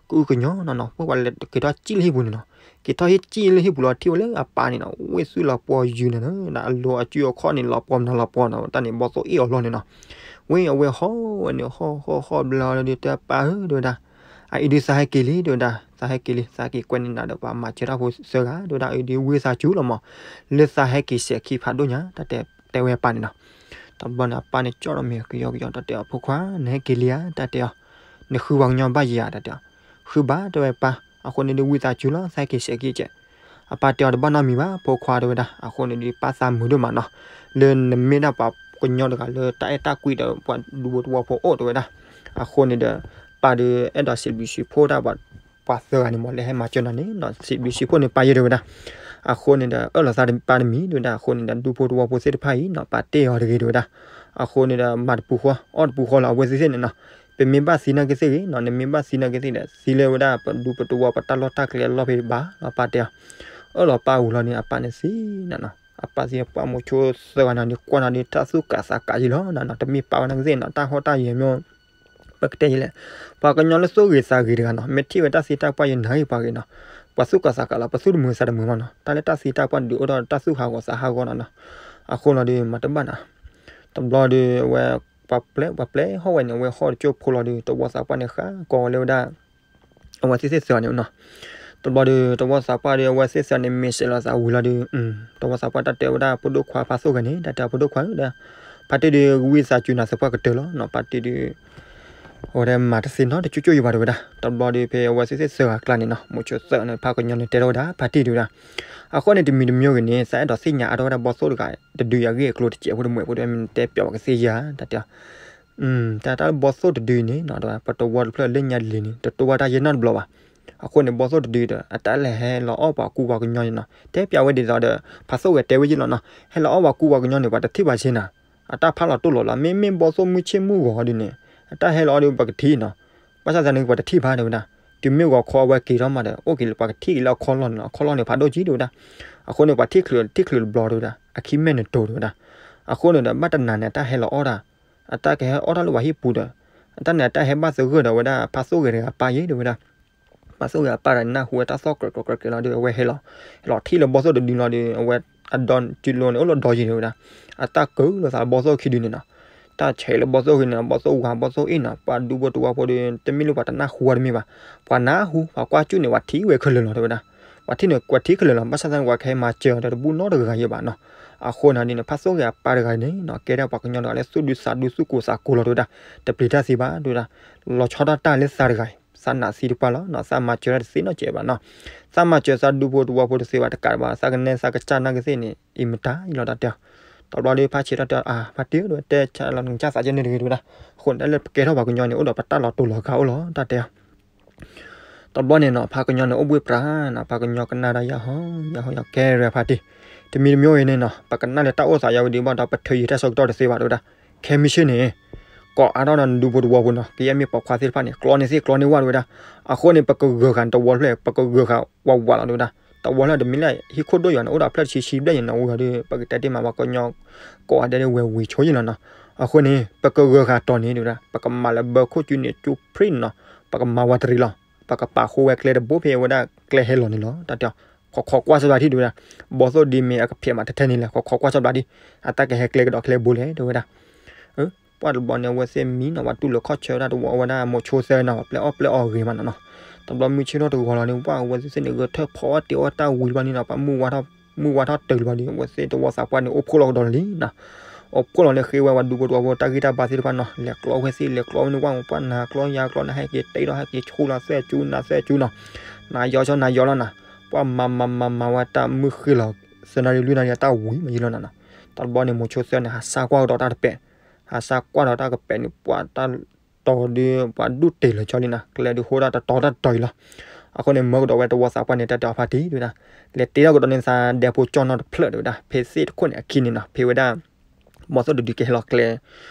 ကအုကညီနီၤနီၤ ပှၤလၢက့ၤထီၣ်စံၣ်လၢဟံၣ်ပူၤန့ၣ်နီၤ. က့ၤထီၣ်ဟံၣ်စံၣ်လၢဟံၣ်ပူၤလီၤ ထံၣ်ဝဲလၢအပၢ်န့ၣ်နီၤ ဝ့ၢ်သွံၣ်လီၤပှီၤယုာ်န့ၣ်နီၤ အလိၤအစုအခီၣ်န့ၣ် လီၤပှီၤမနုၤလီၤပှီၤနီၤ တၢ်န့ၣ် ဘီသိၣ်အ့ၣ်အီၤလီၤန့ၣ်နီၤ. ဝ့ၢ်အဝဲဟီၣ်ဝဲန့ၣ် ဟီၣ်ဟီၣ်ဟီၣ်ဘျီဒီး တဲပၢ်ဧၢ တဲဝဲဒၣ်. အအံၤဒုးသးဟဲက့ၤလံ တဲဝဲဒၣ် သးဟဲက့ၤလံ သးက့ၤကွဲးန့ၢ်နၤဒီး ပှၤမၤစၢၤတၢ်ဖိသၢဂၤ တဲဝဲဒၣ်. အအံၤဒုးဝံသးစူၤလီၤမး လၢသးဟဲက့ၤစဲးခံဖးဒိၣ်ညါ တၢ်တဲ တဲဝဲအပၢ်န့ၣ်နီၤ. တဘျီန့ၣ် အပၢ်န့ၣ်ကၠီၣ်ဒီးမ့ၢ်ကယီကယီ တၢ်တဲအီၤ ဖိခွါ နဟဲက့ၤလံဧါ တၢ်တဲအီၤ. နဃုပှၤကညီဘၣ်ယံၤဧါ တၢ်တဲအီၤ. ဃုဘၣ် တဲဝဲပၢ်. အဃိန့ၣ်ဒုးဝံသးစူၤလီၤ သးဟဲက့ၤစဲးခံကဲး. အပၢ်တဲအီၤ တဘၣ်နီတမံၤဘၣ် ဖိခွါ တဲဝဲဒၣ်. အဃိန့ၣ်ဒုး ပၢ်သးမုာ်ဒိၣ်မးနီၤ လၢနမ့ၢ်ဒၣ်ပှၤကညီတဂၤလၢတၢ်အဲၣ်တၢ်ကွံဒီးပှၤဒူဖိတဝီဖိအိၣ် တဲဝဲဒၣ်. အဃိန့ၣ်ဒီး ပၢ်ဒုးအဲၣ်ဒိးစံးဘျုးစံးဖှိၣ်ဒၣ်ပှၤ ပှၤသၢဂၤန့ၣ်မး လၢဟဲမၤစၢၤနၤန့ၣ်နီၤ စံးဘျုးစံးဖှိၣ်န့ၢ်ပၢ်ယဲ တဲဝဲဒၣ်. အဃိန့ၣ်ဒီး အၢၣ်လီၤသးပၢ်တမံၤ တဲဝဲဒၣ်. အဃိန့ၣ်ဒီး ဒူဖိတဝီဖိသ့ၣ်တဖၣ်အံၤနီၤ ပာ်တ့ၢ်အီၤတဂ့ၤ တဲဝဲဒၣ်. အဃိန့ၣ်ဒီး မၤတပူၤဃီ အီၣ်တပူၤဃီလီၤ အဝဲသ့ၣ်သ့ၣ်န့ၣ်နီၤ. ပမ့ၢ်ဘၣ်သံနာ်က့သ့ၣ်ဂ့ၤနီၤ နမ့ၢ်ဘၣ်သံနာ်က့သ့ၣ်ဒီး သံလၢဝဲဒၣ်ပဒူပတဝီပတၢ်လီၢ်တၢ်ကျဲအလီၢ်ဖဲဘၣ်နီၤ ပၢ်တဲအီၤ. အၢၣ်လီၤပၢ်ဝံၤလီၤန့ၣ် အပၢ်န့ၣ်သံနီၤနီၤ အပၢ်သံပှၢ်မိၤဆိသၢဂၤနီၤန့ၣ် ကွၢ်နီၤန့ၣ် တၢ်သူၣ်ကးသးကးယံၤလီၤနီၤနီၤ တမ့ၢ်ပၢ်ဝဲနာ်က့သ့ၣ်နီၤ တၢ်ဟီၣ်တၢ်ယဲၤမ့ၢ် ပကတဲယဲလဲၣ် ပှၤကညီလၢသူၣ်ဂ့ၤသးဂ့ၤတဂၤနီၤ မ့ၢ်ထံၣ်ဝဲတၢ်သံတၢ်ပှၢ်ယဲနၤဂ့ၤပှၤဂ့ၤနီၤ ပှၤသူၣ်ကးသးကးလီၤ ပသူၣ်တမုာ်သးတမုာ်မးနီၤ တၢ်လၢတၢ်သံတၢ်ပှၢ်ဒုးအိၣ်ထီၣ်တၢ်သူၣ်ဟးဂီၤသးဟးဂီၤနီၤနီၤ အဃိလီၤဒီး မၤတဘၣ်နီၤ တဘျီဒီး အဝဲ ပှၤပျဲ ပှၤပျဲဟီၣ်ဝဲန့ၣ် အဝဲဟီၣ်တကၠိၢ်ဖိလီၤဒီး တဝီသးပှၢ်န့ၣ် ဃၣ်ကီဝဲလၢဝဲဒၣ် အဝဲသ့ၣ်သ့ၣ်သၢဂၤန့ၣ်နီၤ တဘျီဒီး တဝီသးပှၢ်ဒီး အဝဲသ့ၣ်သၢဂၤန့ၣ် မ့ၢ်စဲးလီၤသးဝံၤလီၤဒီး တဝီသးပှၢ်တၢ်တဲဝဲဒၣ် ဖိဒိၣ်ခွါဖးသိၣ်ဂဲၤန့ၣ် တၢ်တဲအီၤ ဖိဒိၣ်ခွါဧၢ ဒီး ဖါတံၢ်ဒီး ဝံသးစူၤနၤသပှၢ်ကတၢၢ်လီၤနီၤ ဖါတံၢ်ဒီး အဝဲဒၣ်မၤတသ့နီတကၠိၢ်ကၠိၢ်ယံၤဘၣ် တဲဝဲဒၣ် တဘျီဒီး ဖဲအဝဲသ့ၣ်သ့ၣ်သၢဂၤကျါန့ၣ်နီၤ မိၤဆိသၢဂၤန့ၣ် ဖးကညီန့ၣ် တဲထီၣ်ဝဲဒၣ် ဖါတံၢ်တဲဝဲဒၣ် အဃိန့ၣ် တမံၤတမံၤဂ့ၤန့ၣ် သးအဲၣ်ဒိးသ့ၣ်ညါအါထီၣ်ဝဲဒၣ်ဘီသိၣ်တဂၤ တဒုးယၤဂ့ၢ်အကျိၤတစဲးဖိတမှဲးဖိဒီး မ့ၢ်တဲပျးဝဲကသ့ဧါ တၢ်တဲအီၤ တၢ်တၢ်လၢဘီသိၣ်တဒုအံၤန့ၣ်နီၤ ပတဝီတဖျၢၣ်လၢညါလံၤန့ၣ် တတိၢ်ဘၣ်တၢ်ယဲၢ်နီတဘျီဘၣ်. အဃိန့ၣ် ဘီသိၣ်တဒုဒီး အတၢ်လဲၤဟဲလီၤအီၣ်ပှၤကူပှၤကညီန့ၣ်နီၤ တဲပျးဝဲဒ်သိးဒီး ဖးသိၣ်ဂဲၤတဲဝဲယဲၢ်လီၤနီၤ ဟဲလီၤအီၣ်ပှၤကူပှၤကညီန့ၣ် ပှၤတထံၣ်ဘၣ်ဆ့နီၤ အတၢ်ဖးလီၤတိၢ်လီၤလီၤ မ့မ့ၢ်ဘီသိၣ်မုၢ်ဆ့ၣ်မုၢ်ဂီၤဒ်န့ၣ် အတၢ်ဟဲလီၤအီၣ်ဒီးပှၤကထံၣ်နီၤ ဘၣ်ဆၣ်သးန့ၣ် ပှၤတထံၣ်ဘၣ်တဲဝဲဒၣ် တုၤမ့ၢ်ဂီၤခီအဝဲက့ၤထီၣ်မးဒီး အိၣ်က့ၤလၢပှၤကထံၣ်က့ၤလၢအခီၣ်လီၢ်န့ၣ်လီၤ အခီၣ်လီၢ်န့ၣ် ဖးဒိၣ်ကံတဲဝဲဒၣ်. အဃိန့ၣ် ပှၤထံၣ်ချုးထံၣ်ချုးတဘျီတဲဝဲဒၣ် အခံမဲာ်န့ၣ်တိၤတဲဝဲဒၣ်. အဃိန့ၣ်ဒီး ဘၣ်တနၤန့ၣ် အတၢ်ဟဲလီၤအီၣ်တၢ် အတၢ်ကဟဲအီၣ်တၢ်လၢပှၤဟံၣ်ပူၤဒီး အတၢ်န့ၣ် အတၢ်ဟဲဘၣ်သဂၢၢ်ဒီးဝဲဒၣ် ဖးသိၣ်ဂဲၤတဂၤပၢ်ယဲၢ်တဲဝဲဒၣ်. ဖးသိၣ်ဂဲၤအပၢ်ဒီးနၢ်ဟူဝဲတၢ်သီၣ်ကြၢးကြၢးကြၢးကြၢးလီၤဒီး အဝဲဟဲလီၤ ဟဲလီၤထံၣ်လၢဘီသိၣ်တဒုလီၤဒီး အဝဲအဒီတုၤလီၤန့ၣ် အိၣ်လၢဒီယံၤတဲဝဲဒၣ်. အတၢ်ကၢလိာ်သးဘီသိၣ်ခံဒုန့ၣ်နီၤ. တၢ်ဆဲးလၢဘီၣ်သိၣ်ဂ့ၤန့ၣ် ဘီၣ်သိၣ်ဝါ ဘီၣ်သိၣ်အ့ၣ်နီၤ, ပှၤဒူဖိတဝီဖိဒီး တမ့ၢ်လၢပှၤတနၢ်ဟူဝဲတမ့ၢ်ဘၣ်, ပှၤနၢ်ဟူ ပှၤကွၢ်ကၠူၣ်န့ၣ် ပှၤထံၣ်ဝဲခဲလၢာ်လီၤ တဲဝဲဒၣ်. ပှၤထံၣ်န့ၣ် ပှၤထံၣ်ခဲလၢာ်လီၤ, ဘၣ်ဆၣ်သနာ်က့ ပှၤကဟဲမၤစၢၤအီၤဒီးတဘူၣ်နီတဂၤယဲဘၣ်နီၤ. အဃိန့ၣ်ဒ်န့ၣ် ဖါသိၣ်ဂ့ၤအပၢ်တဂၤန့ၣ်နီၤ ကဲဒၣ်ပှၤကညီတဂၤလၢသူၣ်ဒူသးဒူ သူၣ်ကိၢ်သးကိၢ်လီၤ တဲဝဲဒၣ်, တပျံၤတၢ်သံဘၣ် တဲဝဲဒၣ်, လီၤဆီဒၣ်တၢ်လၢသးတဂၤအံၤ သးနာ်သံတပှၢ်လီၤနီၤ, သးမၤစၢၤတၢ်တသ့နီတစဲးဘၣ်နီၤ. သးမၤစၢၤသးဒူဖိတဝီဖိတသ့ဘၣ်တကးဘၣ်, သးကနဲသးကစၢ်နာ်ကသ့ၣ်န့ၣ် အံၤမတၤအံၤလီၤ တၢ်တဲအီၤ. တဘျီဒီး ဖါဆံးတၢ်တဲအီၤ အါ ဖါတံၢ် တဲဆါလီၤနကစၢ်သးကန့ၣ်တဂ့ၤ တဲဝဲဒၣ်. အဃိန့ၣ် တၢ်လၢပကဲထီၣ်ပှၤကညီန့ၣ် အိၣ်ဒီးပတၢ်လီၤတူာ်လီၤကာ်အိၣ်လီၤ တၢ်တဲအီၤ. တဘျီန့ၣ်နီၤ ဖါကညီန့ၣ်အိၣ်ဘှ့ၣ်ပြးနီၤ, ဖါကညီကနၣ်ဒီးယဟီ ယဟီ ယကဲရဲဖါတံၢ်, တမံၤတမံၤဂ့ၤန့ၣ်နီၤ ပကနၣ်လၢတၢ်အိၣ်သးယါဝဲဒံးဘၣ်ဒီး ပထုးယံၤတၢ်ဆၢကတီၢ်တသ့ဘၣ် တဲဝဲဒၣ်. ခဲမုၢ်ဆ့ၣ်န့ၣ် ကိးအါထီၣ်ဒီးနဒူဖိတဝီဖိနီၤ, ကယဲၢ်မ့ၢ်ပိာ်ခွါသ့ၣ်တဖၣ်န့ၣ် ကျီန့ၢ်သ့ၣ်ကျီန့ၢ်ဝဲ တဲဝဲဒၣ်. အဃိန့ၣ် ပကဂၢၤဃာ်နတဝီတဖျၢၣ် ပကဂၢၤဃာ်ဝးဝးလီၤ တဲဝဲဒၣ်. တဝီလၢတမံၤလၢဟံၣ်ခိၣ်ဒိၣ်ယွၤန့ၣ် အိၣ်ဒီးဖျၢၣ်တဆံဆံဘျဲၣ်ယဲနီၤ, ဝံၤဒီး ပကတဲတ့ၢ်မး ပှၤကညီကိးဂၤဒဲးဝဲဝံၤဆိယဲလီၤနီၤ. အဃိန့ၣ် ပကဂၢၤဃာ်တီၤန့ၣ် တဲဝဲဒၣ်, ပကမၤလၢဘၢခိၣ်ကၠူန့ၣ် ကၠူဖြံၣ်နီၤ, ပကမၤဝဲတရံးလီၤ. ပကပာ်ဃုာ်ဝဲကျဲတဘိဖဲဝဲဒၣ်ကျဲဟဲလီၤန့ၣ်လီၤ တၢ်တဲအီၤ. ခိးခိးကွၢ်စၢၤဘျးထံ တဲဝဲဒၣ်, ဘီၣ်သိၣ်ဒ်မ့ၢ်အကဖျဲးမးထဲထဲန့ၣ်လဲၣ်, ခိးခိးကွၢ်စၢၤဘျးထံ, အတၢ်ကဟဲကျဲကဒီးကျဲဘိလဲၣ် တဲဝဲဒၣ်. ပှၢ်တဘျီန့ၣ် အဝဲသ့ၣ်မံနီၤ ပှၤတူၢ်လိာ်ခီၣ်ဆၢဝဲဒၣ်တဝီ အဝဲဒၣ်မိၤဆိသၢနီၤ ပျဲအီၣ်ပျဲအီၣ်ဂ့ၤမးနီၤနီၤ. တဘျီမုၢ်ဆ့ၣ်ထီၣ်တဂီၤလီၤန့ၣ် ပှၢ်အဝဲသ့ၣ်န့ၣ် ဂဲၤထၢၣ်ဖီအီၣ်တ့ၤအီၣ်တၢ်ဝံၤတဘျီန့ၣ်နီၤ ပှၢ်မုၢ်ဝါထီၣ်တၢၤတဘျီန့ၣ် အဝဲသ့ၣ်တဝီသးပှၢ်န့ၣ် အိၣ်ဖှိၣ်လီၤကဒီးလံနီၤ. အိၣ်ဖှိၣ်လီၤန့ၣ် ဃ့ဝဲပှၤဒူဖိတဝီဖိတၢ်ဂံၢ်တၢ်ဘါသ့ၣ်တဖၣ်နီၤ, လဲၤကျီဝဲသ့ၣ် လဲၤကျီဝဲန့ၣ် ပှၢ်ပှၢ်နၤကျီယၤကျီနၤ ဟဲက့ၤတ့ထီၣ် ဟဲက့ၤဆူလီၤသၢၣ်ကၠူ နၤသၢၣ်ကၠူနီၤ, နၤယီၤဆီနၤယီၤလီၤနၤ. ပှၢ်မၤမၤမၤမၤဝဲတၢ်မုၢ်ဃ့ၢ်လီၤ သၢနၣ်ရံၣ်လွံၢ်နၣ်ရံၣ် အတၢ်ဝံၤမးယံာ်လီၤနၤနီၤ. တဘျီန့ၣ် မိၤဆိသၢန့ၣ် ဟးစၢ်ကွၢ်ကဒီးတၢ်တပဲာ်, ဟးစၢ်ကွၢ်ဒီးတၢ်ကပဲာ်န့ၣ် ပှၢ်တၢ်တီၤဒီး ပှၤဒူၣ်တ့ၢ်လၢာ်ကၠီလံနီၤ, ကျဲဒုးဟိဒၣ်တတီၤတၢ်တတီၤအံၤလီၤ. အဃိန့ၣ် မၢကဒီးဝဲတဝီသးပှၢ်န့ၣ် တၢ်တဲအီၤဖါတံၢ် တဲဝဲဒၣ်, လဲၤတ့ထီၣ်ကဒီးန့ၣ်သးဒဲဖိကၠီၣ်နီတဖျၢၣ် တဲဝဲဒၣ်, ဖဲသ့ၣ်တခိၣ်န့ၣ်အခံန့ၣ်နီၤ ဖဲဝဲဒၣ် ဘီၣ်သိၣ်တဒုကဟဲလီၤကျဲ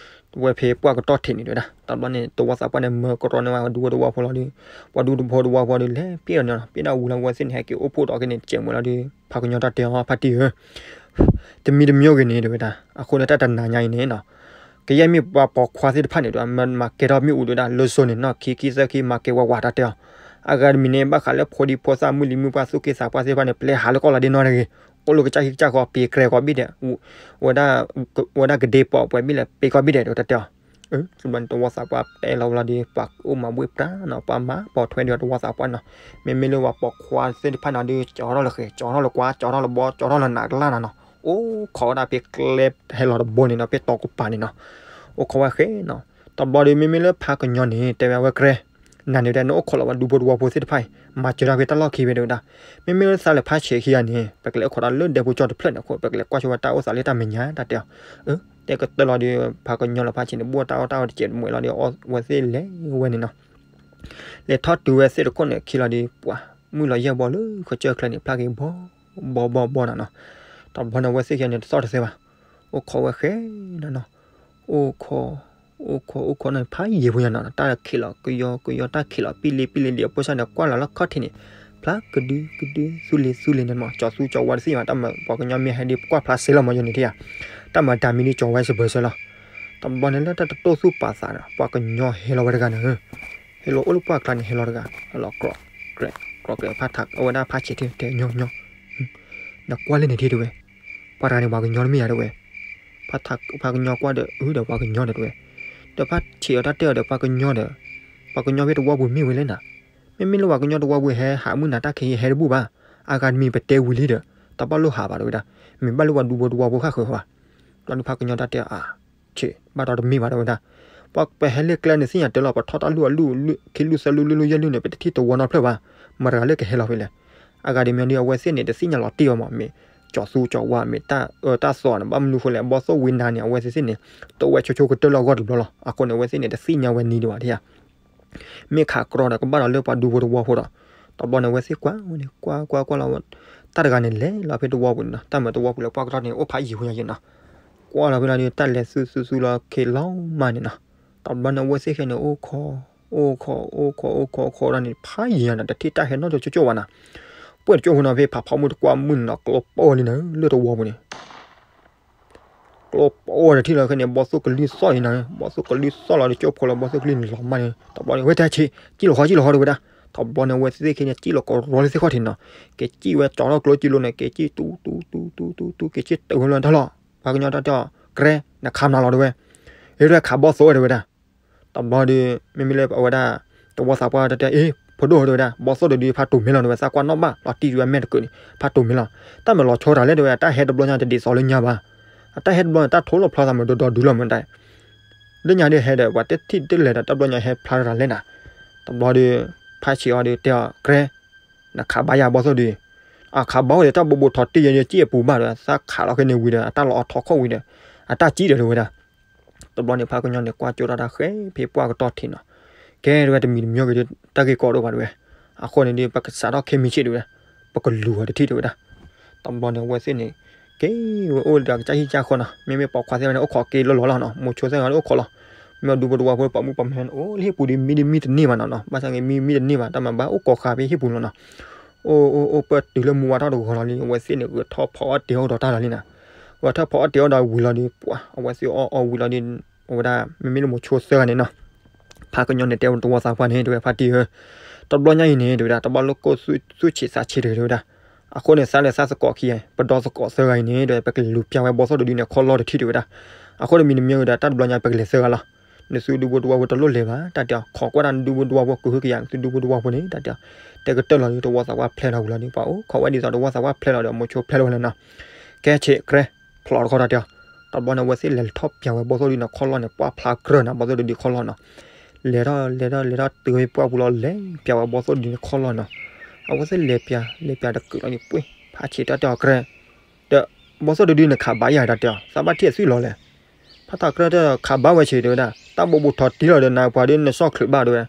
ဝဲဖဲပှၢ်ကတီၢ်ထံးန့ၣ် တဲဝဲဒၣ်. တဘျီန့ၣ် တဝီသးပှၢ်န့ၣ် မၢကရီန့ၢ်ဝဲ ဒူဖိတဝီဖိလီၤဒီး ပှၤဒူဖိတဝီဖိဒီး လဲၤပ့ၢ်ဒီးန့ၣ်လီၤ, ပ့ၢ်ဒၣ်ဝံၤလီၤ အဝဲသ့ၣ်န့ၣ် ဟဲက့ၤအိၣ်ဖှိၣ်ဒီးက့ၤန့ၣ် ကဲးမွဲလီၤဒီး ဖါကညီတၢ်တဲအီၤ ဖါတံၢ်ဧၢ တမံၤတမံၤဂ့ၤန့ၣ် တဲဝဲဒၣ်, အဃိန့ၣ် တၢ်တနၤညါအံၤန့ၣ်နီၤ ကယဲၢ်မ့ၢ်ပှၤပိာ်ခွါသ့ၣ်တဖၣ်န့ၣ် တဲဝဲဒၣ် မၤကဲထီၣ်မ့ၣ်အူ တဲဝဲဒၣ်, လၢစိၤန့ၣ် နီၢ်ခံခံသၢခံ မၤကဲဝဲဝး တၢ်တဲအီၤ. အဂၤတမံၤန့ၣ် ဘၣ်ဃးလၢဖိဒံဖိသၣ် မုၢ်လံၤမုၢ်ပှၢ် သူၣ်က့သးပှၢ်သ့ၣ်တဖၣ်န့ၣ် ပျဲဟးလၢကီၢ်လီၤဒ့နီတဂ့ၤ, အိၣ်လၢကစၢ်ဟံၣ်ကစၢ်ဃီ ပ့ၤကြဲကီးဘ့ၣ်ဒဲး, ဝဲဒၣ် ဝဲဒၣ်ကဒ့ပိာ်ပှဲၤဘ့ၣ်လဲၣ် ပ့ၤကီးဘ့ၣ်ဒဲး တဲဝဲတၢ်တဲအီၤ. တဘျီန့ၣ် တဝီသးပှၢ်တဲလီၤဝဲလီၤဒီး ပှၤအိၣ်မၤဘှ့ၣ်ပြးနီၤ ပှၤမၤပိာ်ထွဲဒီးတဝီသးပှၢ်နီၤ, မ့မ့ၢ်လၢပှၤပိာ်ခွါသ့ၣ်တဖၣ်န့ၣ်ဒီး ကၠီထီၣ်လၢဃဲၤ ကၠီထီၣ်လၢကွၢ် ကၠီထီၣ်လၢဘီ ကၠီထီၣ်လၢနးကလၢ်နၤနီၤ, အိၣ်ခိးဝဲဒၣ်ဖဲကျဲဟဲလီၤတဘိန့ၣ်နီၤ ဖဲတီၤကပၤန့ၣ်နီၤ, အိၣ်ခိးဝဲဃဲနီၤ. တဘျီဒီး မ့မ့ၢ်လၢဖါကညီန့ၣ် တဲဝဲအဝဲကြဲ နၤန့ၣ်တဲ နအိၣ်ခိးလီၤဝဲဒူဖိတဝီဖိသ့ၣ်တဖၣ်အံၤ မၤစၢၤတၢ်ဖဲတၢ်လီၢ်ခံဖဲ တဲဝဲဒၣ်. မ့မ့ၢ်လၢသးလၢဖါဆံးခံဂၤန့ၣ် ပကလဲၤအိၣ်ခိးတၢ်လၢဒဲဖိကၠီၣ်တဖျၢၣ်န့ၣ်အဃိ ပကလဲၤကွၢ်ဆိဝဲတၢ်အိၣ်သးလၢတၢ်မဲာ်ညါ တၢ်တဲအီၤ. တဲကတၢၢ်လီၤဒီး ဖါကညီလီၤဖါဆံးန့ၣ် ဘိၣ်တၢ်အီၣ်တၢ်အီတစဲးတမှဲၤလီၤဒီး အဝဲသ့ၣ်လဲၤဝဲန့ၣ်နီၤ. လဲၤထီၣ်တုၤဝဲသ့ၣ်တခိၣ်န့ၣ်အခံလီၤဒီး ပှၤမုၢ်လီၤယဲၢ်ဘီလၢဃုကၢၢ်ချၢန့ၣ် ဖျါက့ၤဘီ ဘီဘီဘီနီၤနီၤ. တဘျီန့ၣ် အဝဲသ့ၣ်ခံဂၤန့ၣ် တသီၣ်တသဲဘၣ်. အိၣ်ခိးဝဲဃဲနီၤနီၤ. အိၣ်ခိး အိၣ်ခိး အိၣ်ခိးန့ၣ် ဖးယံာ်ဖိညါနီၤ တၢ်ခံးလီၤကယီကယီ တၢ်ခံးလီၤ ပံလ့ပံလ့လံ အဖိစၢ်န့ၣ် ကွၢ်လီၤလၢခီၣ်ထံးန့ၣ် ဖျါကဒုကဒု သူလ့သူလ့န့ၣ်မး ကၠီသူကၠီဝါတသ့ဘၣ် တၢ်မၤပှၤကညီမ့ၢ်ဟဲဒ်ပကွၢ်ဖျါစဲလီၤမး ယန့ၣ်ထံၣ်ဧါ. တၢ်မၤတၢ်မံၤဒ်ကၠီဝါစဘၢၣ်စၢလီၤ. တဘျီန့ၣ်လၢတၢ်တတိၢ်သူၣ်ပာ်သးဒီး ပှၤကညီဟဲလီၤဝဲတဂၤန့ၣ် ဟဲလီၤအိၣ်လၢပှၢ်ကျါန့ၣ် ဟဲလီၤတဂၤ ဟဲလီၤ ကြဲးကြဲးဖးထး အဝဲဒၣ်ဖးဆံးထံၣ်တဲညီညီ နကွၢ်လၢန့ၣ်ထံၣ်တဲဝဲ ပှၤတဂၤန့ၣ် ပှၤကညီတမ့ၢ်ဧါတဲဝဲ. ဖးထး ပှၤကညီကွၢ်ဒီး အုဒီးပှၤကညီဒီးတဲဝဲ. ဒီးဖးဆံးအီၤတၢ်တဲအီၤဒီး ပှၤကညီဒီး ပှၤကညီဖဲတဝီပူၤမ့ၢ်ဝဲလဲၣ်နၤ. မ့မ့ၢ်လၢပှၤကညီတဝီပူၤဟဲဟးမုၢ်နၤတၢ်ခံးဟဲတဘူၣ်ဘၣ်. အဂၤတမံၤပတဲဝံၤလံဒီး တဘၣ်လိၣ်ဟးဘၣ်တဲဝဲဒၣ်. မ့ၢ်ဘၣ်လၢပှၤဒူဖိတဝီဖိဃၣ်ဃၢၤဘၣ်. ဘျီဒုးဖးကညီတၢ်တဲအီၤ အါ ဆံး ဘၣ်ဒီးတမ့ၢ်ဘၣ်တဲဝဲဒၣ်. ပှၤပဟဲလၢကျဲန့ၣ်သ့ၣ်ညါတၢ်လီၤ ပထီၣ်တၢ်လူၢ်အလူၢ် ခံလူၢ်သၢလူၢ်လွံၢ်လူၢ်ယဲၢ်လူၢ်န့ၣ် ပတထံၣ်တဝီနီတဖျၢၣ်ဘၣ်. မတၤတဂၤလၢကဟဲလီၤဖဲလဲၣ်. အဂၤတမံၤဒီး အဝဲသ့ၣ်န့ၣ် တသ့ၣ်ညါလီၤတံၢ်အီၤမး မ့ၢ်ကၠီသူကၠီဝါ မ့ၢ်တၢ်အၢတၢ်သီန့ၣ် ဘၣ်မနုၤဃိလဲၣ် ဘီၣ်သိၣ်ဝံနၤန့ၣ် အဝဲသ့ၣ်သ့ၣ်န့ၣ် တအိၣ်ဝဲဆိဆိကတၢၢ်လၢအဂီၢ်တဘျီလီၤ. အဃိန့ၣ် အဝဲသ့ၣ်န့ၣ် တသ့ၣ်ညါဝဲနံၤဒံးဘၣ်ထံၣ်ဧါ. မ့ၢ်ခးကြီဒီးကဘၣ်ဒီးလၢပှၤဒူဖိတဝီဖိဒီး တဘျီန့ၣ် အဝဲသ့ၣ်ကွၢ်ဝဲန့ၣ် ကွၢ်ကွၢ်ကွၢ်လီၤ တၢ်တဂၤန့ၣ်လဲၤလီၤဖဲတဝီပူၤန့ၣ်နီၤ တၢ်မၤတဝီပူၤလၢပှၢ်ကတီၢ်န့ၣ် အိၣ်ဖးယံာ်ဖိညါယံာ်နီၤ ကွၢ်လီၤဖဲလီၤဒီး တၢ်လဲၤသူသူသူလီၤခ့လီၤမးန့ၣ်နီၤ တဘျီန့ၣ် အဝဲသ့ၣ်ခဲန့ၣ် အိၣ်ခိး အိၣ်ခိး အိၣ်ခိး အိၣ်ခိး အိၣ်ခိးဒၣ်န့ၣ် ဖးယံာ်ညါနီၤ တထံၣ်တၢ်ဟဲနီတကၠိကၠိဘၣ်နီၤ ပှဲၤတကၠိဖိနီၤ ဖဲဖးဖီမုၢ်တကွၢ်မုၢ်န့ၣ်နီၤ ကျိပီၢ်လံနီၤ လၢတဝီပူၤန့ၣ် ကျိပီၢ်တထံၣ်လီၤခဲန့ၣ် ဘီၣ်သိၣ်ကလံၤသီၣ်အံၤနီၤ ဘီၣ်သိၣ်ကလံၤသီၣ်လီၤဒီး ကၠိဖိလီၤ ဘီၣ်သိၣ်ကလံၤန့ၣ်လီၤမးန့ၣ် တဘျီန့ၣ် ဝဲတၢ်ဆံး ကံၣ်လီၤဃီ ကံၣ်လီၤဃီတဲဝဲဒၣ် တဘျီန့ၣ် အဝဲသ့ၣ်ခဲန့ၣ် ကံၣ်လီၤကရီလၢသ့ၣ်ခီၣ်ထံးနီၤ က့ၤကံၣ်ဝဲကၠီထီၣ်ကျိကံၣ်လိၤန့ၣ် က့ၤကံၣ်တူတူတူတူတူတူ က့ၤကံၣ်တဝဲလၢတၢ်လီၢ် ပှၤကညီတၢ်တဲအီၤ ကြဲ နခါမနုၤလီၤတဲဝဲ အ့ တဲဝဲ ခးဘီၣ်သိၣ်ဝဲ တဲဝဲဒၣ်. တဘျီဒီး မ့မ့ၢ်လၢအဝဲဒၣ် တဝီသးပှၢ်တၢ်တဲ အ့ ဖိဒိၣ်ဧၢ တဲဝဲဒၣ်, ဘီၣ်သိၣ်တဒုဖးတိၤမ့ၢ်လီၤ တဲဝဲ, သးကွၢ်နီၣ်ဘၣ်လီၤတံၢ်ဝဲ မဲာ်တကုးန့ၣ် ဖးတိၤမ့ၢ်လီၤ, တၢ်မၤလီၤဆီတၢ်လဲၣ် တဲဝဲ, အတၢ်ဟဲတဘျီညါတဒ်သိးလၢညါဘၣ်, အတၢ်ဟဲတဘျီန့ၣ် တၢ်ထိလီၤဖျါသးမုာ်ဒီးဒီဒုလီၤမုာ်တၢ် လၢညါဒီးဟဲဒီး ပှၤတထံၣ်တလဲၤဒီး တဘျီညါဟဲဖျါတၢ်လဲၣ်နၤ. တဘျီဒီး ဖးဆံးအီၤဒီးတဲအီၤ ကြဲ နခးဘါယၤဘီၣ်သိၣ်ဒု, အခးဘါဝဲဒီး တၢ်ဘိးဘိးထီၣ်တ့ၢ်ယဲ ယစံၣ်အပူၤဘၣ်ဒီး သးခးလီၤခဲန့ၣ်ဝံၤဒီး အတၢ်လီၤအီထီခီၣ်ဝံၤဒီး အတၢ်စံၣ်ဒီး တဲဝဲဒၣ်. တဘျီန့ၣ် ဖးကညီန့ၣ် ကွၢ်ကၠိတၢ်တၢ်ဃဲဖဲပှၢ်ကတီၢ်ထံးနီၤ, ကဲ တဲဝဲ တမံၤတမံၤဂ့ၤဒီး တၢ်ဂ့ၢ်ကီဒိၣ်ဘၣ် တဲဝဲ, အဃိန့ၣ်ဒီး ပကစးထီၣ်ခဲမံၤဆ့ၣ် တဲဝဲဒၣ်, ပကလူၤအီၤတထံၣ် တဲဝဲဒၣ်. တဘျီန့ၣ် အဝဲသ့ၣ်န့ၣ် က့ၤဝဲအိၣ်ဒီးကစၢ်ဟံၣ်ကစၢ်ဃီနီၤ, မ့မ့ၢ်ပိာ်ခွါသ့ၣ်တဖၣ်န့ၣ် အိၣ်ခိးက့ၤလီၤလီၤလီၤနီၤ, မိၤဆိသ့ၣ်တဖၣ်န့ၣ် အိၣ်ခိးလီၤ, မ့ၢ်ဒူဖိတဝီဖိ ပိာ်မုၣ်ပိာ်မၢၤန့ၣ် အိၣ်လၢဟံၣ်ပူၤဒီး မံဒီးမံတန့ၢ်ဘၣ်နီၤနီၤ, ဘၣ်ဆၣ်ဂ့ၤမံမံတန့ၢ်ဘၣ် တၢ်မၤဘၣ်အိၣ်ကိးဃာ်ဖဲဟံၣ်ပူၤလီၤနီၤ. အိၣ်အိၣ်အိၣ်ပၢၢ်တုၤလၢမူဝါထီၣ်တဂီၤလီၤလံ အဝဲသ့ၣ်န့ၣ် ဂဲၤထီၣ်ဖီအီၣ်တ့ၤအီၣ်ဒီးတၢ်လီၤလံနီၤ. ဂဲၤထီၣ်ဖီအီၣ်တ့ၤအီၣ်ဒီးဝံၤလီၤဒီး ပှၤ အဝဲသ့ၣ်အီၣ်အီၣ်ဝံၤလီၤဒီး အဝဲဒၣ် မ့မ့ၢ်လၢမိၤဆိသၢဂၤန့ၣ်နီၤ, ဖးကညီန့ၣ် တဲဝဲတဝီသးပှၢ်န့ၣ် တဲဝဲ ဖါတံၢ်ဧၢ, တဘျီညါအံၤန့ၣ် တဲဝဲဒၣ် တဘၣ်လိၣ်ကိၢ်သူၣ်ဆံးသးဆံးတဂ့ၤ တဲဝဲဒၣ်, အဃိန့ၣ် သးလၢသးသကိးခံဂၤ ပဒီသကိးသၢဂၤအံၤန့ၣ် တဲဝဲ ပကလူၤပျၢ်ဝဲဘီၣ်သိၣ်တဒုန့ၣ် ခီၣ်လီၢ်တထံၣ် တဲဝဲဒၣ်, အဃိန့ၣ် မံၤတမံၤဒီး တၢ်တဘျီညါ ပကလဲၤသၢဂၤလီၤ. နသုဒူဖိတဝီဖိတလိၣ်လဲၤဘၣ် တၢ်တဲအီၤ, ခိးကွၢ်တၢ်နသုဒူဖိတဝီဖိ ကဟုကယာ် နသုဒူဖိတဝီဖိန့ၣ် တၢ်တဲအီၤ, တဲကတၢၢ်လီၤဒီး တဝီသးပှၢ်ဖျဲလီၤဝံၤလီၤဒီး ပှၤအိၣ်ခိးဝဲဒ်သိးတဝီသးပှၢ်ဖျဲလီၤဒီး မိၤဆိဖျဲလီၤဝဲလီၤနီၤ. ကဲဆံး ကြဲ ဖျိးတခီတၢ်တဲအီၤ, တဘျီန့ၣ် အဝဲသ့ၣ်လဲၤထီၣ်ပျၢ်ဝဲဘီၣ်သိၣ်တဒုန့ၣ် ခီၣ်လီၢ်န့ၣ် ပှၢ်ဖျါကြၢးနီၤ ဘီၣ်သိၣ်တဒုခီၣ်လီၢ်နီၤ. လဲၤထီၣ်လဲၤထီၣ်လဲၤထီၣ်တုၤဝဲပှၢ်ပူၤလီၤ လဲၤပျၢ်ဝဲဘီၣ်သိၣ်တဒုန့ၣ် ခီၣ်လီၢ်နီၤ. အဝဲသ့ၣ်လဲၤပျၢ် လဲၤပျၢ်တကုးလီၤန့ၣ် ပှ့ၢ် ဖးဆံးတၢ်တဲအီၤ ကြဲ ဒီး ဘီၣ်သိၣ်တဒုန့ၣ် ခးဘါယၤ တၢ်တဲအီၤ, သးဘၣ်ထံၣ်အသွံၣ်လီၤလဲၣ်. ဖါထးကြၢၢ်တဲ ခးဘါဝဲဆံး တဲဝဲဒၣ်, တၢ်ဘိးဘိးထီၣ်တ့ၢ်လီၤဒီး နပှၤဒုးနဆီၣ်ချုးဘၣ် တဲဝဲ,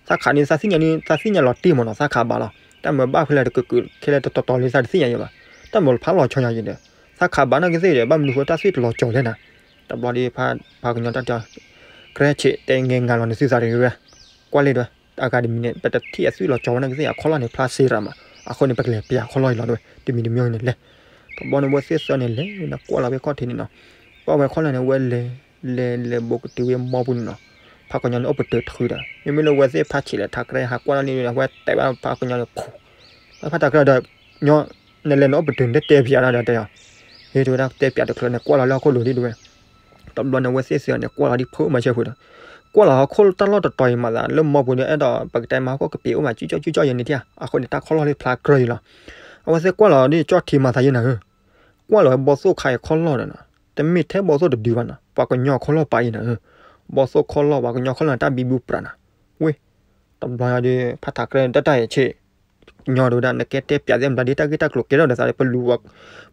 သးခးန့ၣ် သးသ့ၣ်ညါလီၤတံၢ်မးနီၤ သးခးဘါလီၤ. တၢ်မၤဘၣ်ဖဲလဲၣ်တကုးကုး ခဲလၢာ်တတီၤတီၤလံ သးတသ့ၣ်ညါယဲဘၣ်. တၢ်မၤဖးလီၤဆီညါယဲဒီး သးခးဘါနာ်က့သ့ၣ်ဒီး ဘၣ်မနုၤဃိတၢ်သွံၣ်တလီၤကၠီၤလဲၣ်နၤ. တဘျီဒီး ဖါကညီတၢ်တဲအီၤ ကြဲဆံး တဲငဲငါလီၤနသုသးတဂ့ၤဝဲ, ကွၢ်လံဒီး အဂၤတမံၤန့ၣ် ပတထံၣ်အသွံၣ်လီၤကၠီၤဝဲနာ်က့သ့ၣ် အခီၣ်လီၢ်န့ၣ် ဖျါစ့ရၤမး, အဃိန့ၣ် ပကလဲၤပျၢ်အခီၣ်လီၢ်အံၤလီၤ တဲဝဲ, တမံၤတမံၤန့ၣ်လဲၣ်. တဘျီန့ၣ် အဝဲသ့ၣ်သၢန့ၣ်လဲၤဝဲန့ၣ် ကွၢ်လီၤဝဲခီၣ်ထံးန့ၣ်နီၤ, ကွၢ်ဝဲခီၣ်လီၢ်န့ၣ် အဝဲလဲၤ လဲၤလဲၤဘိးကတုၤဝဲမီပူၤန့ၣ်နီၤ, ဖါကညီန့ၣ်အိၣ်ပတုာ်တဃုဒီး မ့မ့ၢ်လၢအဝဲသ့ၣ်ဖါဆံးလဲၤထးကြဲ ဟးကွၢ်လီၤန့ၣ် အဝဲတဲဘၣ်ဖါကညီန့ၣ် ဖူး ဖါထးကြဲဒီး ညီ နလဲၤနအိၣ်ပတုာ်န့ၣ် တဲပျးဒၣ်ဒီးတဲအီၤ, ဟ့ၣ် တဲဝဲဒၣ် တဲပျးတချုးန့ၣ် ကွၢ်လီၤလၢဟီၣ်ခိၣ်လိၤဒံး တဲဝဲ. တဘျီန့ၣ် အဝဲသ့ၣ်သၢန့ၣ် ကွၢ်လီၤဒံးဖိမၤဆၢဖုးဒီး ကွၢ်လီၤဟီၣ်ခိၣ်တၢ်လီၢ်တတီၤအံၤမၤသး လၢမီပူၤဒီး အဲၣ်ဒိးပကတဲမၤဟီၣ်ခိၣ်ကပ့ၤအိၣ်မး ကၠူကၠီကၠူကၠီယဲန့ၣ်ထံၣ်ဧါ, အဃိန့ၣ် တၢ်ခီၣ်လီၢ်လၢဖျါကြၢးအံၤလီၤ. အဝဲသ့ၣ်ကွၢ်လီၤဒ်ကၠီထံမၤသးယဲနၤဧၢ, ကွၢ်လီၤဝဲဘီၣ်သိၣ်ခါအံၤခီၣ်လီၢ်ဒီးနီၤ, တမ့ၢ်ထဲဘီၣ်သိၣ်တဒုဘၣ်နီၤ, ပှၤကညီခီၣ်လီၢ်ပာ်အံၤနၤဧၢ, ဘီၣ်သိၣ်ခီၣ်လီၢ် ပှၤကညီခီၣ်လီၢ်န့ၣ် တၢ်ဘံဘူပြးနၤ, ဝ့ၢ် တဘျီဒီး ဖါထးကြဲတၢ်တၢ်အံၤဆ့ၣ် ကညီတဲဝဲဒၣ် နကဲတဲပျးသ့ၣ်မတၤဒ်တၢ်ဂ့ၢ်တၢ်ကျိၤကဲထီၣ်ဒီးသးဒီး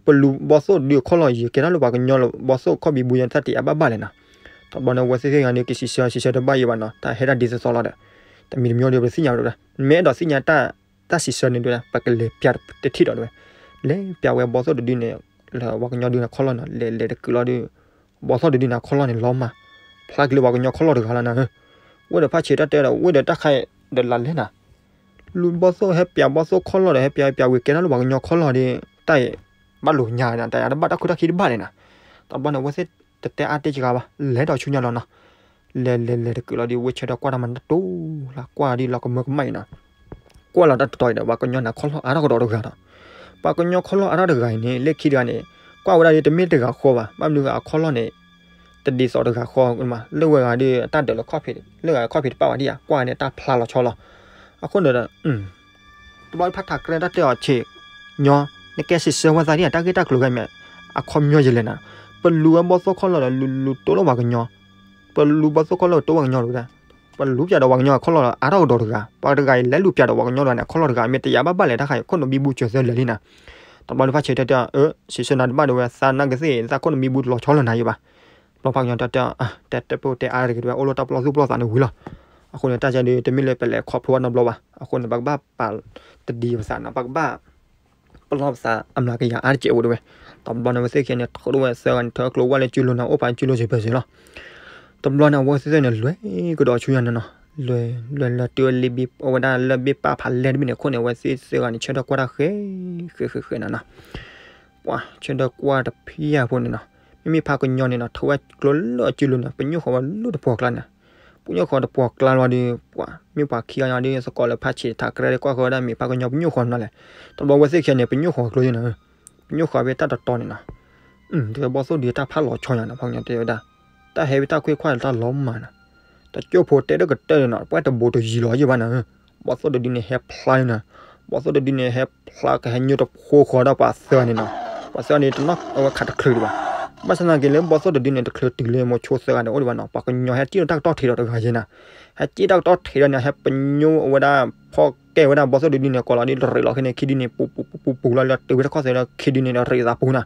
ပလူၤဘီၣ်သိၣ်တဒုခီၣ်လီၢ်ယံၤ ကဲထီၣ်လၢပှၤကညီလီၤ ဘီၣ်သိၣ်ခီၣ်ဘံဘူယဲန့ၣ် တၢ်တယာ်ဘၣ်ဘၣ်လဲၣ်နီၤ. တဘျီန့ၣ် အဝဲသ့ၣ်သ့ၣ်ဂၤန့ၣ် ကစံးဆၢစံးဆၢတဘၣ်ယံၤဘၣ်နီၤ, တၢ်ဟဲတၢ်ဒ်သိးသိးလီၤဒီး တမံၤတမံၤဒီး ပသ့ၣ်ညါဝဲဒၣ် မ့ၢ်အဲၣ်ဒိးသ့ၣ်ညါတၢ် တၢ်စံးဆၢန့ၣ်တဲဝဲဒၣ် ပကလဲၤပျးတထံၣ်ဒီးတဲဝဲ, လဲၤပျးဝဲဘီၣ်သိၣ်တဒုန့ၣ် လၢပှၤကညီဒုန့ၣ်ခီၣ်လီၢ်နီၤ, လဲၤလဲၤတကုးလီၤဒီး ဘီၣ်သိၣ်တဒုန့ၣ်ခီၣ်လီၢ်န့ၣ်လီၤမၢ်, ဖျါက့ၤလၢပှၤကညီခီၣ်လီၢ်တဂၤလီၤနၤဧၢ. ဝ့ၢ်ဒီးဖါဆံးတၢ်တဲဒီး ဝ့ၢ်ဒီးတၢ်ခါဒီးလၢလဲၣ်နၤ လူၤဘီၣ်သိၣ်ဟဲပျးဘီၣ်သိၣ်ခီၣ်လီၢ်ဒီး ဟဲပျးပျးဝံၤကဲထီၣ်လၢပှၤကညီခီၣ်လီၢ်ဒီး တၢ်အံၤ ဘၣ်လိာ်ညါနၤ တၢ်ယၤတဘၣ်တၢ်ခိၣ်တၢ်ခံတဘၣ်န့ၣ်နၤ. တဘျီန့ၣ် အဝဲသ့ၣ်တတဲအါတဲစှၤဘၣ် လဲၤဒီးဆူညါလီၤနီၤ. လဲၤလဲၤလဲၤတကုးလီၤဒီး ဝ့ၢ်ဆၢထၢၣ်ကွၢ်တၢ်မၤနၢ်တူၢ်လၢ် ကွၢ်ဒ်လီၤကမၢကမၣ်အံၤနီၤ. ကွၢ်လီၤတၢ်တတီၤအံၤဒီး ပှၤကညီန့ၣ်ခီၣ်လီၢ်အါထီၣ်ကဒီးတဂၤဒီး ပှၤကညီခီၣ်လီၢ်အါထီၣ်တဂၤအံၤန့ၣ် လၢခံတဂၤန့ၣ် ကွၢ်ဝဲဒၣ်ဒီးတမ့ၢ်တဂၤဃီဘၣ်, ဘၣ်မနုၤဂၤအခီၣ်လီၢ်န့ၣ် တဒ်သိးတဂၤဃီမး, လၢဝဲဂၤဒီးအတၢ်ဒၢးလၢခီၣ်ဖံး လၢဂၤခီၣ်ဖံးတပာ်ဝဲဒံးဧါ, ကွၢ်န့ၣ်တၢ်ဖျါလီၤဆီလီၤ. အဃိန့ၣ်ဒီး တဘျီဖါထးကြဲတၢ်တဲအီၤဆ့ၣ်, ညီ, နကဲစံးဆၢဝဲသးဒ်ဧါ တၢ်ဂ့ၢ်တၢ်ကျိၤဂၤမ့ၢ် အခီပညီယလဲၣ်နၤ. ပလူၤဝဲဘီၣ်သိၣ်ခီၣ်လီၢ်ဒီး လူၤလူၤတိၢ်လၢပှၤကညီ, ပလူၤဘီၣ်သိၣ်ခီၣ်လီၢ်တိၢ်ပှၤကညီတဝဲဒၣ်, ပလူၤပျးဒီးပှၤကညီအခီၣ်လီၢ်ဒီး အါထီၣ်ကဒီးတဂၤ, ပှၤတဂၤအံၤလဲၤလူၤပျးဒီးပှၤကညီတဂၤန့ၣ် အခီၣ်လီၢ်တဂၤ မ့ၢ်တယာ်ဘၣ်ဘၣ်လဲၣ် တၢ်ခါအံၤ ခိၣ်နူာ်ဘံဘူစၢၤသၢလဲၤလံနၤ. တဘျီဒီးဖါဆံးတၢ်တဲအီၤ စံးဆၢနၤတဘၣ်ဒီးဝဲ သးနာ်က့သ့ၣ် သးခိၣ်နူာ်ဘံဘူတလီၤဆီလၢနၤယံၤဘၣ်. တဘျီဖါကညီတၢ်တဲအီၤ တဲတဲပိၢ်တဲအါတဂ့ၤတဝဲ အိၣ်လၢတၢ်ပလီၢ်သူၣ်ပလီၢ်သးန့ၣ်ဝံၤလီၤ. အဃိန့ၣ် တၢ်ကဲဒီး တမ့ၢ်လၢပလဲၤခီဖျိဘၣ်နီတဘျီဘၣ်. အဃိန့ၣ် ပကဘၣ်ပာ်တဒံးပသးနီၤ, ပကဘၣ် ပလီၢ်ပသးအမျးကယၤအါတက့ၢ်အိၣ်တဝဲ. တဘျီန့ၣ် အဝဲသ့ၣ်ခံဂၤန့ၣ် ထုးထီၣ်ဝဲသၢဂၤန့ၣ် ထၢကျိဝဲလၢစုလိၤန့ၣ် အိၣ်ပာ်စုလိၤစ့ၢ်ပၢၢ်စ့ၢ်လီၤ. တဘျီန့ၣ် အဝဲသ့ၣ်သၢဂၤန့ၣ် လဲၤကဒီးဆူညါန့ၣ်နီၤ, လဲၤလဲၤလဲၤတုၤဝဲလၢဘ့ၣ် အဝဲဒၣ်လၢဘ့ၣ်ပၢ်ဖးလဲၢ်တဘ့ၣ်န့ၣ်အခိၣ်န့ၣ် အဝဲသ့ၣ်သၢဂၤန့ၣ် ဆၢထၢၣ်ကွၢ်တၢ်ဃဲ ဃဲဃဲဃဲနၤနီၤ. ပှၤဆၢထၢၣ်ကွၢ်တဖံးအဖိန့ၣ်နီၤ, မ့မ့ၢ်ဖါကညီန့ၣ်နီၤ ထၢဝဲကျိလၢအစုလိၤန့ၣ် ပညိၣ်ဃီၤဝဲလၢတပှီၤကျါန့ၣ်, ပညိၣ်ဃီၤတပှီၤကျါလီၤဒီး ပှၤမ့ၢ်ပှၤခံဂၤညါဒီး သကိးလၢဖါဆံးထးကြဲဒီး ကွၢ်ဃီၤဝဲဒၣ်မ့ၢ်ဖါကညီပညိၣ်ဃီၤနီၤလဲၣ်. တဘျီအဝဲသ့ၣ်ခံဂၤန့ၣ် ပညိၣ်ဃီၤကျိယဲနၤ, ပညိၣ်ဃီၤဖဲတၢ်တတီၤန့ၣ်နီၤ, တဲဘီၣ်သိၣ်ဒုးတၢ်ဖးလီၤဆီညါနီၤ ဖါကညီတဲဝဲဒၣ်. တၢ်ဟဲဝံတၢ်ခွ့ခွါတၢ်လီၤမၢ်နီၤ. တကၠိၢ်ဖိတဲတကတၢၢ်နီၤ ပှဲတဘိးတယံၤလီၤယဲၢ်ဘၣ်နီၤ. ဘီၣ်သိၣ်တဒုန့ၣ်ဟဲဖျါန့ၣ်နီၤ. ဘီၣ်သိၣ်တဒုန့ၣ်ဟဲဖျါကဟဲညိတဖိဃီဒီးပှၤသၢဂၤန့ၣ်နီၤ. ပှၤသၢဂၤန့ၣ်တနီၣ်အဝဲခးတချုးဒံးဘၣ်. ဘၣ်ဆၣ်သနာ်က့လၢဘီၣ်သိၣ်တဒုန့ၣ် တချုးတုၤလၢမိၤဆိသၢဂၤန့ၣ်အိၣ်ဒံးဘၣ်နီၤ. ပှၤကညီဟဲစံၣ်ဒီးတၢ်ကတီၢ်ထံးဒီးတဂၤယဲၢ်နီၤ. ဟဲစံၣ်တၢ်ကတီၢ်ထံးဒီးန့ၣ် ဟဲပညိအဝဲဒၣ်ဖီၣ်ကဲဝဲဒၣ်ဘီၣ်သိၣ်တဒုန့ၣ် ကိးလီၤဒ်တရ့းလီၤဃ့န့ၣ် ခံဒုန့ၣ် ပူၤပူၤပူၤပူၤပူၤလီၤလၢတုၤဝဲတခီၣ်သဲးဒီး ခံဒုန့ၣ်ဒီးရ့းသးပူၤနီၤ.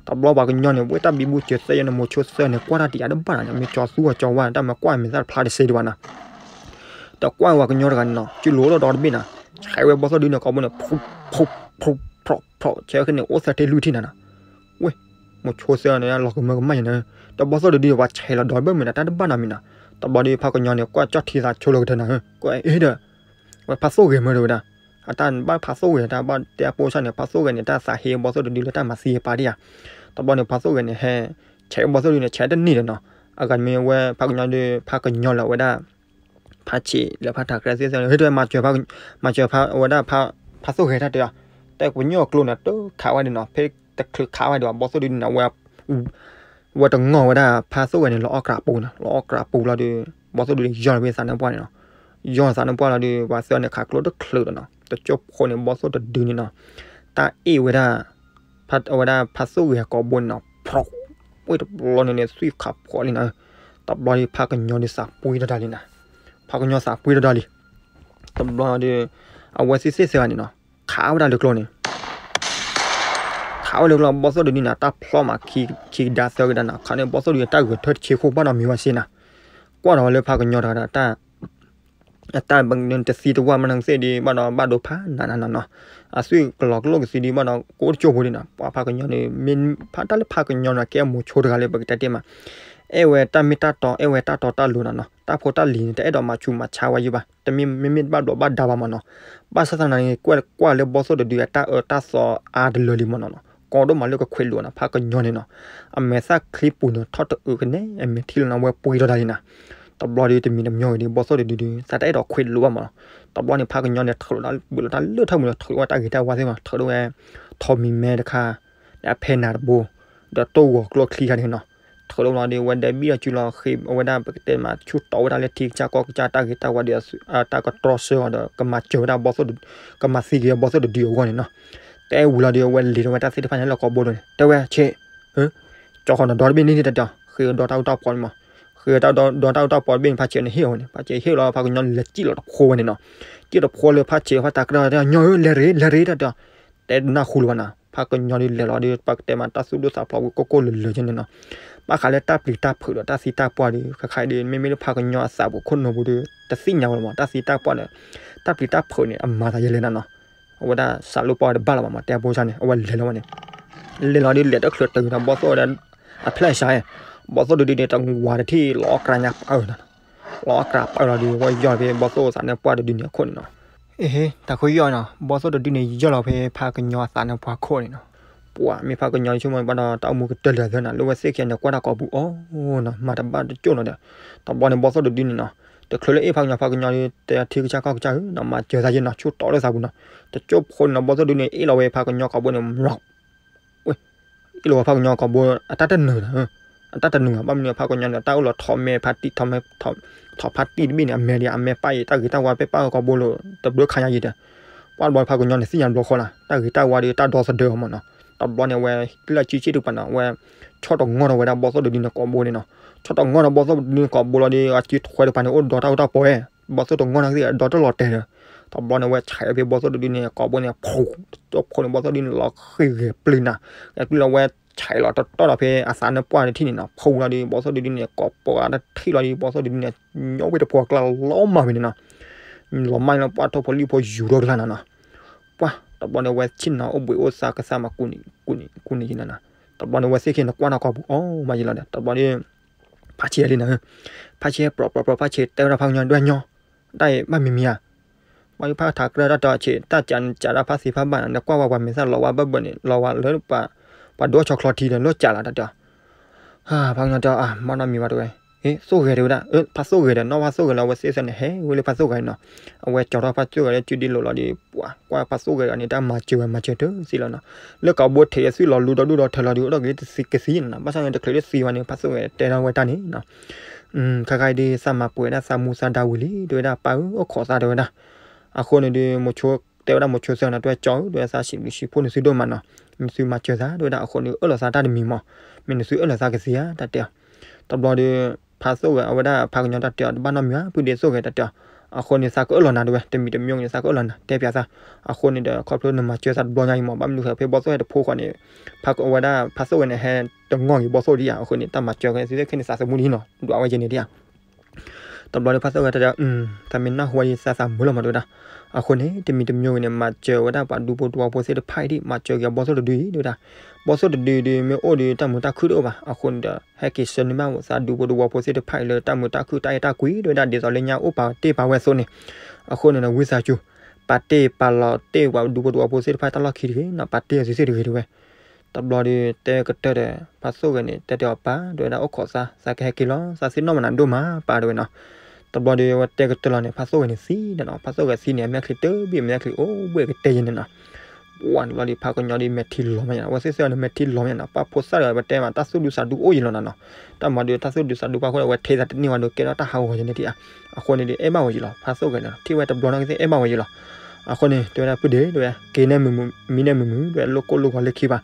တဘျီပှၤကညီန့ၣ် ဝဲတၢ်ဘံဘူစၢၤသဲယဲၢ်န့ၣ် မိၤဆိသၢဂၤန့ၣ် ကွၢ်တၢ်တယာ်တဘၣ်နီၤ မ့ၢ်ကၠီသူအကၠီဝါ တၢ်မၤကွၢ်မ့ၢ်သၣ်တဖျါတစဲးဒံးဘၣ်နီၤ. တကွၢ်ဝဲပှၤကညီတဂၤန့ၣ်နီၤ စုလိၤလီၤဒီတဘ့ၣ်နီၤ ဆဲးဝဲဘီၣ်သိၣ်တဒုန့ၣ် ကိးဘိန့ၣ် ဖျိးဖျိးဖျိးဖျိး ဆဲးဝဲဃ့န့ၣ် အိၣ်သၢထံလွံၢ်ထံၣ်နီၤနီၤ. ဝဲ မိၤဆိသၢဂၤန့ၣ် လီၤကမၢကမၣ်ယဲၢ်နီၤ. တဘီၣ်သိၣ်တဒုန့ၣ် ပှၤဆဲးလီၤဒီဘ့ၣ်မ့ၢ်နီၤ တၢ်တဘၣ်နီတမံၤနီၤ. တဘျီဒီးဖါကညီန့ၣ် ကွၢ်ကၠီၣ်ထံသးဆိလၢကတၢၢ်နီၤ ကွၢ်အ့ဒီး ဝဲဖါသိၣ်ဂဲၤမၢဒၣ်ဝဲဒၣ် အတၢ်ဘၣ်ဖါသိၣ်ဂဲၤ တၢ်ဘၣ်တဲအပိစၢ်န့ၣ် ဖါသိၣ်ဂဲၤန့ၣ် တၢ်သးဟ့ဘီၣ်သိၣ်တဒုလၢတၢ်မၤသံအပၢ်ဒံးဧါ. တဘျီန့ၣ် ဖါသိၣ်ဂဲၤန့ၣ်ဟဲ ဆဲးဘီၣ်သိၣ်တဒုန့ၣ် ဆဲးတန့ၢ်ဒီးနီၤ. အဂၤမ့ၢ်ဝဲဖါကညီဒီး ဖါကညီလၢဝဲဒၣ် ဖါဆံးလၢဖါထးကြၢးသ့ၣ်သ့ၣ် ဟ့ၣ်တဝဲမၤစၢၤ မၤစၢၤဖါဝဲဒၣ် ဖါသိၣ်ဂဲၤတၢ်တဲအီၤ တဲပညိၣ်အကျိန့ၣ် တခးဝဲဒၣ်နီၤ ဖဲတချုးခးဝဲဒၣ်ဘီၣ်သိၣ်တဒုန့ၣ် ဝဲတငီၢ်ဝဲဒၣ်ဖါသိၣ်ဂဲၤန့ၣ် လီၤအီၣ်ကြးပူၤနီၤ လီၤအီၣ်ကြးပူၤလီၤဒီး ဘီၣ်သိၣ်တဒုန့ၣ် ယီၢ်လီၤဖဲသးနၢပှၢ်န့ၣ်နီၤ. ယီၢ်သးနၢပှၢ်လီၤဒီး ပှၤသၢဂၤန့ၣ် ခးကျိတချုးဒီးနီၤ တကၠိၢ်ဖိန့ၣ် ဘီၣ်သိၣ်တဒုန့ၣ်နီၤ တၢ်အ့ၣ်ဝဲဒၣ် ဖါ အဝဲဒၣ်ဖါသိၣ်ဂဲၤကိးဘိန့ၣ်နီၤ ဖျိး ဝဲတဘျီန့ၣ်န့ၣ် သွံၣ်ခးဖှိးလံနီၤ. တဘျီဒီးဖါကညီဒီးသးပှ့ၤတၢ်ဒၣ်လံနီၤ. ဖါကညီသးပှ့ၤတၢ်ဒၣ်လံ. တဘျီဒီး အဝဲသ့ၣ်သ့ၣ်သၢဂၤန့ၣ်နီၤ ခးဝဲဒၣ်လၢကျိန့ၣ် ခးဝဲလၢကျိ ဘီၣ်သိၣ်တဒုန့ၣ် တၢ်ဖျီမးခံကဒါသၢကဒါနီၤ ခးန့ၣ်ဘီၣ်သိၣ်တဒုတၢ်ဂဲၤထၢၣ်တဆ့ခိၣ်ဘၣ်နီတမံၤဝဲစ့နီၤ. ကွၢ်ဒီးဝဲလၢဖါကညီတဂၤဒီး တၢ် အတၢ်ဘၣ်တသံတဝၢ်မးနသ့ၣ်ဒံးဘၣ်ဒီး ဘၣ်ဒိဖးနးနးနီၤနီၤ. အသွံၣ်ကလီၤကလိၣ်ကသံဒံးဘၣ်ဒီး ကိးတကၠိၢ်ဖိဒံးနီၤ. ပှၤဖါကညီန့ၣ် မ့ၢ်ဖါတၢ်လၢဖါကညီန့ၣ် ကဲမိၤဆိတဂၤလၢပကတဲတ့ၢ်မး အဲၣ်ဝဲတၢ်မ့ၢ်တၢ်တီ အဲၣ်ဝဲတၢ်တီတၢ်လိၤနီၤနီၤ. တၢ်ဖိတၢ်လံၤန့ၣ် တအဲၣ်ဒိးမၤဆူးမၤဆါဝဲယံာ်ဘၣ်. တမ့ၢ် မ့မ့ၢ်တဘၣ်ဘျီးဘၣ်ဒါဘၣ်မးနီၤ. ဘၣ်ဆၣ်သနာ်က့ ကွၢ် ကွၢ်လၢဘီၣ်သိၣ်တဒု အတၢ်အၢတၢ်သီအါတလၢာ်လံမးနီၤနီၤ. ကီဒိၣ်မးလၢကခွဲးလိာ်နီၤ ဖါကညီန့ၣ်နီၤ. အမဲာ်သၣ်ချံပူၤန့ၣ် ထီၣ်တအုးကနဲ အမဲာ်ထံလီၤနီၤ ဝဲပှ့ၤထီၣ်တၢ်လံနီၤ. တဘျီဒီးတမံၤတမံၤဝဲဒီး ဘီၣ်သိၣ်တဒုဒီး သးတအဲၣ်ဒိးခွဲးလိာ်ဘၣ်မးနီၤ. တဘျီန့ၣ် ဖါကညီန့ၣ် ထုးလီၤတၢ်ဘုးလီၤတၢ်လၢထီၣ်မုၢ်လီၤ ထုးဝဲတၢ်ဂ့ၤတၢ်ဝါသ့ၣ်မး ထုးဝဲ ထိးမံၤမဲတခါ ဒီးအဖဲနၤတဘိ ဒီးတိၢ်ဂီၤကျိချံခါန့ၣ်နီၤ. ထုးလီၤဒီး ဝဲဒဲးဘံၣ်ဒီးစုလီၤဃ့ အဝဲဒၣ်ပကတဲမး ဆူၣ်တီးဝဲဒၣ်လၢထံကစၢ်ကီၢ်ကစၢ်တၢ်ဂ့ၤတၢ်ဝါဒီး တၢ်ကတြီဆၢအီၤဒီး ကမၤစၢၤဝဲဒၣ်ဘီၣ်သိၣ်တဒု ကမၤသံက့ၤဘီၣ်သိၣ်တဒုအဂီၢ်န့ၣ်နီၤ. တဲဝံၤလီၤဒီး အဝဲလဲၤထီၣ်ဝဲတၢ်သ့ၣ်တဖၣ်န့ၣ်လၢကိာ်ဘိဒိန့ၣ် တဲဝဲဆ့း ကၠီဃီနီၤ ဒီတဘ့ၣ်န့ၣ်တၢ်တဲအီၤ ဃ့ဒီတၢ်အူတၢ်ပီန့ၣ်မး ဃ့ဒီတၢ်အူတၢ်ပီတဘ့ၣ်န့ၣ် ဖါဆံးန့ၣ်ဟ့ၣ်အီၤဝဲန့ၣ် ဖါဆံးဟ့ၣ်လီၤဖါကညီလဲၤစံၣ်လီၤတဖိဝဲန့ၣ်နီၤ. စံၣ်တဖိလၢဖါဆံးဖါတၢ်ကြၢးတဲ ညီဧၢ လဲၤရ့ လဲၤရ့တၢ်တဲအီၤ တဲနၢ်ဟူလၢၤဘၣ်နီၤ. ဖါကညီဒီးလဲၤလီၤဒီး ပကတဲမးတၢ်သူၣ်ဒိၣ်သးဖျိးဝံၤ ကိၢ်ကိၢ်လၢၤလၢၤကဲန့ၣ်နီၤ. ဘၣ်ဃးလၢတၢ်ပျံၤတၢ်ဖုးဒီးတၢ်သံတၢ်ပှၢ်ဒီး ခဲခါဒီး မ့မ့ၢ်လၢဖါကညီအသးပူၤခိၣ်နူာ်ပူၤဒီး တသ့ၣ်ညါဝဲလၢၤမး တၢ်သံတၢ်ပှၢ်ဒီး တၢ်ပျံၤတၢ်ဖုးန့ၣ် အမၤသးယဲလဲၣ်နီၤနီၤ. အဝဲဒၣ်စးလိၣ်ပှၢ်ဝဲတဘၣ်လၢၤဘၣ်မး တဲအဖိဆါန့ၣ် အဝဲလဲၤလီၤဝဲန့ၣ် လဲၤလီၤဒီးလဲၤတချုးတုၤဒီး ဘီၣ်သိၣ်ဝဲဒၣ် အဖျဲၣ်စါ ဘီၣ်သိၣ်တဒုန့ၣ် တဝၤတထံၣ်လီၤအီၣ်ကြးညါပၢၢ်နီၤ. လီၤအီၣ်ကြးပၢၢ်လီၤဒီး ဝဲယီၢ်ဖဲဘီၣ်သိၣ်သးနၢပှၢ်တဒုန့ၣ်အခိၣ်န့ၣ်နီၤ. အ့ဟ့ တၢ်ခိၣ်ယီၢ်နီၤ ဘီၣ်သိၣ်တဒုန့ၣ် ယီၢ်လီၤဖဲဖါကညီအသးနၢပှၢ်ခိၣ်န့ၣ်နီၤ. ပှၤမ့ၢ်ဖါကညီဆိကမိၣ်ဘၣ်ဒီး တၢ်အိၣ်မူကတၢၢ်လၢာ်သၢနီၤ လၢဝဲသ့ၣ်ခံဂၤန့ၣ် ကွၢ်တၢ်ကိာ်ပူၤအီၤနီၤ မၤတဘၣ်တကၠိၢ်နီၤဒီး တဘျီန့ၣ် ဘီၣ်သိၣ်တဒုန့ၣ်နီၤ တချုးလၢအ့ၣ်ဖါကညီ ဖါကညီဒီး တဲထံကစၢ်ကီၢ်ကစၢ်ဧၢနီၤ မၤစၢၤသးယဲနီၤ ဆူၣ်တီးလၢသးပူၤနီၤ. တကၠိၢ်ဖိန့ၣ်နီၤ ဘီၣ်သိၣ်တဒုန့ၣ် အ့ၣ်လီၤဝဲဖါကညီကိာ်ဘိန့ၣ် ဝဲ အ့ၣ်လီၤဝဲဖါကညီကိာ်ဘိ အတၢ်တနုာ်နီၤ အတၢ်တနုာ်ဘၣ်မနုၤ ဖါကညီန့ၣ် တၢ်အိၣ်လီၤထီၣ်မဲဖါတံၢ် ထီၣ်မဲ ထီၣ်ဖါတံၢ်တဘ့ၣ်န့ၣ် အမဲာ်ဒံး အမဲာ်ပၢ်အံၤ တၢ်ဂ့ၤတၢ်ဝါပဲပၢ်ကိာ်ဘိလိၤ တဘျုးခါညါယံၤဒီး ပှၢ်တဘျီဖါကညီန့ၣ် သ့ၣ်ညါဘျီဃီလီၤ တၢ်ဂ့ၤတၢ်ဝါဒီးတၢ်ဒီသဒၢအီၤမးနီၤ. တဘျီန့ၣ် အဝဲ လၢအစုစ့ၣ်တကပၤနီၤ အဝဲ ဆီၣ်တငီၢ်ထီၣ်ဝဲဒၣ်ဘီၣ်သိၣ်တဒုန့ၣ်ကိာ်ဘိန့ၣ်နီၤ. ဆီၣ်တငီၢ်ထီၣ်ဘီၣ်သိၣ်တဒုန့ၣ်ကိာ်ဘိလီၤဒီး အစုထွဲတကပၤန့ၣ် အိၣ်ဒီတၢ်အူတၢ်ပီဝဲ ဘီၣ်သိၣ်တငီၢ်န့ၣ်ကသ့ၣ်ဒီတၢ်လီၤတဲာ်ဒီး တဘျီန့ၣ် အဝဲဆဲးဖဲဘီၣ်သိၣ်တဒုန့ၣ်ကိာ်ဘိန့ၣ် ဖူး တကၠိၢ်ဖိန့ၣ် ဘီၣ်သိၣ်တဒုန့ၣ် လီၤဃ့ၢ်ဂဲၤပျုၤနၤ ဂဲၤပျုၤလီၤဝဲဆဲးလီၤတတီၢ်လီၤဖဲအသးနၢပှၢ်တထံၣ်န့ၣ်နီၤ ဖူးလီၤဒီး ဘီၣ်သိၣ်တဒုန့ၣ် ကိာ်ပီတထံၣ်လီၤဒီး ဘီၣ်သိၣ်တဒုန့ၣ် ညီဝဲတဖိအကျါလီၤမၢ်ဝဲန့ၣ်နီၤ. လီၤမၢ်လီၤပှၢ်ထိၣ်ဖိလံၣ်ဖိယူၤထီၣ်ကျါနၤနီၤ. ပှၢ် တဘျီန့ၣ် အဝဲဆ့ၣ်နီၤအိၣ်ဘှံးအိၣ်သါကသါမး ကူးနံၤကူးနံၤယံၤနၤနီၤ. တဘျီန့ၣ် အဝဲသ့ၣ်ခံန့ၣ် ကွၢ်နီၢ်ကိာ်ပူၤအီၤမးယံၤလီၤဒီး တဘျီန့ၣ် ဖါဆံးလံနၤ ဖါဆံးပြးပြးပြး ဖါဆံးတဲဝဲဒၣ်ဖါကညီ ဒွဲၣ်ညီ တၢ်အံၤဘၣ်မံၤမံၤဧါ. ဘၣ်ဖါထးကြၢးတၢ်တီဆံး တၢ်ကးကးဒၣ်ဖါသံဖါဘၣ်နၤ နကွၢ်ဝဲပှၤမဲာ်သၣ်လီၤဝါဘၢၣ်ဘၢၣ်န့ၣ် လီၤဝါလၢ ပှၤဒိၣ်ဆီချီထံဒီး လၢကးလီၤတၢ်တဲအီၤ. ဖါကညီတဲအီၤ မ့ၢ်နီတမံၤဘၣ်တဲဝဲ. သိၣ်ဂဲၤတဲဝဲဒၣ်, ဖးသိၣ်ဂဲၤဒီး နီၢ်ဖးသိၣ်ဂဲၤလီၤ အဝဲသ့ၣ်ဆၢန့ၣ် ဟဲဝဲလၢဖးသိၣ်ဂဲၤန့ၣ်နီၤ. အဝဲကၠီထီၣ်ဖးသိၣ်ဂဲၤလၢစုဒံလိာ်လီၤဒီး ပှၤကွၢ်ဖးသိၣ်ဂဲၤဒီးန့ၣ် တၢ်မၤစၢၤဝဲမၤစၢၤတသ့လီၤနီၤ. လၢကးဘိထံးဒီး သုးလီၤလူဒီဒူၣ်ဒီထၢလီၤဒီး အိၣ်ဒီးကလံၤတသံကသံနီၤ. ဘၣ်ဆၣ်န့ၣ် တချုးလၢသံဝဲန့ၣ် ဖးသိၣ်ဂဲၤတဲထီၣ်ဝဲတၢ်န့ၣ်နီၤ. ခါခါအံၤဒုး သးမၤပှဲၤဒၣ်သးမူသးဒါဝံၤလံ တဲဝဲဒၣ် ပၢ်ဧၢ အိၣ်ခိးသးတဲဝဲဒၣ်. အဃိန့ၣ်ဒုး တဲဝဲဒၣ်မိၤဆိသၢဂၤန့ၣ် တဲဝဲကၠီဧၢ တဲဝဲ သးစံးဘျုးစံးဖှိၣ်နသုဒိၣ်မးနီၤ. နသုမၤစၢၤသး တဲဝဲဒၣ် အဃိန့ၣ် အၢၣ်လီၤသးတၢ်တမံၤမး, မ့ၢ်နသုအၢၣ်လီၤသးကသ့ဧါ တၢ်တဲအီၤ. တဘျီဒီး ဖးသိၣ်ဂဲၤ အဝဲဒၣ်ဖးကညီတၢ်တဲအီၤ တဘၣ်နီတမံၤဧါ ဖုဒ့သိၣ်ဂဲၤ တၢ်တဲအီၤ. အဃိန့ၣ် သးကအၢၣ်လီၤနၤတဲဝဲ တမံၤတမံၤန့ၣ် သးကအၢၣ်လီၤနၤ တဲပၠးသး. အဃိန့ၣ်ဒီး ခီဖျိနမၤစၢၤသးတဘျီညါအံၤမး ဘၣ်မနုၤဃိဖဲဘီၣ်သိၣ်ဟဲတဖိဃီန့ၣ် ဖးအဝဲဒၣ်ဖးသိၣ်ဂဲၤန့ၣ် ဟဲတငီၢ်က့ၤဘီၣ်သိၣ်ဒံးဧါ. အဃိန့ၣ် တၢ်မၤစၢၤခဲသ့ခဲန့ၣ် သးသမူဒ်နီၤ ဒွးဝဲယဲန့ၣ်ဒံးဧါ. တဘျီဒီးဖးသိၣ်ဂဲၤတဲ သးမ့ၢ်နၢ်ဟူဝဲဒ် သးသးမုာ်လီၤမး တဲဝဲဒၣ်. အဃိန့ၣ် တမံၤတမံၤဂ့ၤန့ၣ် မၤစၢၤဝဲဒၣ်ပှၤဒူဖိတဝီဖိသ့ၣ်တဖၣ်အံၤဒံး မၤစၢၤက့ၤဘီၣ်သိၣ်တဒုအံၤ တဲဝဲဒၣ်. ဘီၣ်သိၣ်တဒုဒုး မ့ၢ်အိၣ်ဒီးတၢ်မုာ်တၢ်ခုၣ်တအိၣ်ဘၣ်. အဃိန့ၣ်ဒီး ဟဲက့ၤဆှၢန့ၢ်ဘၣ်သးဒူဖိတဝီဖိသ့ၣ်တဖၣ်အံၤလၢတၢ်မုာ်တၢ်ခုၣ်တၢ်အဲၣ်တၢ်ကွံ တဲဝဲဒၣ် ဒ်သိးလၢညါအိၣ်ပာ်တ့ၢ်ပာ်ဝဲအသိးန့ၣ်. အဃိန့ၣ်ဒီး ဝံသးစူၤ ပာ်တ့ၢ်ပာ်လီၤတ့ၢ်ပှၤဒူဖိတဝီဖိသ့ၣ်တဖၣ်တၢ်လီၢ်ခံတဂ့ၤနီၤ ပာ်တ့ၢ်အီၤသ့ၣ်တဂ့ၤ တဲဝဲ. တဘျီဒီး တဲကတၢၢ်ဒီး ဖးသိၣ်ဂဲၤန့ၣ် တဲတဲအီၤ ပၢ် တဲဝဲဒၣ် အိၣ်ခိးသး သးကဟဲက့ၤလီၤ သးသ့ၣ်နီၣ်မနၤဒိၣ်မး ပၢ် တဲဝဲနီၤ. တဘျီဒီး အဝဲတဲကတၢၢ်လီၤန့ၣ် ဖးသိၣ်ဂဲၤန့ၣ်သံန့ၣ်နီၤ. ဖးသိၣ်ဂဲၤသံန့ၣ် အမဲာ်ချံတဘ့ၣ် မဲာ်ချံအိၣ်ဘှ့ၣ်ကတဲယဲန့ၣ်နီၤ. ပှၤတဘျီဒီး ဖးကညီဒီး မဲာ်ထံလီၤမးယဲနီၤ. အဝဲသ့ၣ်ဆၢန့ၣ် မဲာ်ထံလီၤမးယဲနီၤ. ပှၤဖိသၣ်တဂၤ ပတဲမး တၢ်သူၣ်ဒူသးဒူအိၣ်ယဲလီၤနၤနီၤ. တၢ်မၤဒီး တၢ်သူၣ်ဒူသးဒူဘၣ်အဃိဒီး အဝဲထဲသးတန့ၢ်ဝဲဒီး ကဲထီၣ်တၢ်ဟးဂီၤယဲန့ၣ်ဒံးဧါ. အဃိန့ၣ်ဒီး အဲၣ်ဘၣ်ဝဲယဲလီၤ ဖးသိၣ်ဂဲၤန့ၣ် ထံၣ်ဝဲတဘျီနီၢ်ကီၢ်သ့ၣ် အဲၣ်ဘၣ်ဝဲယဲလီၤ. အဃိန့ၣ် တဲဝဲဒၣ် ဖုဒ့ တဲဝဲ က့ၤန့ၢ်မုာ်မုာ် မံန့ၢ်မုာ်မုာ် တဲဝဲ လိၣ်ကိၢ်လိၣ်ဂီၤ လၢခံဘၣ်.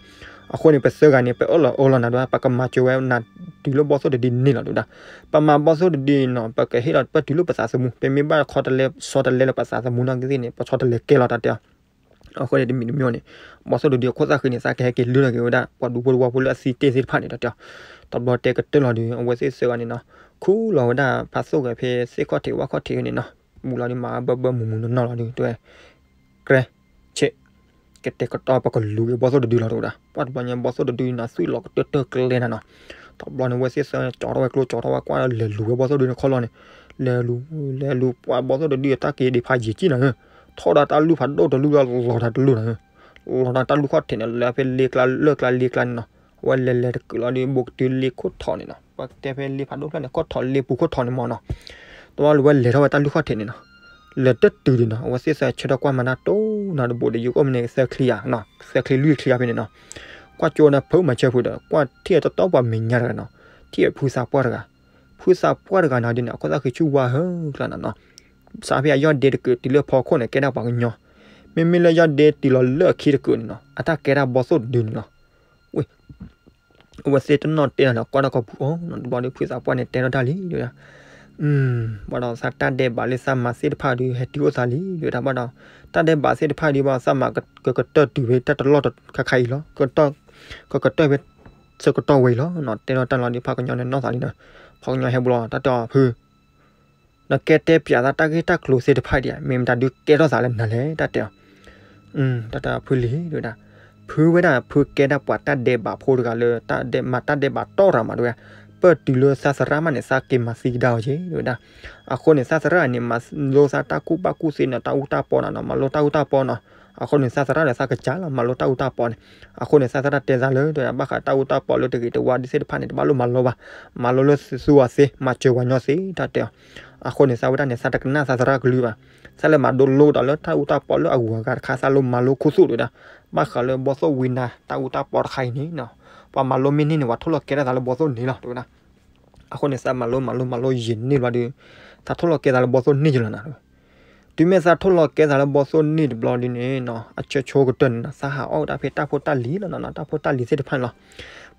အဃိန့ၣ် ပသၢဂၤန့ၣ် ပအၢၣ်လီၤအီလီၤနၤဒီး ပကမၤစၢၤဝဲနၤတုၤလၢဘီၣ်သိၣ်တဒုန့ၢ်လီၤ တဲဝဲဒၣ်. ပမၤဘီၣ်သိၣ်တဒုန့ၣ်နီၤ ပကဟ့ၣ်လီၤပၢၢ်တုၤလၢပသးသမူ ပမ့ၢ်ဘၣ်ဆီတလဲဆီတလဲလၢပသးသမူနီၢ်ကီၢ်သ့ၣ်န့ၣ် ပဆီတလဲကဲလီၤ တၢ်တဲအီၤ. အဃိန့ၣ် တမံၤတမံၤန့ၣ် ဘီၣ်သိၣ်တဒုအခိၣ်သၣ်ဃံန့ၣ် သးကဟဲက့ၤလုၢ်ထီၣ်က့ၤဝဲဒၣ် ပှၤဒူဖိတဝီဖိလၢအသံတ့ၢ်သ့ၣ်တဖၣ်န့ၣ် တၢ်တဲအီၤ. တဘျီတဲကတၢၢ်လီၤဒီး အဝဲသ့ၣ်သၢဂၤန့ၣ်နီၤ ခူၣ်လီၤဝဲဒၣ်ဖးသိၣ်ဂဲၤဖဲသ့ၣ်ခီၣ်ထံးဝၣ်ခီၣ်ထံးန့ၣ်နီၤ. ဘူးလီၤဒီး မၤဘၢဘၢမုၢ်မုၢ်နီၢ်နီၢ်လီၤဒီး တဲဝဲ ကြဲ ဆ့ ကတဲာ်ကတီၤ ပကလူၤက့ၤဘီၣ်သိၣ်တဒုလီၤ တဲဝဲဒၣ်. ပှၤတဘျီညါ ဘီၣ်သိၣ်တဒုန့ၣ်နီၤ သွံၣ်လီၤကတၢၢ်တၢၢ်ကျဲနၤနီၤ. တဘျီန့ၣ် အဝဲသ့ၣ်သၢဂၤ ကၠီထီၣ်ဝဲကျိ ကၠီထီၣ်ဝဲကွၢ် လဲၤလူၤဝဲဘီၣ်သိၣ်တဒုန့ၣ်ခီလီၤန့ၣ်. လဲၤလူၤ လဲၤလူၤ ပှၤဘီၣ်သိၣ်တဒု တၢ်က့ၤဒံးဖးယံာ်ကံနၤဧၢ. ထီၣ်ဒီးတၢ်လုၢ်ဖးဒိၣ်တလုၢ်ဒီး လီၤတၢ်တလုၢ်နၤဧၢ. လီၤဒီးတၢ်လုၢ်ခီၣ်ထံးန့ၣ် လဲၤဖဲလ့ကျါလၢကျါလ့ကျါန့ၣ်နီၤ. အဝဲလဲၤလဲၤတကုာ်လီၤဒီး ဘူးကတုၤလ့ခိၣ်ထီးန့ၣ်နီၤ. ပှၤတဲဖဲလ့ဖးဒိၣ်ဖျၢၣ်န့ၣ် ခီၣ်ထီးလ့ပူၤခီၣ်ထီးန့ၣ်မးနီၤ. တဘျီလၢဝဲလဲၤထီၣ်ဝဲတၢ်လုၢ်ခီၣ်ထံးန့ၣ်နီၤ. လဲၤတတုၤဒံးနီၤ အဝဲသ့ၣ်သၢဂၤဆၢထၢၣ်ကွၢ်မၤတၢ်တိၢ်နီၤ တဘိးဒီး ယအိၣ်မ့ၢ်န့ၣ် သၢချံဧါနီၤ သၢချံလွံၢ်ချံဧါဖဲန့ၣ်နီၤ. ကွၢ်ကၠိန့ၣ် ဖုမၤဆၢဖုဒီး ကွၢ်ထံၣ်အတတီပှၤမဲာ်ညါတဂၤနီၤ. ထံၣ်အဖုသးပှၢ်တဂၤ. ဖုသးပှၢ်တဂၤန့ၣ်ဒ်န့ၣ် အခိၣ်သၣ်ဃံဆူၣ်ဝါဟၢကျါနၤနီၤ. စးဖဲအယီၢ်ဒ့တကုာ်တုၤလၢဖီခိၣ်န့ၣ် ကဲဒၣ်ပှၤကညီ. မ့မ့ၢ်လၢယီၢ်ဒ့တုၤလီၤလၢအခံတကုာ်န့ၣ်နီၤ အတၢ်ကဲဒၣ်ဘီၣ်သိၣ်တဒုန့ၣ်လီၤ. ဝဲ အဝဲသ့ၣ်တနီၣ်တဲလီၤဒီး ကွၢ်တၢ်ခီပူၤအီၤနီၤ. တဘျီဒီး ဖုသးပှၢ်န့ၣ်တဲထီၣ်တၢ်လံ တဲဝဲဒၣ်. ဘၣ်ဒီးသးတၢ်ဒဲးဘးလၢသးမၤသ့ၣ်တဖၣ်ဒီး ဟဲတုၤအိၣ်သးလံ တဲဝဲဒၣ်. ဘၣ်ဒီး တၢ်ဒဲးဘးသ့ၣ်တဖၣ်ဒီး ဘၣ်သးမၤကကတၢၢ်တုၤဖဲတၢ်တလီၢ်ခါခါအံၤလီၤ. ကကတၢၢ်ဖဲ ဆၢကတီၢ်ဝဲအံၤလီၤနီၤ. တဲထီၣ်တၢ်လီၤဒီး ဖးကညီန့ၣ်နီၣ်သးလံနီၤ. ဖးကညီဟဲဘူးလီၤ တၢ်တဲအီၤ ဖု နကဲတဲပၠးသးတၢ်ဂ့ၢ်တၢ်ကျိၤသ့ၣ်တဖၣ်ဒံးဧါ, မ့ၢ်မတၤဒုးကဲထီၣ်သးလၢနၤလဲၣ် တၢ်တဲအီၤ. တၢ်တဲဖုလံ တဲဝဲဒၣ်, ဖုဝဲဒၣ် ဖုကဲဒၣ်ပှၤတၢ်ဒဲးဘးဖိတဂၤလၢ တၢ်ဒဲး မၤတၢ်ဒဲးဘးတီၢ်ရၤမး တဲဝဲ, ပၢၢ်တုၤလၢသးသရၣ်မးန့ၣ် သးက့ၤမၤသံကဒါအီၤက့ၤ တဲဝဲဒၣ်. အဃိန့ၣ် သးသရၣ်န့ၣ် မၤလိသးတၢ်ကူၣ်ဘၣ်ကူၣ်သ့န့ၣ် တၢ်အူတၢ်ပီနၤနီၤ, မၤလိတၢ်အူတၢ်ပီနီၤ. အဃိန့ၣ် သးသရၣ်ဒီးသးကစၢ်လီၤ မၤလိတၢ်အူတၢ်ပီန့ၣ်. အဃိန့ၣ် သးသရၣ်တဲသးလၢ တဲဝဲဒၣ် ဘၣ်ဃးတၢ်အူတၢ်ပီလၢတဂ့ၤတဝါဒ်သ့ၣ်တဖၣ်န့ၣ် တဘၣ်လိၣ်မၤလိဘၣ်, မၤလိလၢသူအီၤသ့ မၤစၢၤပှၤညီသ့ တၢ်တဲအီၤ. အဃိန့ၣ် သးဝဲဒၣ်န့ၣ် သးတကနၣ်သးသရၣ်ကလုၢ်ဘၣ်. သးလဲၤမၤဒိလိတၢ်လၢတၢ်အူတၢ်ပီလၢအဂုၤအဂၤတခါ သးလိၣ်မၤလိခူသူၣ် တဲဝဲဒၣ်. ဘၣ်ဃးလၢဘီၣ်သိၣ်ဝံနါ တၢ်အူတၢ်ပီတခါအံၤန့ၣ်နီၤ, ပှၤမၤလိမ့ၢ်န့ၢ်န့ၣ် ပှၤထိၣ်လီၤကဲထီၣ်သးလၢဘီၣ်သိၣ်န့ၣ်လီၤ တဲဝဲဒၣ်. အဃိန့ၣ် သးမၤလိမၤလိမၤလိယံာ်န့ၢ်ဘျီဒီး သးထိၣ်လီၤကဲသးလၢဘီၣ်သိၣ်န့ၢ်ယလီၤနၤ. တုၤမ့ၢ်သးထိၣ်လီၤကဲသးလၢဘီၣ်သိၣ်န့ၢ်တဘျီဒ်န့ၣ်နီၤ, အဆၢဆိကတၢၢ်န့ၣ်နီၤ သးဟးအီၣ်ဝဲဒၣ်ဖဲတၢ်ဖိတၢ်လံၤလီၤနီၤ, တၢ်ဖိတၢ်လံၤသ့ၣ်တဖၣ်န့ၣ်လီၤ.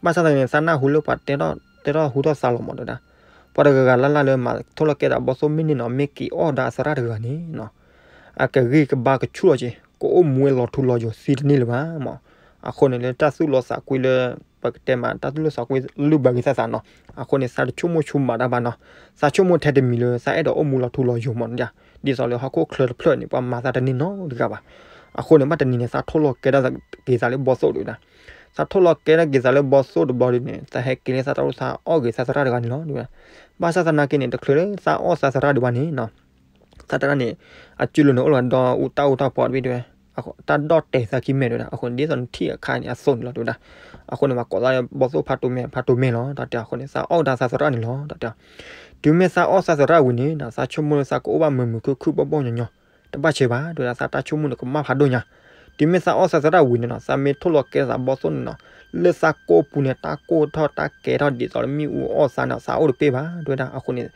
ဘၣ်ဆၣ်သနာ်က့န့ၣ် သးနၢ်ဟူလၢပှၤတဲထီၣ်ဟူထီၣ်သးလီၤမး တဲဝဲဒၣ်. ပှၤတဂၤဂၤလၢ်လၢ်လၢမၤထိၣ်လီၤကဲသးဘီၣ်သိၣ်မ့ၢ်န့ၢ်နီၤ မ့ၢ်က့ၤအီၣ်ဒီးအသရၣ်တဂၤန့ၣ်နီၤ, အကဂံၢ်ကဘါကဆူၣ်လီၤက့ၤ ကအိၣ်မူဝဲလီၤထူလီၤယိာ်သံတန့ၢ်လၢၤဘၣ်မး. အဃိန့ၣ် လၢတၢ်သူၣ်လီသးကွံလၢ ပကတဲမး တၢ်သူၣ်လီသးကွံလုၢ်ဘၢက့ၤသးသးနီၤ. အဃိန့ၣ် သးတဆိကမိၣ်ဆိမးတၢ်ဘၣ်နီၤ. သးဆိကမိၣ်ထဲတမံၤလၢ သးအဲၣ်ဒိးအိၣ်မူလီၤထူလီၤယိာ်မး ဒ်သိးလၢဟီၣ်ခိၣ်ချၢတဖျၢၣ်န့ၣ် ပှၤမၤသးတန့ၢ်နီတဂၤဘၣ်. အဃိန့ၣ် ဘၣ်တနံၤန့ၣ် သးထိၣ်လီၤကဲထီၣ်က့ၤသးလၢဘီၣ်သိၣ် တဲဝဲဒၣ်. သးထိၣ်လီၤကဲထီၣ်က့ၤသးလၢဘီၣ်သိၣ်တဘျီဒ်န့ၣ် သးဟဲက့ၤလၢသးတၢ်အိၣ်သးအီၣ်ဂ့ၤသးသရၣ်တဂၤန့ၣ်လီၤ တဲဝဲဒၣ်. ဘၣ်ဆၣ်သနာ်က့န့ၣ် တချုးလၢသးအီၣ်သးသရၣ်ဒံးဘၣ်န့ၣ်နီၤ သးသရၣ်န့ၣ် အစုလိၤန့ၣ် အိၣ်လီၤဒီးအူတၢ်အူတၢ်ပီတဘ့ၣ် တဲဝဲ. တၢ်ဒိၣ်တဲာ်သးခံမဲာ်တဝဲဒၣ်. အဃိန့ၣ် ဒ်သိးနထံၣ်အခါန့ၣ် အသိးန့ၣ်လီၤတဝဲဒၣ်. အဃိန့ၣ် ပှၤကိးသးဘီၣ်သိၣ်ဖးတိၤမဲာ် ဖးတိၤမဲာ်လီၤ တၢ်တဲအီၤ. အဃိန့ၣ် သးအီၣ်ကဒါသးသရၣ်န့ၣ်လီၤ တၢ်တဲအီၤ. တုၤမ့ၢ်သးအီၣ်သးသရၣ်ဝံၤန့ၣ်နီၤ သးဆိကမိၣ်လၢသးကအိၣ်ဘၣ်မုာ်မုာ်ခုၣ်ခုၣ်ဘီၣ်ဘီၣ်ညီညီ တဘၣ်ဆဲးဘၣ် တဝဲဒၣ်. သးတၢ်ဆိကမိၣ်န့ၣ် ကမၣ်ဖးဒိၣ်ညါ. တုၤမ့ၢ်သးအီၣ်သးသရၣ်ဝံၤန့ၣ်နီၤ သးမ့ၢ်ထိၣ်လီၤကဲသးဘီၣ်သိၣ်န့ၣ်နီၤ လၢသးကိၢ်ပူၤန့ၣ် တၢ်ကိၢ်ထီၣ်တၢ်ကဲထီၣ်ဒ်သိးလၢမ့ၣ်အူအီၣ်သးန့ၣ် သးအိၣ်တပ့ၢ်ဘၣ် တဝဲဒၣ်. အဃိန့ၣ်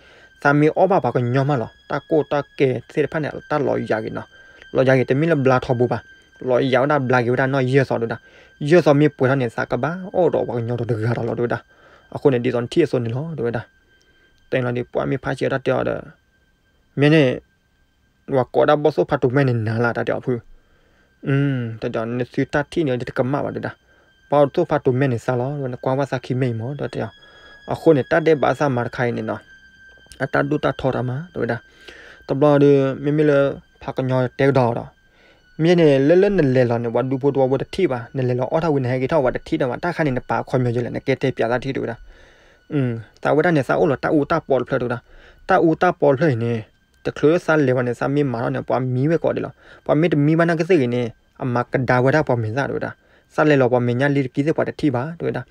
သးမ့ၢ်အီၣ်ဘၣ်ပှၤကညီမးလီၤ တၢ်ကိၢ်တၢ်ကဲသ့ၣ်တဖၣ်န့ၣ် တၢ်လီၤယၤဂ့ၤနီၤ. လီၤယၤဂ့ၤ တမ့ၢ်လၢဘျါထီဘိဘၣ်. လီၤယၤဝဲဒၣ် ဘျါက့ၤဝဲဒၣ်နီၢ်ယဲၢ်သီတဝဲဒၣ်. ယဲၢ်သီမ့ၢ်ပှဲၤထီၣ်န့ၣ် သးကဘၣ်အီၣ်ဒီးပှၤကညီဒီးတဂၤဒီးလီၤ တဝဲဒၣ်. အဃိန့ၣ် ဒ်သိးနထံၣ်အသိးန့ၣ်လီၤ တဝဲဒၣ်. တဲလီၤဒီး ပှၤမ့ၢ်ဖးဆံးတၢ်တဲအီၤဒီး မ့ၢ်န့ၣ် ပှၤကိးဒၣ်ဘီၣ်သိၣ်ဖးတိၤမဲာ်န့ၣ်နၤလၢ တၢ်တဲအီၤဖု တၢ်တဲအီၤ နသုတၢ်ထံၣ်န့ၣ်တကမၣ်ဘၣ် တဝဲဒၣ်. ဘီၣ်သိၣ်ဖးတိၤမဲာ်န့ၣ်သးလီၤ နကွၢ်ဘၣ်သးခံမဲာ်အံၤမး တၢ်တဲအီၤ. အဃိန့ၣ် တၢ်ဒဲးဘးသးမၤတခါအံၤန့ၣ်နီၤ အတၢ်ဒိၣ်တၢ်ထီတၢ်မၤ တဝဲဒၣ်. တဘျီဒီး မ့မ့ၢ်လၢ ဖးကညီတဲကဒီးဒီး မ့ၢ်န့ၣ် လၢလၢနလဲၤလီၤန့ၣ် ပှၤဒူဖိတဝီဖိတထံၣ်ဘၣ်, နလဲၤလီၤအီၣ်ထီၣ်ဝံၤ နဟဲက့ၤထီၣ် ပှၤတထံၣ်တၢ်ဘၣ်, တၢ်ခါန့ၣ် နပာ်ခီပညီယဲလဲၣ်, နကဲတဲပၠးသးထံၣ် တဝဲဒၣ်. သးဝဲဒၣ်န့ၣ် သးအိၣ်လီၤတၢ်အူတၢ်ပီတဖျၢၣ် တဝဲဒၣ်. တၢ်အူတၢ်ပီတဖျၢၣ်အံၤန့ၣ် တချုးလၢသးလဲၤဘၣ်န့ၣ် သးမ့ၢ်မၤထီၣ်န့ၣ် ပှၤမံဝဲကိးဂၤဒဲးလီၤ. ပှၤမ့ၢ်တမံဘၣ်နာ်ကသ့ၣ်ဂ့ၤန့ၣ် အမၤကဒါဝဲဒၣ်ပှၤမဲာ်သၣ် တဝဲဒၣ်. သးလဲၤလီၤပှၤမဲာ်ညါလံတကံသ့ၣ် ပှၤတထံၣ်ဘၣ် တဝဲဒၣ်.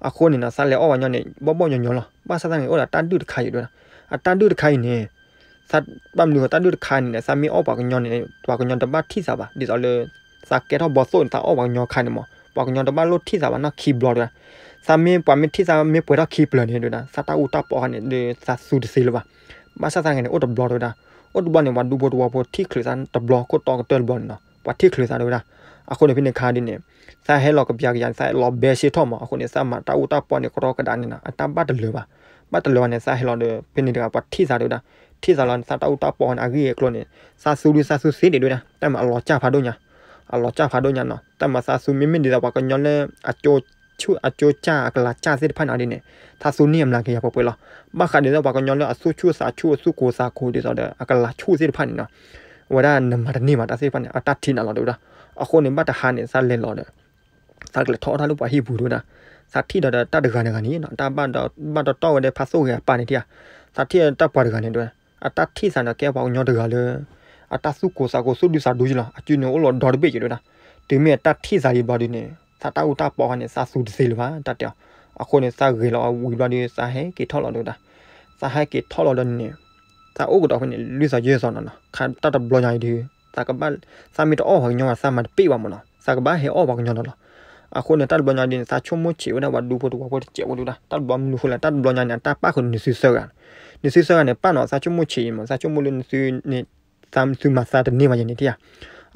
အဃိန့ၣ်နီၤ သးလဲၤအီၣ်ပှၤကညီန့ၣ် ဘီၣ်ဘီၣ်ညီညီလီၤ. ဘၣ်ဆၣ်သနာ်က့ အိၣ်ဒီးတၢ်ဒုၣ်တခါအံၤ တဝဲဒၣ်. အတၢ်ဒုၣ်တခါအံၤန့ၣ် သးဘၣ်မနုၤဃိ တၢ်ဒုၣ်တခါန့ၣ် သးမ့ၢ်အီၣ်ပှၤကညီန့ၣ် ပှၤကညီတဘၣ်ထံၣ်သးဘၣ်. ဒ်သိးလၢ သးကဲထီၣ်ဘီၣ်သိၣ်န့ၣ် သးအီၣ်ပှၤကညီခါန့ၣ်မး ပှၤကညီတဘၣ်လိၣ်ထံၣ်သးဘၣ်နီၢ်ခံဘျီ တဝဲဒၣ်. သးမ့ၢ်ပှၤမ့ၢ်ထံၣ်သးမ့ၢ်ပှဲၤထီၣ်ခံပျၢၤန့ၣ် တဝဲဒၣ် သးတၢ်အူတၢ်ပီခါန့ၣ် သးသူတသ့လၢၤဘၣ်. ဘၣ်ဆၣ်သနာ်က့န့ၣ် အိၣ်တဘျီ တဝဲဒၣ်. အိၣ်တဘျီန့ၣ် ပှၤဒူဖိတဝီဖိထံၣ်ချုးသးတဘျီ ခိၣ်တီကတၢၢ်တဘျီန့ၣ်နီၤ ပှၤထံၣ်ချုးသး တဝဲဒၣ်. အဃိန့ၣ် ဖဲန့ၣ်ခါဒ်န့ၣ် သးဟဲလီၤကပျးကယၤန့ၣ် သးလီၤဘဲစ့ထီၣ်မး. အဃိန့ၣ် သးမၤတၢ်အူတၢ်ပီန့ၣ် ကရီကဒါန့ၣ်နီၤ အတၢ်ဘၣ်တလၢာ်ဘၣ်. ဘၣ်တလၢာ်ဘၣ်န့ၣ် သးဟဲလီၤဒီး ဖဲန့ၣ်တဂၤ ပှၤထံၣ်သး တဝဲဒၣ်. ထံၣ်သးလီၤန့ၣ် သးတၢ်အူတၢ်ပီန့ၣ် အဂ့ၢ်အကျိၤန့ၣ် သးသူဒုးသးသူသ့ဒံး တဝဲဒၣ်. တၢ်မၤအလီၤစၢ်ဖးဒိၣ်ညါ အလီၤစၢ်ဖးဒိၣ်ညါနီၤ. တၢ်မၤသးသူ မ့မ့ၢ်ဒ်သိးပှၤကညီလၢ အကၠိကၠၢ် အကၠိကၠၢ် အကလၤကၠၢ်သ့ၣ်တဖၣ်န့ၣ်ဒ်န့ၣ် သးသူန့ၢ်အမျးကယၤပှဲၤပှဲၤလီၤ. ဘၣ်ဃးဒ်သိးပှၤကညီလၢအသူၣ်ဆူၣ်သးဆူၣ် အသူၣ်ကိၢ်သးကိၢ် ဒ်သိးဒီး အကလၤဆူၣ်သ့ၣ်တဖၣ်န့ၣ်နီၤ အဝဲဒၣ်နမၤတန့ၢ်ဘၣ် တၢ်သ့ၣ်တဖၣ်န့ၣ် အတၢ်ထံၣ်နၤလီၤ တဝဲဒၣ်. အဃိန့ၣ် ဘၣ်တဟါန့ၣ် သးလဲၤလီၤဒီး သးကလဲၤထီၣ်အီၣ်တၢ်လၢပှၤဟံၣ်ပူၤ တဝဲဒၣ်. သးထံၣ်ဒီးတၢ်တဂၤတဂၤန့ၣ်နီၤ တၢ်ဘၣ်တီၢ်ဝဲဒၣ်ဖးသိၣ်ဂ့ၤအပၢ်န့ၣ်ထံၣ်ဧါ. သးထံၣ်တၢ်ပှၤတဂၤန့ၣ် တဝဲ အတၢ်ထံၣ်သးန့ၣ် ကဲပှၤကညီတဂၤလၢ အတၢ်သူၣ်ကိၢ်သးကိၢ် သူၣ်ဒူသးဒူယလီၤ. အစုန့ၣ်အိၣ်လီၤဒီတဘ့ၣ်က့ၤ တဝဲဒၣ်. တုၤမ့ၢ်အတၢ်ထံၣ်သးဒံးဘျီဒ်န့ၣ် သးတၢ်အူတၢ်ပီခါန့ၣ် သးသူတသ့လၢၤဘၣ် တၢ်တဲအီၤ. အဃိန့ၣ် သးဂဲၤလီၤဝံၤဘျီဒီး သးဟဲက့ၤထီၣ်လီၤ တဝဲဒၣ်. သးဟဲက့ၤထီၣ်လီၤဒီးန့ၣ် သးအိၣ်ကဒီးဖဲန့ၣ် လွံၢ်သီယဲၢ်သီနီၤနီၤ ခါတၢ်တဘျီညါအံၤဒီး သးကဘၣ် သးမ့ၢ်တအီၣ်ပှၤကညီဘၣ် သးမၤတပ့ၢ်ဘၣ်မးနီၤ သးကဘၣ်ဟဲအီၣ်ပှၤကညီဒီးလီၤ. အဃိန့ၣ် တၢ်တဘျီညါဒ်န့ၣ် သးဆိကမိၣ်ဆံးဝဲဒၣ်ပှၤဒူဖိတဝီဖိတစဲးဖိ တဝဲဒၣ်. တၢ်တဘျီမနုၤဃိလဲၣ် တၢ်တဘျီညါန့ၣ် အတၢ်ပၣ်ဃုာ်နသုသၢဂၤ နသုသၢဂၤန့ၣ် ပၣ်နီၤ သးဆိကမိၣ်ဆံးအံၤမး သးဆိကမိၣ်လၢနသုန့ၣ် သးသုမၤသးတန့ၢ်ဘၣ်ယဲန့ၣ်ထံၣ်ဧါ.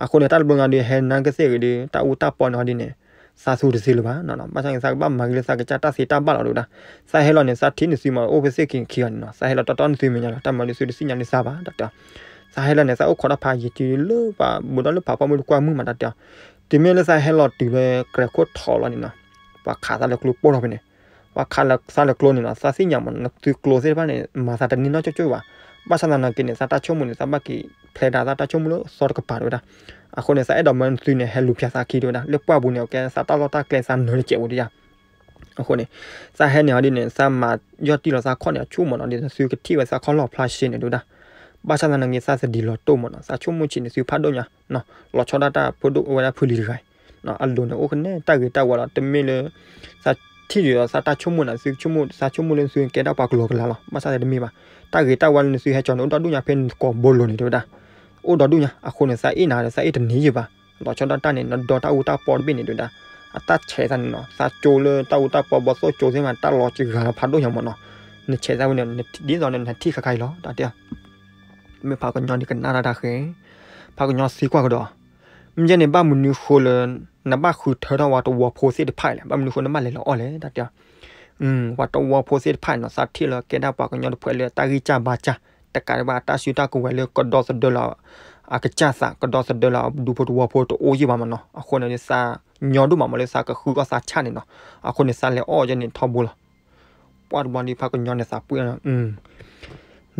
အဃိန့ၣ် တၢ်တဘျီညါဒ် ဟဲနာ်က့သ့ၣ်ဂ့ၤဒီး တၢ်အူတၢ်ပီန့ၣ်ဟီဒ်န့ၣ် သးသူတသ့လၢၤဘၣ်နီၤနီၤ. ဘၣ်ဆၣ်န့ၣ် သးကဘၣ်မၤဂ့ၤလၢသးကစၢ်တၢ်သ့တၢ်ဘၣ်လီၤ တဝဲဒၣ်. သးဟဲလီၤန့ၣ် သးထံၣ်နသုမး အိၣ်ဖဲသ့ၣ်ခံခံဂၤန့ၣ်နီၤ သးဟဲလီၤတီတီနသုမဲာ်ညါလီၤ တၢ်မၤနသုတသ့ၣ်ညါလၢသးဘၣ် တၢ်တဲအီၤ. သးဟဲလီၤန့ၣ် သးအိၣ်ခိးတၢ်ဖးယံာ်တုၤလၢပှၤဘူးဒီးလၢဖးဖီမုၢ်တကွၢ်မုၢ်မး တၢ်တဲအီၤ. တုၤမ့ၢ်လၢသးဟဲလီၤတုၤလၢကြဲးခိၣ်ထီလီၤန့ၣ်နီၤ ပှၤခးသးလၢကျိပိၢ်ထီၣ်ဖဲန့ၣ် ပှၤခးသးလၢကျိန့ၣ်နီၤ သးသ့ၣ်ညါမး နသုကျိသ့ၣ်တဖၣ်န့ၣ် မၤသးတန့ၢ်နီၢ်ကၠိကၠိဘၣ်. ဘၣ်ဆၣ်သနာ်က့န့ၣ် သးတၢ်ဆိကမိၣ်န့ၣ် သးဘၣ်က့ၤဖျဲးဒၣ်သးတၢ်ဆိကမိၣ်လၢသီတကပၤ တဝဲဒၣ်. အဃိန့ၣ် သးအဲၣ်ဒိးမၢနသုန့ၣ် ဟဲလူၤဖျဲးသးခံ တဝဲဒၣ်. လၢပှၢ်ပူၤန့ၣ် အကဲသးတၢ်လီၢ်တၢ်ကျဲ သးနၢၤတစဲးဖိ တယၢ်. အဃိန့ၣ် သးဟဲန့ၣ်ဟီဒ်န့ၣ် သးမၤယီၢ်တံၢ်လီၤသးခီၣ်န့ၣ် အဆူၣ်မးနီၤ ဒ်နသုကထံၣ်ဝဲသးခီၣ်လီၢ်ဖျါရှဲန့ၣ် တဝဲဒၣ်. ဘၣ်ဆၣ်သနာ်က့ သးသဒံးလီၤတိၢ်မးနီၤ သးဆိကမိၣ်ဆံးနသုဖးဒိၣ်ညါ လီၤဆီဒၣ်တၢ်ဖိဒိၣ်ဝဲဒၣ်ဖုလံၤတဂၤ အလိၤန့ၣ် အိၣ်ကနဲတၢ်ဂ့ၤတၢ်ဝါလီၤ တမ့ၢ်လၢ သးထံၣ်ဒ်သိးသးတၢ်ဆိကမိၣ်န့ၣ် သးဆိကမိၣ်လၢနသုကဲဒၣ်ပှၤကလီကလီလီၤ ဘၣ်ဆၣ်သနာ်က့တမ့ၢ်ဘၣ် တၢ်ဂ့ၤတၢ်ဝါလၢနသုဟဲကၠီန့ၣ် အိၣ်ဒီဒူၣ်ညါဖဲကိးဘိလိၤန့ၣ် တဝဲဒၣ် အိၣ်ဒီဒူၣ်ညါ အဃိန့ၣ် သးအ့ၣ်နၤဒီးသးအ့ၣ်တန့ၢ်ယံာ်ဘၣ် လီၤဆီဒၣ်တၢ်န့ၣ် နဒီတၢ်အူတၢ်ပီတဘ့ၣ်န့ၣ် တဝဲဒၣ် အတၢ်ဆဲးသးန့ၣ်နီၤ သးကၠိလၢတၢ်အူတၢ်ပီဘီသိၣ်ကၠိသ့ၣ်မး တၢ်လီၤစှၤလီၤဖးဒိၣ်ညါမးနီၤ နဆဲးသးဝဲန့ၣ် ဒ်သိးန့ၣ်နထံၣ်ခါခါအံၤလီၤ တၢ်တဲ မ့ၢ်ဖးကညီန့ၣ်ကနၣ်တၢ်တၢ်ဃဲ ဖးကညီသံကွၢ်ကဒီး မ့ၢ်ယဲန့ၣ် ဘၣ်မနုၤဃိလၢ နဘၣ်ဃုထၢထီၣ်ဝဲတဝီဖိသ့ၣ်တဖၣ်အံၤလဲၣ် ဘၣ်မနုၤဃိနဘၣ်လဲၤလီၤအီၣ်လဲၣ် တၢ်တဲ ပှၤတဝီဖိသ့ၣ်တဖၣ်န့ၣ်နီၤ သးထံၣ်လၢကဲဒၣ်ပှၤကညီတဖုလၢတၢ်ဂံၢ်စၢ်ဘါစၢ် တကးဒံးဘၣ်အတၢ်စုတၢ်ကဝဲၤလၢကဒီသဒၢလီၤ အကစၢ်သး ကဒီသဒၢလီၤဒူဖိတဝီဖိတအိၣ်ယံာ်ဘၣ်မးနီၤ အဃိန့ၣ် သးညီဒိၣ်မးမးလၢသးကဃုအီၣ်သးဆၣ်န့ၣ်နီၤ အဃိန့ၣ် သးလဲၤအီၣ်ယဲန့ၣ်ထီဘိလီၤ ပှၢ်တဘျီဒီးဖးကညီန့ၣ်သးပှ့ၤ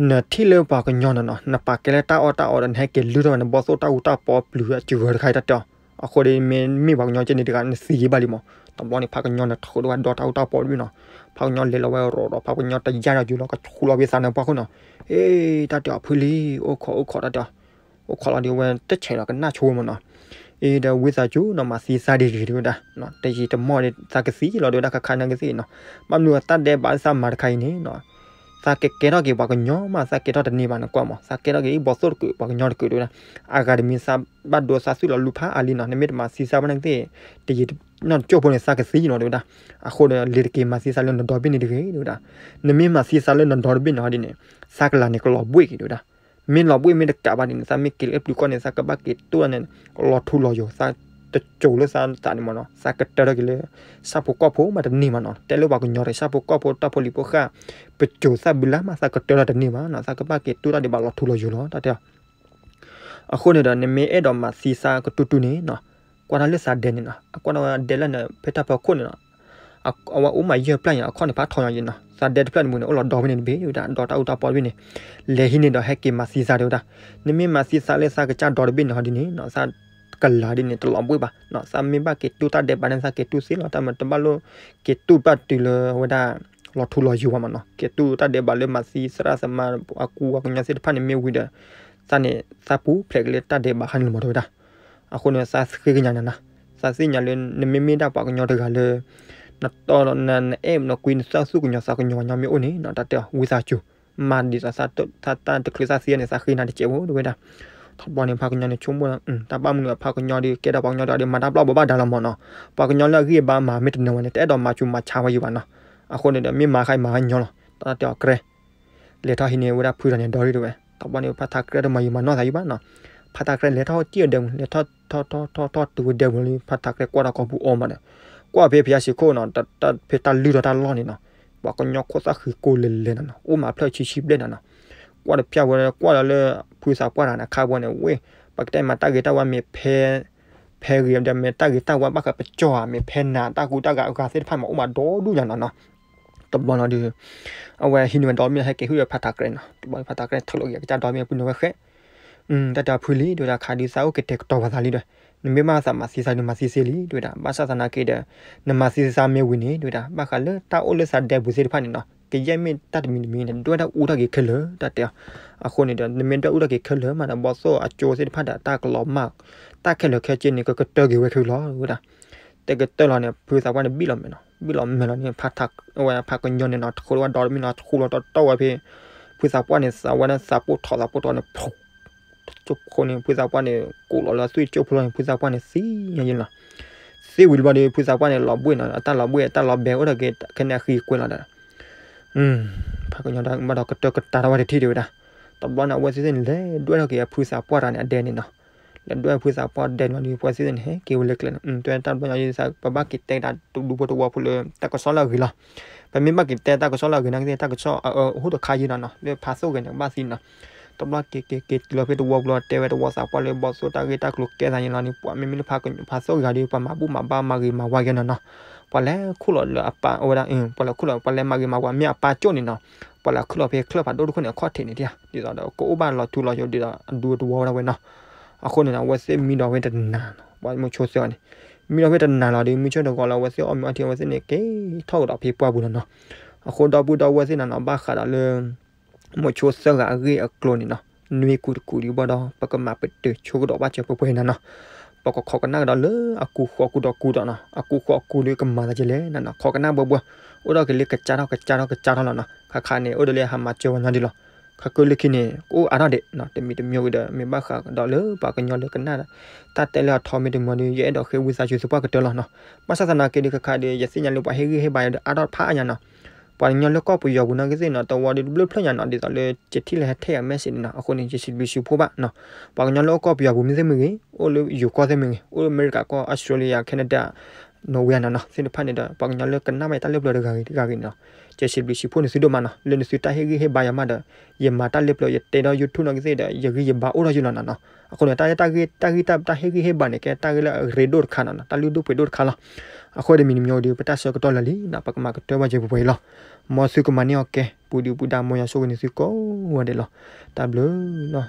နထံၣ်လၢပှၤကညီန့ၣ်နီၤ နပာ်ကဲလၢတၢ်အီၣ်တၢ်အီဒီး နဟဲက့ၤလုၢ်ထီၣ်ဝဲနဘီသိၣ်တၢ်အူတၢ်ပီပျုၤအစှၤတခါအံၤတၢ်တဲအီၤ အဃိဒီးမ့ၢ်မ့ၢ်ပှၤကညီကဲန့ၣ်တဂၤ နသံယံာ်ဘၣ်လံမး တဘျီန့ၣ် ဖးကညီန့ၣ်ထီၣ်ဝဲဒီတၢ်အူတၢ်ပီတဘ့ၣ်နီၤ ဖးကညီလဲၤလီၤဝဲရိးဒီး ဖးကညီတယၢ်ဒီးယူၤလီၤကဆူလီၤဝဲသးန့ၣ်ပှၢ်ခိၣ်နီၤ အ့ တၢ်တဲအီၤဖုလံ အိၣ်ခိးအိၣ်ခိးတၢ်တဲအီၤ အိၣ်ခိးလီၤဒီးဝဲတဆဲးလီၤကနၣ်ဆိဝဲမးနီၤ အ့ အ့ဒီးဝံသးစူၤနီၤ မၤသံသးဒ်တဂ့ၤ တဲဝဲဒၣ်, တယံာ်တမီၢ်ဒီး သးကသံလီၤ တဲဝဲဒၣ် ခါခါနာ်ကသ့ၣ်နီၤ, ဘၣ်မနုၤသးဒဲးဘးသးမၤတခါအံၤန့ၣ်နီၤ, သးကကဲထီၣ်က့ၤပှၤကညီမး သးကဲထီၣ်တန့ၢ်ဘၣ် နကွၢ်မး သးကဲထီၣ်က့ၤဘီၣ်သိၣ်တကုး ပှၤကညီတကုး တဲဝဲဒၣ်, အဂၤတမံၤသးဘၣ်ဒိသးသုးလီၤလူၤဖးအါလံနီၤ, နမ့ၢ်တမၤသံသးဘၣ်နာ်ကသ့ၣ်, တယံာ်နီၢ်တကၠိၢ်ဖိန့ၣ် သးကသံနီၤ တဲဝဲဒၣ်, အဃိဒီး လ့ၤတက့ၤမၤသံသးလၢနဒီဘ့ၣ်န့ၣ်တဂ့ၤ တဲဝဲဒၣ်, နမ့ၢ်မၤသံသးလၢနဒီတဘ့ၣ်န့ၣ်ဟီဒ်န့ၣ်, သးကလၤန့ၣ်ကလီၤဘှ့ၣ်က့ၤ တဲဝဲဒၣ် မ့ၢ်လီၤဘှ့ၣ်မ့ၢ်တကးဘၣ်ဒ်န့ၣ် သးမ့ၢ်က့ၤလၢပျုၤကီၢ်န့ၣ် သးကဘၣ်က့ၤတူၢ်တၢ်န့ၣ် လီၤထူလီၤယိာ် သးတစိၤလၢသးသးန့ၣ်မးနီၤ, သးကတၢထီၣ်က့ၤလၢ ဆၣ်ဖိကီၢ်ဖိမးတန့ၢ်ဘၣ်နီၤ, တဲလၢပှၤကညီတဂၤ ဆၣ်ဖိကီၢ်ဖိတၢ်ဖိလံၤဖိဃၣ် ပစိၤသၣ်ဘုလါမး သးကတၢထီၣ်တန့ၢ်ဘၣ်နီၤ, သးကဘၣ်က့ၤတူၢ်တၢ်ဒဲးဘးလီၤထူလီၤယိာ်လီၤ တၢ်တဲအီၤ. အဃိန့ၣ်ဒီး နမ့ၢ်အဲၣ်ဒိးမၤသံသးကတူၢ်တူၢ်န့ၣ်နီၤ, ကွၢ်တၢ်လၢသးဒဲးန့ၣ်နီၤ, အကွၢ်တၢ်ဝဲဒဲးလၢနဖဲတၢ်ဖီခိၣ်န့ၣ်နီၤ အဝဲအိၣ်မးယဲၢ်ဖျၢၣ်ညါ အခီၣ်န့ၣ်ဖးထီညါယဲနီၤ, သးဒဲတဖျၢၣ်န့ၣ်မူန့ၣ် အိၣ်လီၤဒီဘ့ၣ်န့ၣ်တဘ့ၣ် တဲဝဲဒၣ် ဒီတၢ်အူတၢ်ပီတဘ့ၣ်န့ၣ်, လဲၤဟံးန့ၣ်ဒီးဟဲက့ၤမၤသံသး တဲဝဲဒၣ်, နမ့ၢ်မၤသံသးလၢသးကစၢ်ဒီတဘ့ၣ်န့ၣ်ဟီဒ်န့ၣ်နီၤ, သးကလၤဒ်န့ၣ် တလီၤဘှ့ၣ်ဘၣ်နီၤ, သးမ့ၢ်ဘၣ်က့ၤတူၢ်တၢ်ဒဲးဘးန့ၣ် သးက့ၤတူၢ်သ့လီၤ, တၢ်မ့ၢ်တဘၣ်လိၣ်က့ၤတူၢ်ဘၣ်တုၤလၢဝဲဒၣ် လီၤထူလီၤယိာ်ဘၣ်မးနီၤ, က့ၤတူၢ်တၢ်ဒဲးဘးလၢမၤသံသရၣ်သမါ အကူအကညီသ့ၣ်တဖၣ်န့ၣ်မ့ၢ်ဝံၤဒီး သးန့ၣ် သးပူၤဖျဲးက့ၤလၢတၢ်ဒဲးဘးခါန့ၣ်လီၤမး တဲဝဲဒၣ်. အဃိန့ၣ် သးဃ့ကညးနၤနီၤ, သးသ့ၣ်ညါလၢ နမ့မ့ၢ်ဒၣ်ပှၤကညီတဂၤလၢ နတီနအဲၣ်နကွံနသၣ်သူၣ်ကညီၤသးကညီၤပှၤကညီမ့ၢ်အိၣ်န့ၣ်နီၤ, တၢ်တဲအီၤ ဝံသးစူၤ မၤဒ်သိးသးတချုးသးသံန့ၣ် သးဃ့နၤတစဲးဖိ တဲဝဲဒၣ်. ထီဘိန့ၣ် ဖးကညီန့ၣ်ဆိကမိၣ်လီၤ, တၢ်ဘၣ်မနုၤအဖးကညီဒီး ကဲဒီးပှၤကညီတဂၤဒီး မၤတၢ်ဘျီၣ်ဘိးဘၣ်ဒါလီၤမးနီၤ, ပှၤကညီလၢအဂံၢ်အဘါမၤမ့ၢ်တနၢၤဝဲန့ၣ် တအဲၣ်ဒိးမၤစူၤမၤဆါဝဲယံၤဘၣ်နီၤ. အဃိန့ၣ်ဒီး မ့ၢ်မၤခါအံၤမၤဝဲညီလီၤ, တၢ်တဲအီၤကြဲ လဲၤထီၣ်ဟံးန့ၢ်ဝဲဒၣ်ဖုဒီးန့ၣ်ဒီရံၣ်တဲဝဲ, ထီဘိန့ၣ် ဖးထးကြဲတမၤယံၤမၤနီၢ်သးယံၤဘၣ်နီၤ, ဖးထးကြဲလဲၤထီၣ်တံၢ်အဒဲးမူ လဲၤထီၣ်ထီၣ်ထီၣ်ထီၣ်ထီၣ်တုၤဝဲဒဲးမူလံ ဖးထးကြဲကွၢ်ဒီးကီၢ်ပူၤအီၤမးဒီး, ကွၢ်ဖဲဖယါဆံးခိၣ်နီၤ, ဖဲတၢ်လုၢ်ထီၣ်တၢ်လီၢ်န့ၣ်နီၤ, ပှၤကညီခိၣ်သၣ်ဃံကိးလဲၤလဲၤနီၤနီၤ, အိၣ်မးဖျၢၣ်ဆံဆံဘျဲၣ်နီၤနီၤ, ကွၢ်တဖျၢၣ်ဝဲကွၢ်ဒီးလၢ ဖုသးပှၢ်တဂၤန့ၣ် အခါဘီန့ၣ် ဝ့ၢ် ပကတဲမၤတၢ်ဂ့ၤတၢ်ဝါမ့ၢ်ဖဲ ဖဲဂ့ၤဒီးမ့ၢ်တၢ်ဂ့ၤတၢ်ဝါဘၣ်ဃးပကၠီၣ်ဧါ မ့ၢ်ဖဲနၤတၢ်ကူတၢ်ဂၤအဂၤသ့ၣ်တဖၣ်မး အိၣ်မးဒီဒူၣ်ညါနီၤနီၤ. တဘျီနီၤဒီး အဝဲဟံးန့ၢ်ဝဲဒီးမ့ၢ်ဟဲက့ၤဟုၣ်ဒီးဖးထးကြဲနီၤ, တဘျီဖးထးကြဲထုးလီၤက့ၤအကစၢ်ဒီမ့ၢ်ပူၤန့ၣ်ဝဲဃဲ တၢ်တဲအဖုလံ တဲဝဲဒၣ် ခးဒုးသးအိၣ်ကတဲာ်ကတီၤပှၤသးလံဒီး, နမ့ၢ်ဘၣ်သးမၤသံသးဒီးမၤသံသ့လံ တဲဝဲဒၣ်, ဘၣ်ဆၣ်သနာ်က့ဒီး နမၤသံသးမ့ၢ်ဝံၤန့ၣ် တဲဝဲဒၣ် ဘၣ်ဃးလၢတၢ်အိၣ်လၢသးဒဲပူၤသ့ၣ်တဖၣ်န့ၣ်နီၤ ကယဲၢ်မ့ၢ်တၢ်တမံၤတမံၤန့ၣ် ဒွဲၣ်တၢ်အူထီၣ်က့ၤခဲလၢာ် တၢ်တဲအီၤ. အဃိန့ၣ်ဒီး နမ့ၢ်ဒွဲၣ်အူထီၣ်က့ၤခဲလၢာ်မးဒီး ဘီၣ်သိၣ်အကၠိသ့ၣ်တဖၣ်ဒီး တၢ်ကလီၤမၢ် တၢ်ခဲလၢာ်ခဲဆ့န့ၣ် ကကတၢၢ်က့ၤဝဲခဲလၢာ်လီၤ တဲဝဲဒၣ်. တဲကတၢၢ်လီၤန့ၣ် ဖုသးပှၢ်န့ၣ်ဘံၣ်လီၤမဲာ်နီၤ, ဘံၣ်လီၤမဲာ်လီၤန့ၣ် ဖးထး အဝဲဖးကညီန့ၣ်နီၤ တဃိလၢဝဲဒီတမံၤလီၤ တဃူလီၤတီတီဝဲဖဲ ဖုသးပှၢ်န့ၣ် သးဝဲဒၣ်သးပိၢ်ထီၣ်သးပိၢ်ထီၣ်န့ၣ် ဖျိး တကၠိၢ်ဖိန့ၣ် ဖုသးပှၢ်န့ၣ် ကိးလီၤလၢသွံၣ်တကၠိၢ်ဖိလီၤန့ၣ် ဖုသးပှၢ်န့ၣ်သံညါယံလီၤ. သံဝံၤတဘျီဒီး ဖုသးပှၢ်န့ၣ် လီၤဘှ့ၣ်နီၤ အတၢ်လီၤဘှ့ၣ် အတၢ်လီၤဘဲအိၣ်ထီၣ်က့ၤခဲန့ၣ်အဃံအကွဲလီၤဒီး ဖးကညီဒီး ဘၣ်ဒီးကတၢၢ်ကတၢၢ်ထီၣ်ဝဲတထံၣ်တဲဝဲဒၣ်. တဘျီန့ၣ် အဝဲသ့ၣ်န့ၣ် လဲၤဒွဲၣ်ထီၣ်က့ၤအဖုသးပှၢ်တဂၤန့ၣ် အဒဲန့ၣ်နီၤ. လဲၤဒွဲၣ်ဖုသးပှၢ်ဒဲန့ၣ်ဒီး အဝဲသ့ၣ်န့ၣ် ဟဲက့ၤဝဲလၢကျဲနီၤ. တဲတၢ်တဘျီညါ ပဘၣ်က့ၤတဲဒၣ်တဒူဖိတဝီဖိလၢ တၢ်ကစီၣ်လၢအဂ့ၤလီၤ. ပမ့ၢ်ဘၣ်က့ၤတဲတၢ်ကစီၣ်လၢအဂ့ၤနာ်က့ တၢ်ကစီၣ်အဟိၣ်တခါယံနီၤနီၤ လၢဖးသိၣ်ဂ့ၤန့ၣ် ကဘၣ်သံနီၤ. တဘျီက့ၤက့ၤက့ၤတုၤလီၤဖဲတဝီပူၤလီၤ တဲဝဲတဝီသးပှၢ်လၢဘီၣ်သိၣ်တၢ်ဂ့ၢ်တၢ်ကျိၤကဲသးန့ၣ်လီၤန့ၣ် ပှၤမ့မ့ၢ်လၢဖးသိၣ်ဂ့ၤဒီး ပှၤမၤဘူၣ်မၤဘါမၤဂ့ၤမၤဝါကဲနီၤနီၤ. ပှၤလဲၤခူၣ်လီၤလၢအပၢ်ဝဲဒၣ် ပှၤလဲၤခူၣ်လီၤ ပှၤလဲၤမၤဂ့ၤမၤဝါ မ့ၢ်အပၢ်ကၠိၣ်န့ၣ်နီၤ ပှၤလဲၤခူၣ်လီၤဖဲချၢၣ်ဖးဒိၣ်တခိၣ်န့ၣ် အခီၣ်ထံးန့ၣ်ဒ် ဒ်သိးဒီး ကအိၣ်ဘၣ်လီၤထူလီၤယိာ်ဒ်သိးအဒူတဝီဝဲဒၣ်ဝဲနီၤ. အဃိန့ၣ် အဝဲသ့ၣ်မံဒီးဝဲတနၤနီၤ ပှၤမိၤဆိသၢဂၤန့ၣ် မံဒီးဝဲတနၤလီၤဒီး မုၢ်ဆ့ၣ်တဂီၤလၢအဝဲသ့ၣ်အီၣ်မ့ၤအီထံ အဝဲသ့ၣ်န့ၣ် က့ၤထီၣ်ကဒီးဖဲပှၢ်ပူၤနီၤနီၤ. အဃိဒီပုၢ်ဒီဝဲၢ်သ့ၣ်နီၤနီၤ ဘၣ်ဃးဒီးလၢ မိၤဆိသၢဂၤအဂ့ၢ်အကျိၤန့ၣ်နီၤ နွံကူတကူဒံးဘၣ်ဒီး ပကမၤပတုာ်ဆိကဒီးဘၣ်စၢၤပှဲၤပှဲၤနီၤနီၤ. ပကခိးကနၣ်ကဒီးလၢအကူဃီကူဒီးကူဒီးနီၤ အကူဃီကူဒီးကမၤသးကလဲၣ်နီၤနီၤ ခိးကနၣ်ဘှဲဘှဲ အိၣ်ဒီးက့ၤလၢကစၢ်ထီၣ်ကစၢ်ထီၣ်ကစၢ်ထီၣ်လီၤနီၤ. ခါခါန့ၣ် အိၣ်ဒီးလၢဟးမၤစၢၤဝဲညီဒ်လီၤ. ခါကၢလၢခံန့ၣ် ကအိၣ်အါထီၣ်ဒံးနီၤ တမံၤတမံၤဝံၤဒီး မ့ၢ်ဘၣ်ဃးဒီးလၢပှၤကညီလၢကနၣ် တၢ်တဲလၢအထီမ့ၢ်တမံၤဒီး ယအဲၣ်ဒိးဃ့ဝံသးစူၤသပှၢ်ကတၢၢ်လီၤနီၤ. ဘၣ်ဆၣ်သနာ်က့ဒီး ခါခါဒီး ယသ့ၣ်ညါလၢပှၤဟ့ၣ်ဂံၢ်ဟ့ၣ်ဘါယၤဒီးအါထီၣ်ဖးအါညါနီၤ ပှၤကညီလၢကီၢ်ပယီၤပူၤနာ်က့သ့ၣ်နီၤ တဝီဒီးတဘျုးဖျၢၣ်ညါနီၤ ဒ်သိးလၢ ကထံၣ်လၢဟဲထဲယၤ message န့ၣ်နီၤ အဃိန့ၣ် ယစံးဘျုးစံးဖှိၣ်ဘၣ်နီၤ. ပှၤကညီလၢအိၣ်ကီၢ်ပယီၤပူၤမ့ၢ်သ့ၣ်မ့ၢ်ဂ့ၤ အိၣ်လၢယိၤကီၢ်သ့ၣ်မ့ၢ်ဂ့ၤ အိၣ်လၢအမဲရကၤကီၢ် Australia Canada Norway နီၤနီၤ သ့ၣ်တဖၣ်န့ၣ်ဒီး ပှၤကညီလၢကနၣ်ဘၣ်ယတၢ်လၢပျၢၤတဂၤဂ့ၤတဂၤဂ့ၤန့ၣ်နီၤ ယစံးဘျုးစံးဖှိၣ်နသုဒိၣ်မးနီၤ လၢနသုတၢ်ဟ့ၣ်ဂံၢ်ဟ့ၣ်ဘါယၤမးဒီး ယမၤတၢ်လၢပျၢၤ ယတဲဒီး YouTube နာ်က့သ့ၣ်ဒီး ယဂံၢ်ယဘါအိၣ်ထီၣ်ယုာ်လီၤနီၤနီၤ. အဃိန့ၣ် တၢ် တၢ်ဂ့ၢ် တၢ်ဂ့ၢ် တၢ်ဟ့ၣ်ဂံၢ်ဟ့ၣ်ဘါန့ၣ် ကဲတၢ်ဂ့ၢ်လၢအရ့ဒိၣ်တခါနီၤနီၤ တၢ်လုၢ်ဒိၣ်ပှ့ၤဒိၣ်တခါလီၤ. အဃိဒီးမံၤတမံၤဒီး ပတၢ်ဆၢကတီၢ်လၢာ်လံနီၤ ပကမၤကတၢၢ်ဘၣ်စၢၤပှဲၤပှဲၤအံၤလီၤ. မ်သုကမၤန့ၢ်အီၤကဲ ပူၤဒုးပူၤဒါ မ်ယွၤဆိၣ်ဂ့ၤန့ၢ်သုကိးဂၤဒဲးလီၤ. တၢ်ဘျုးလီၤ.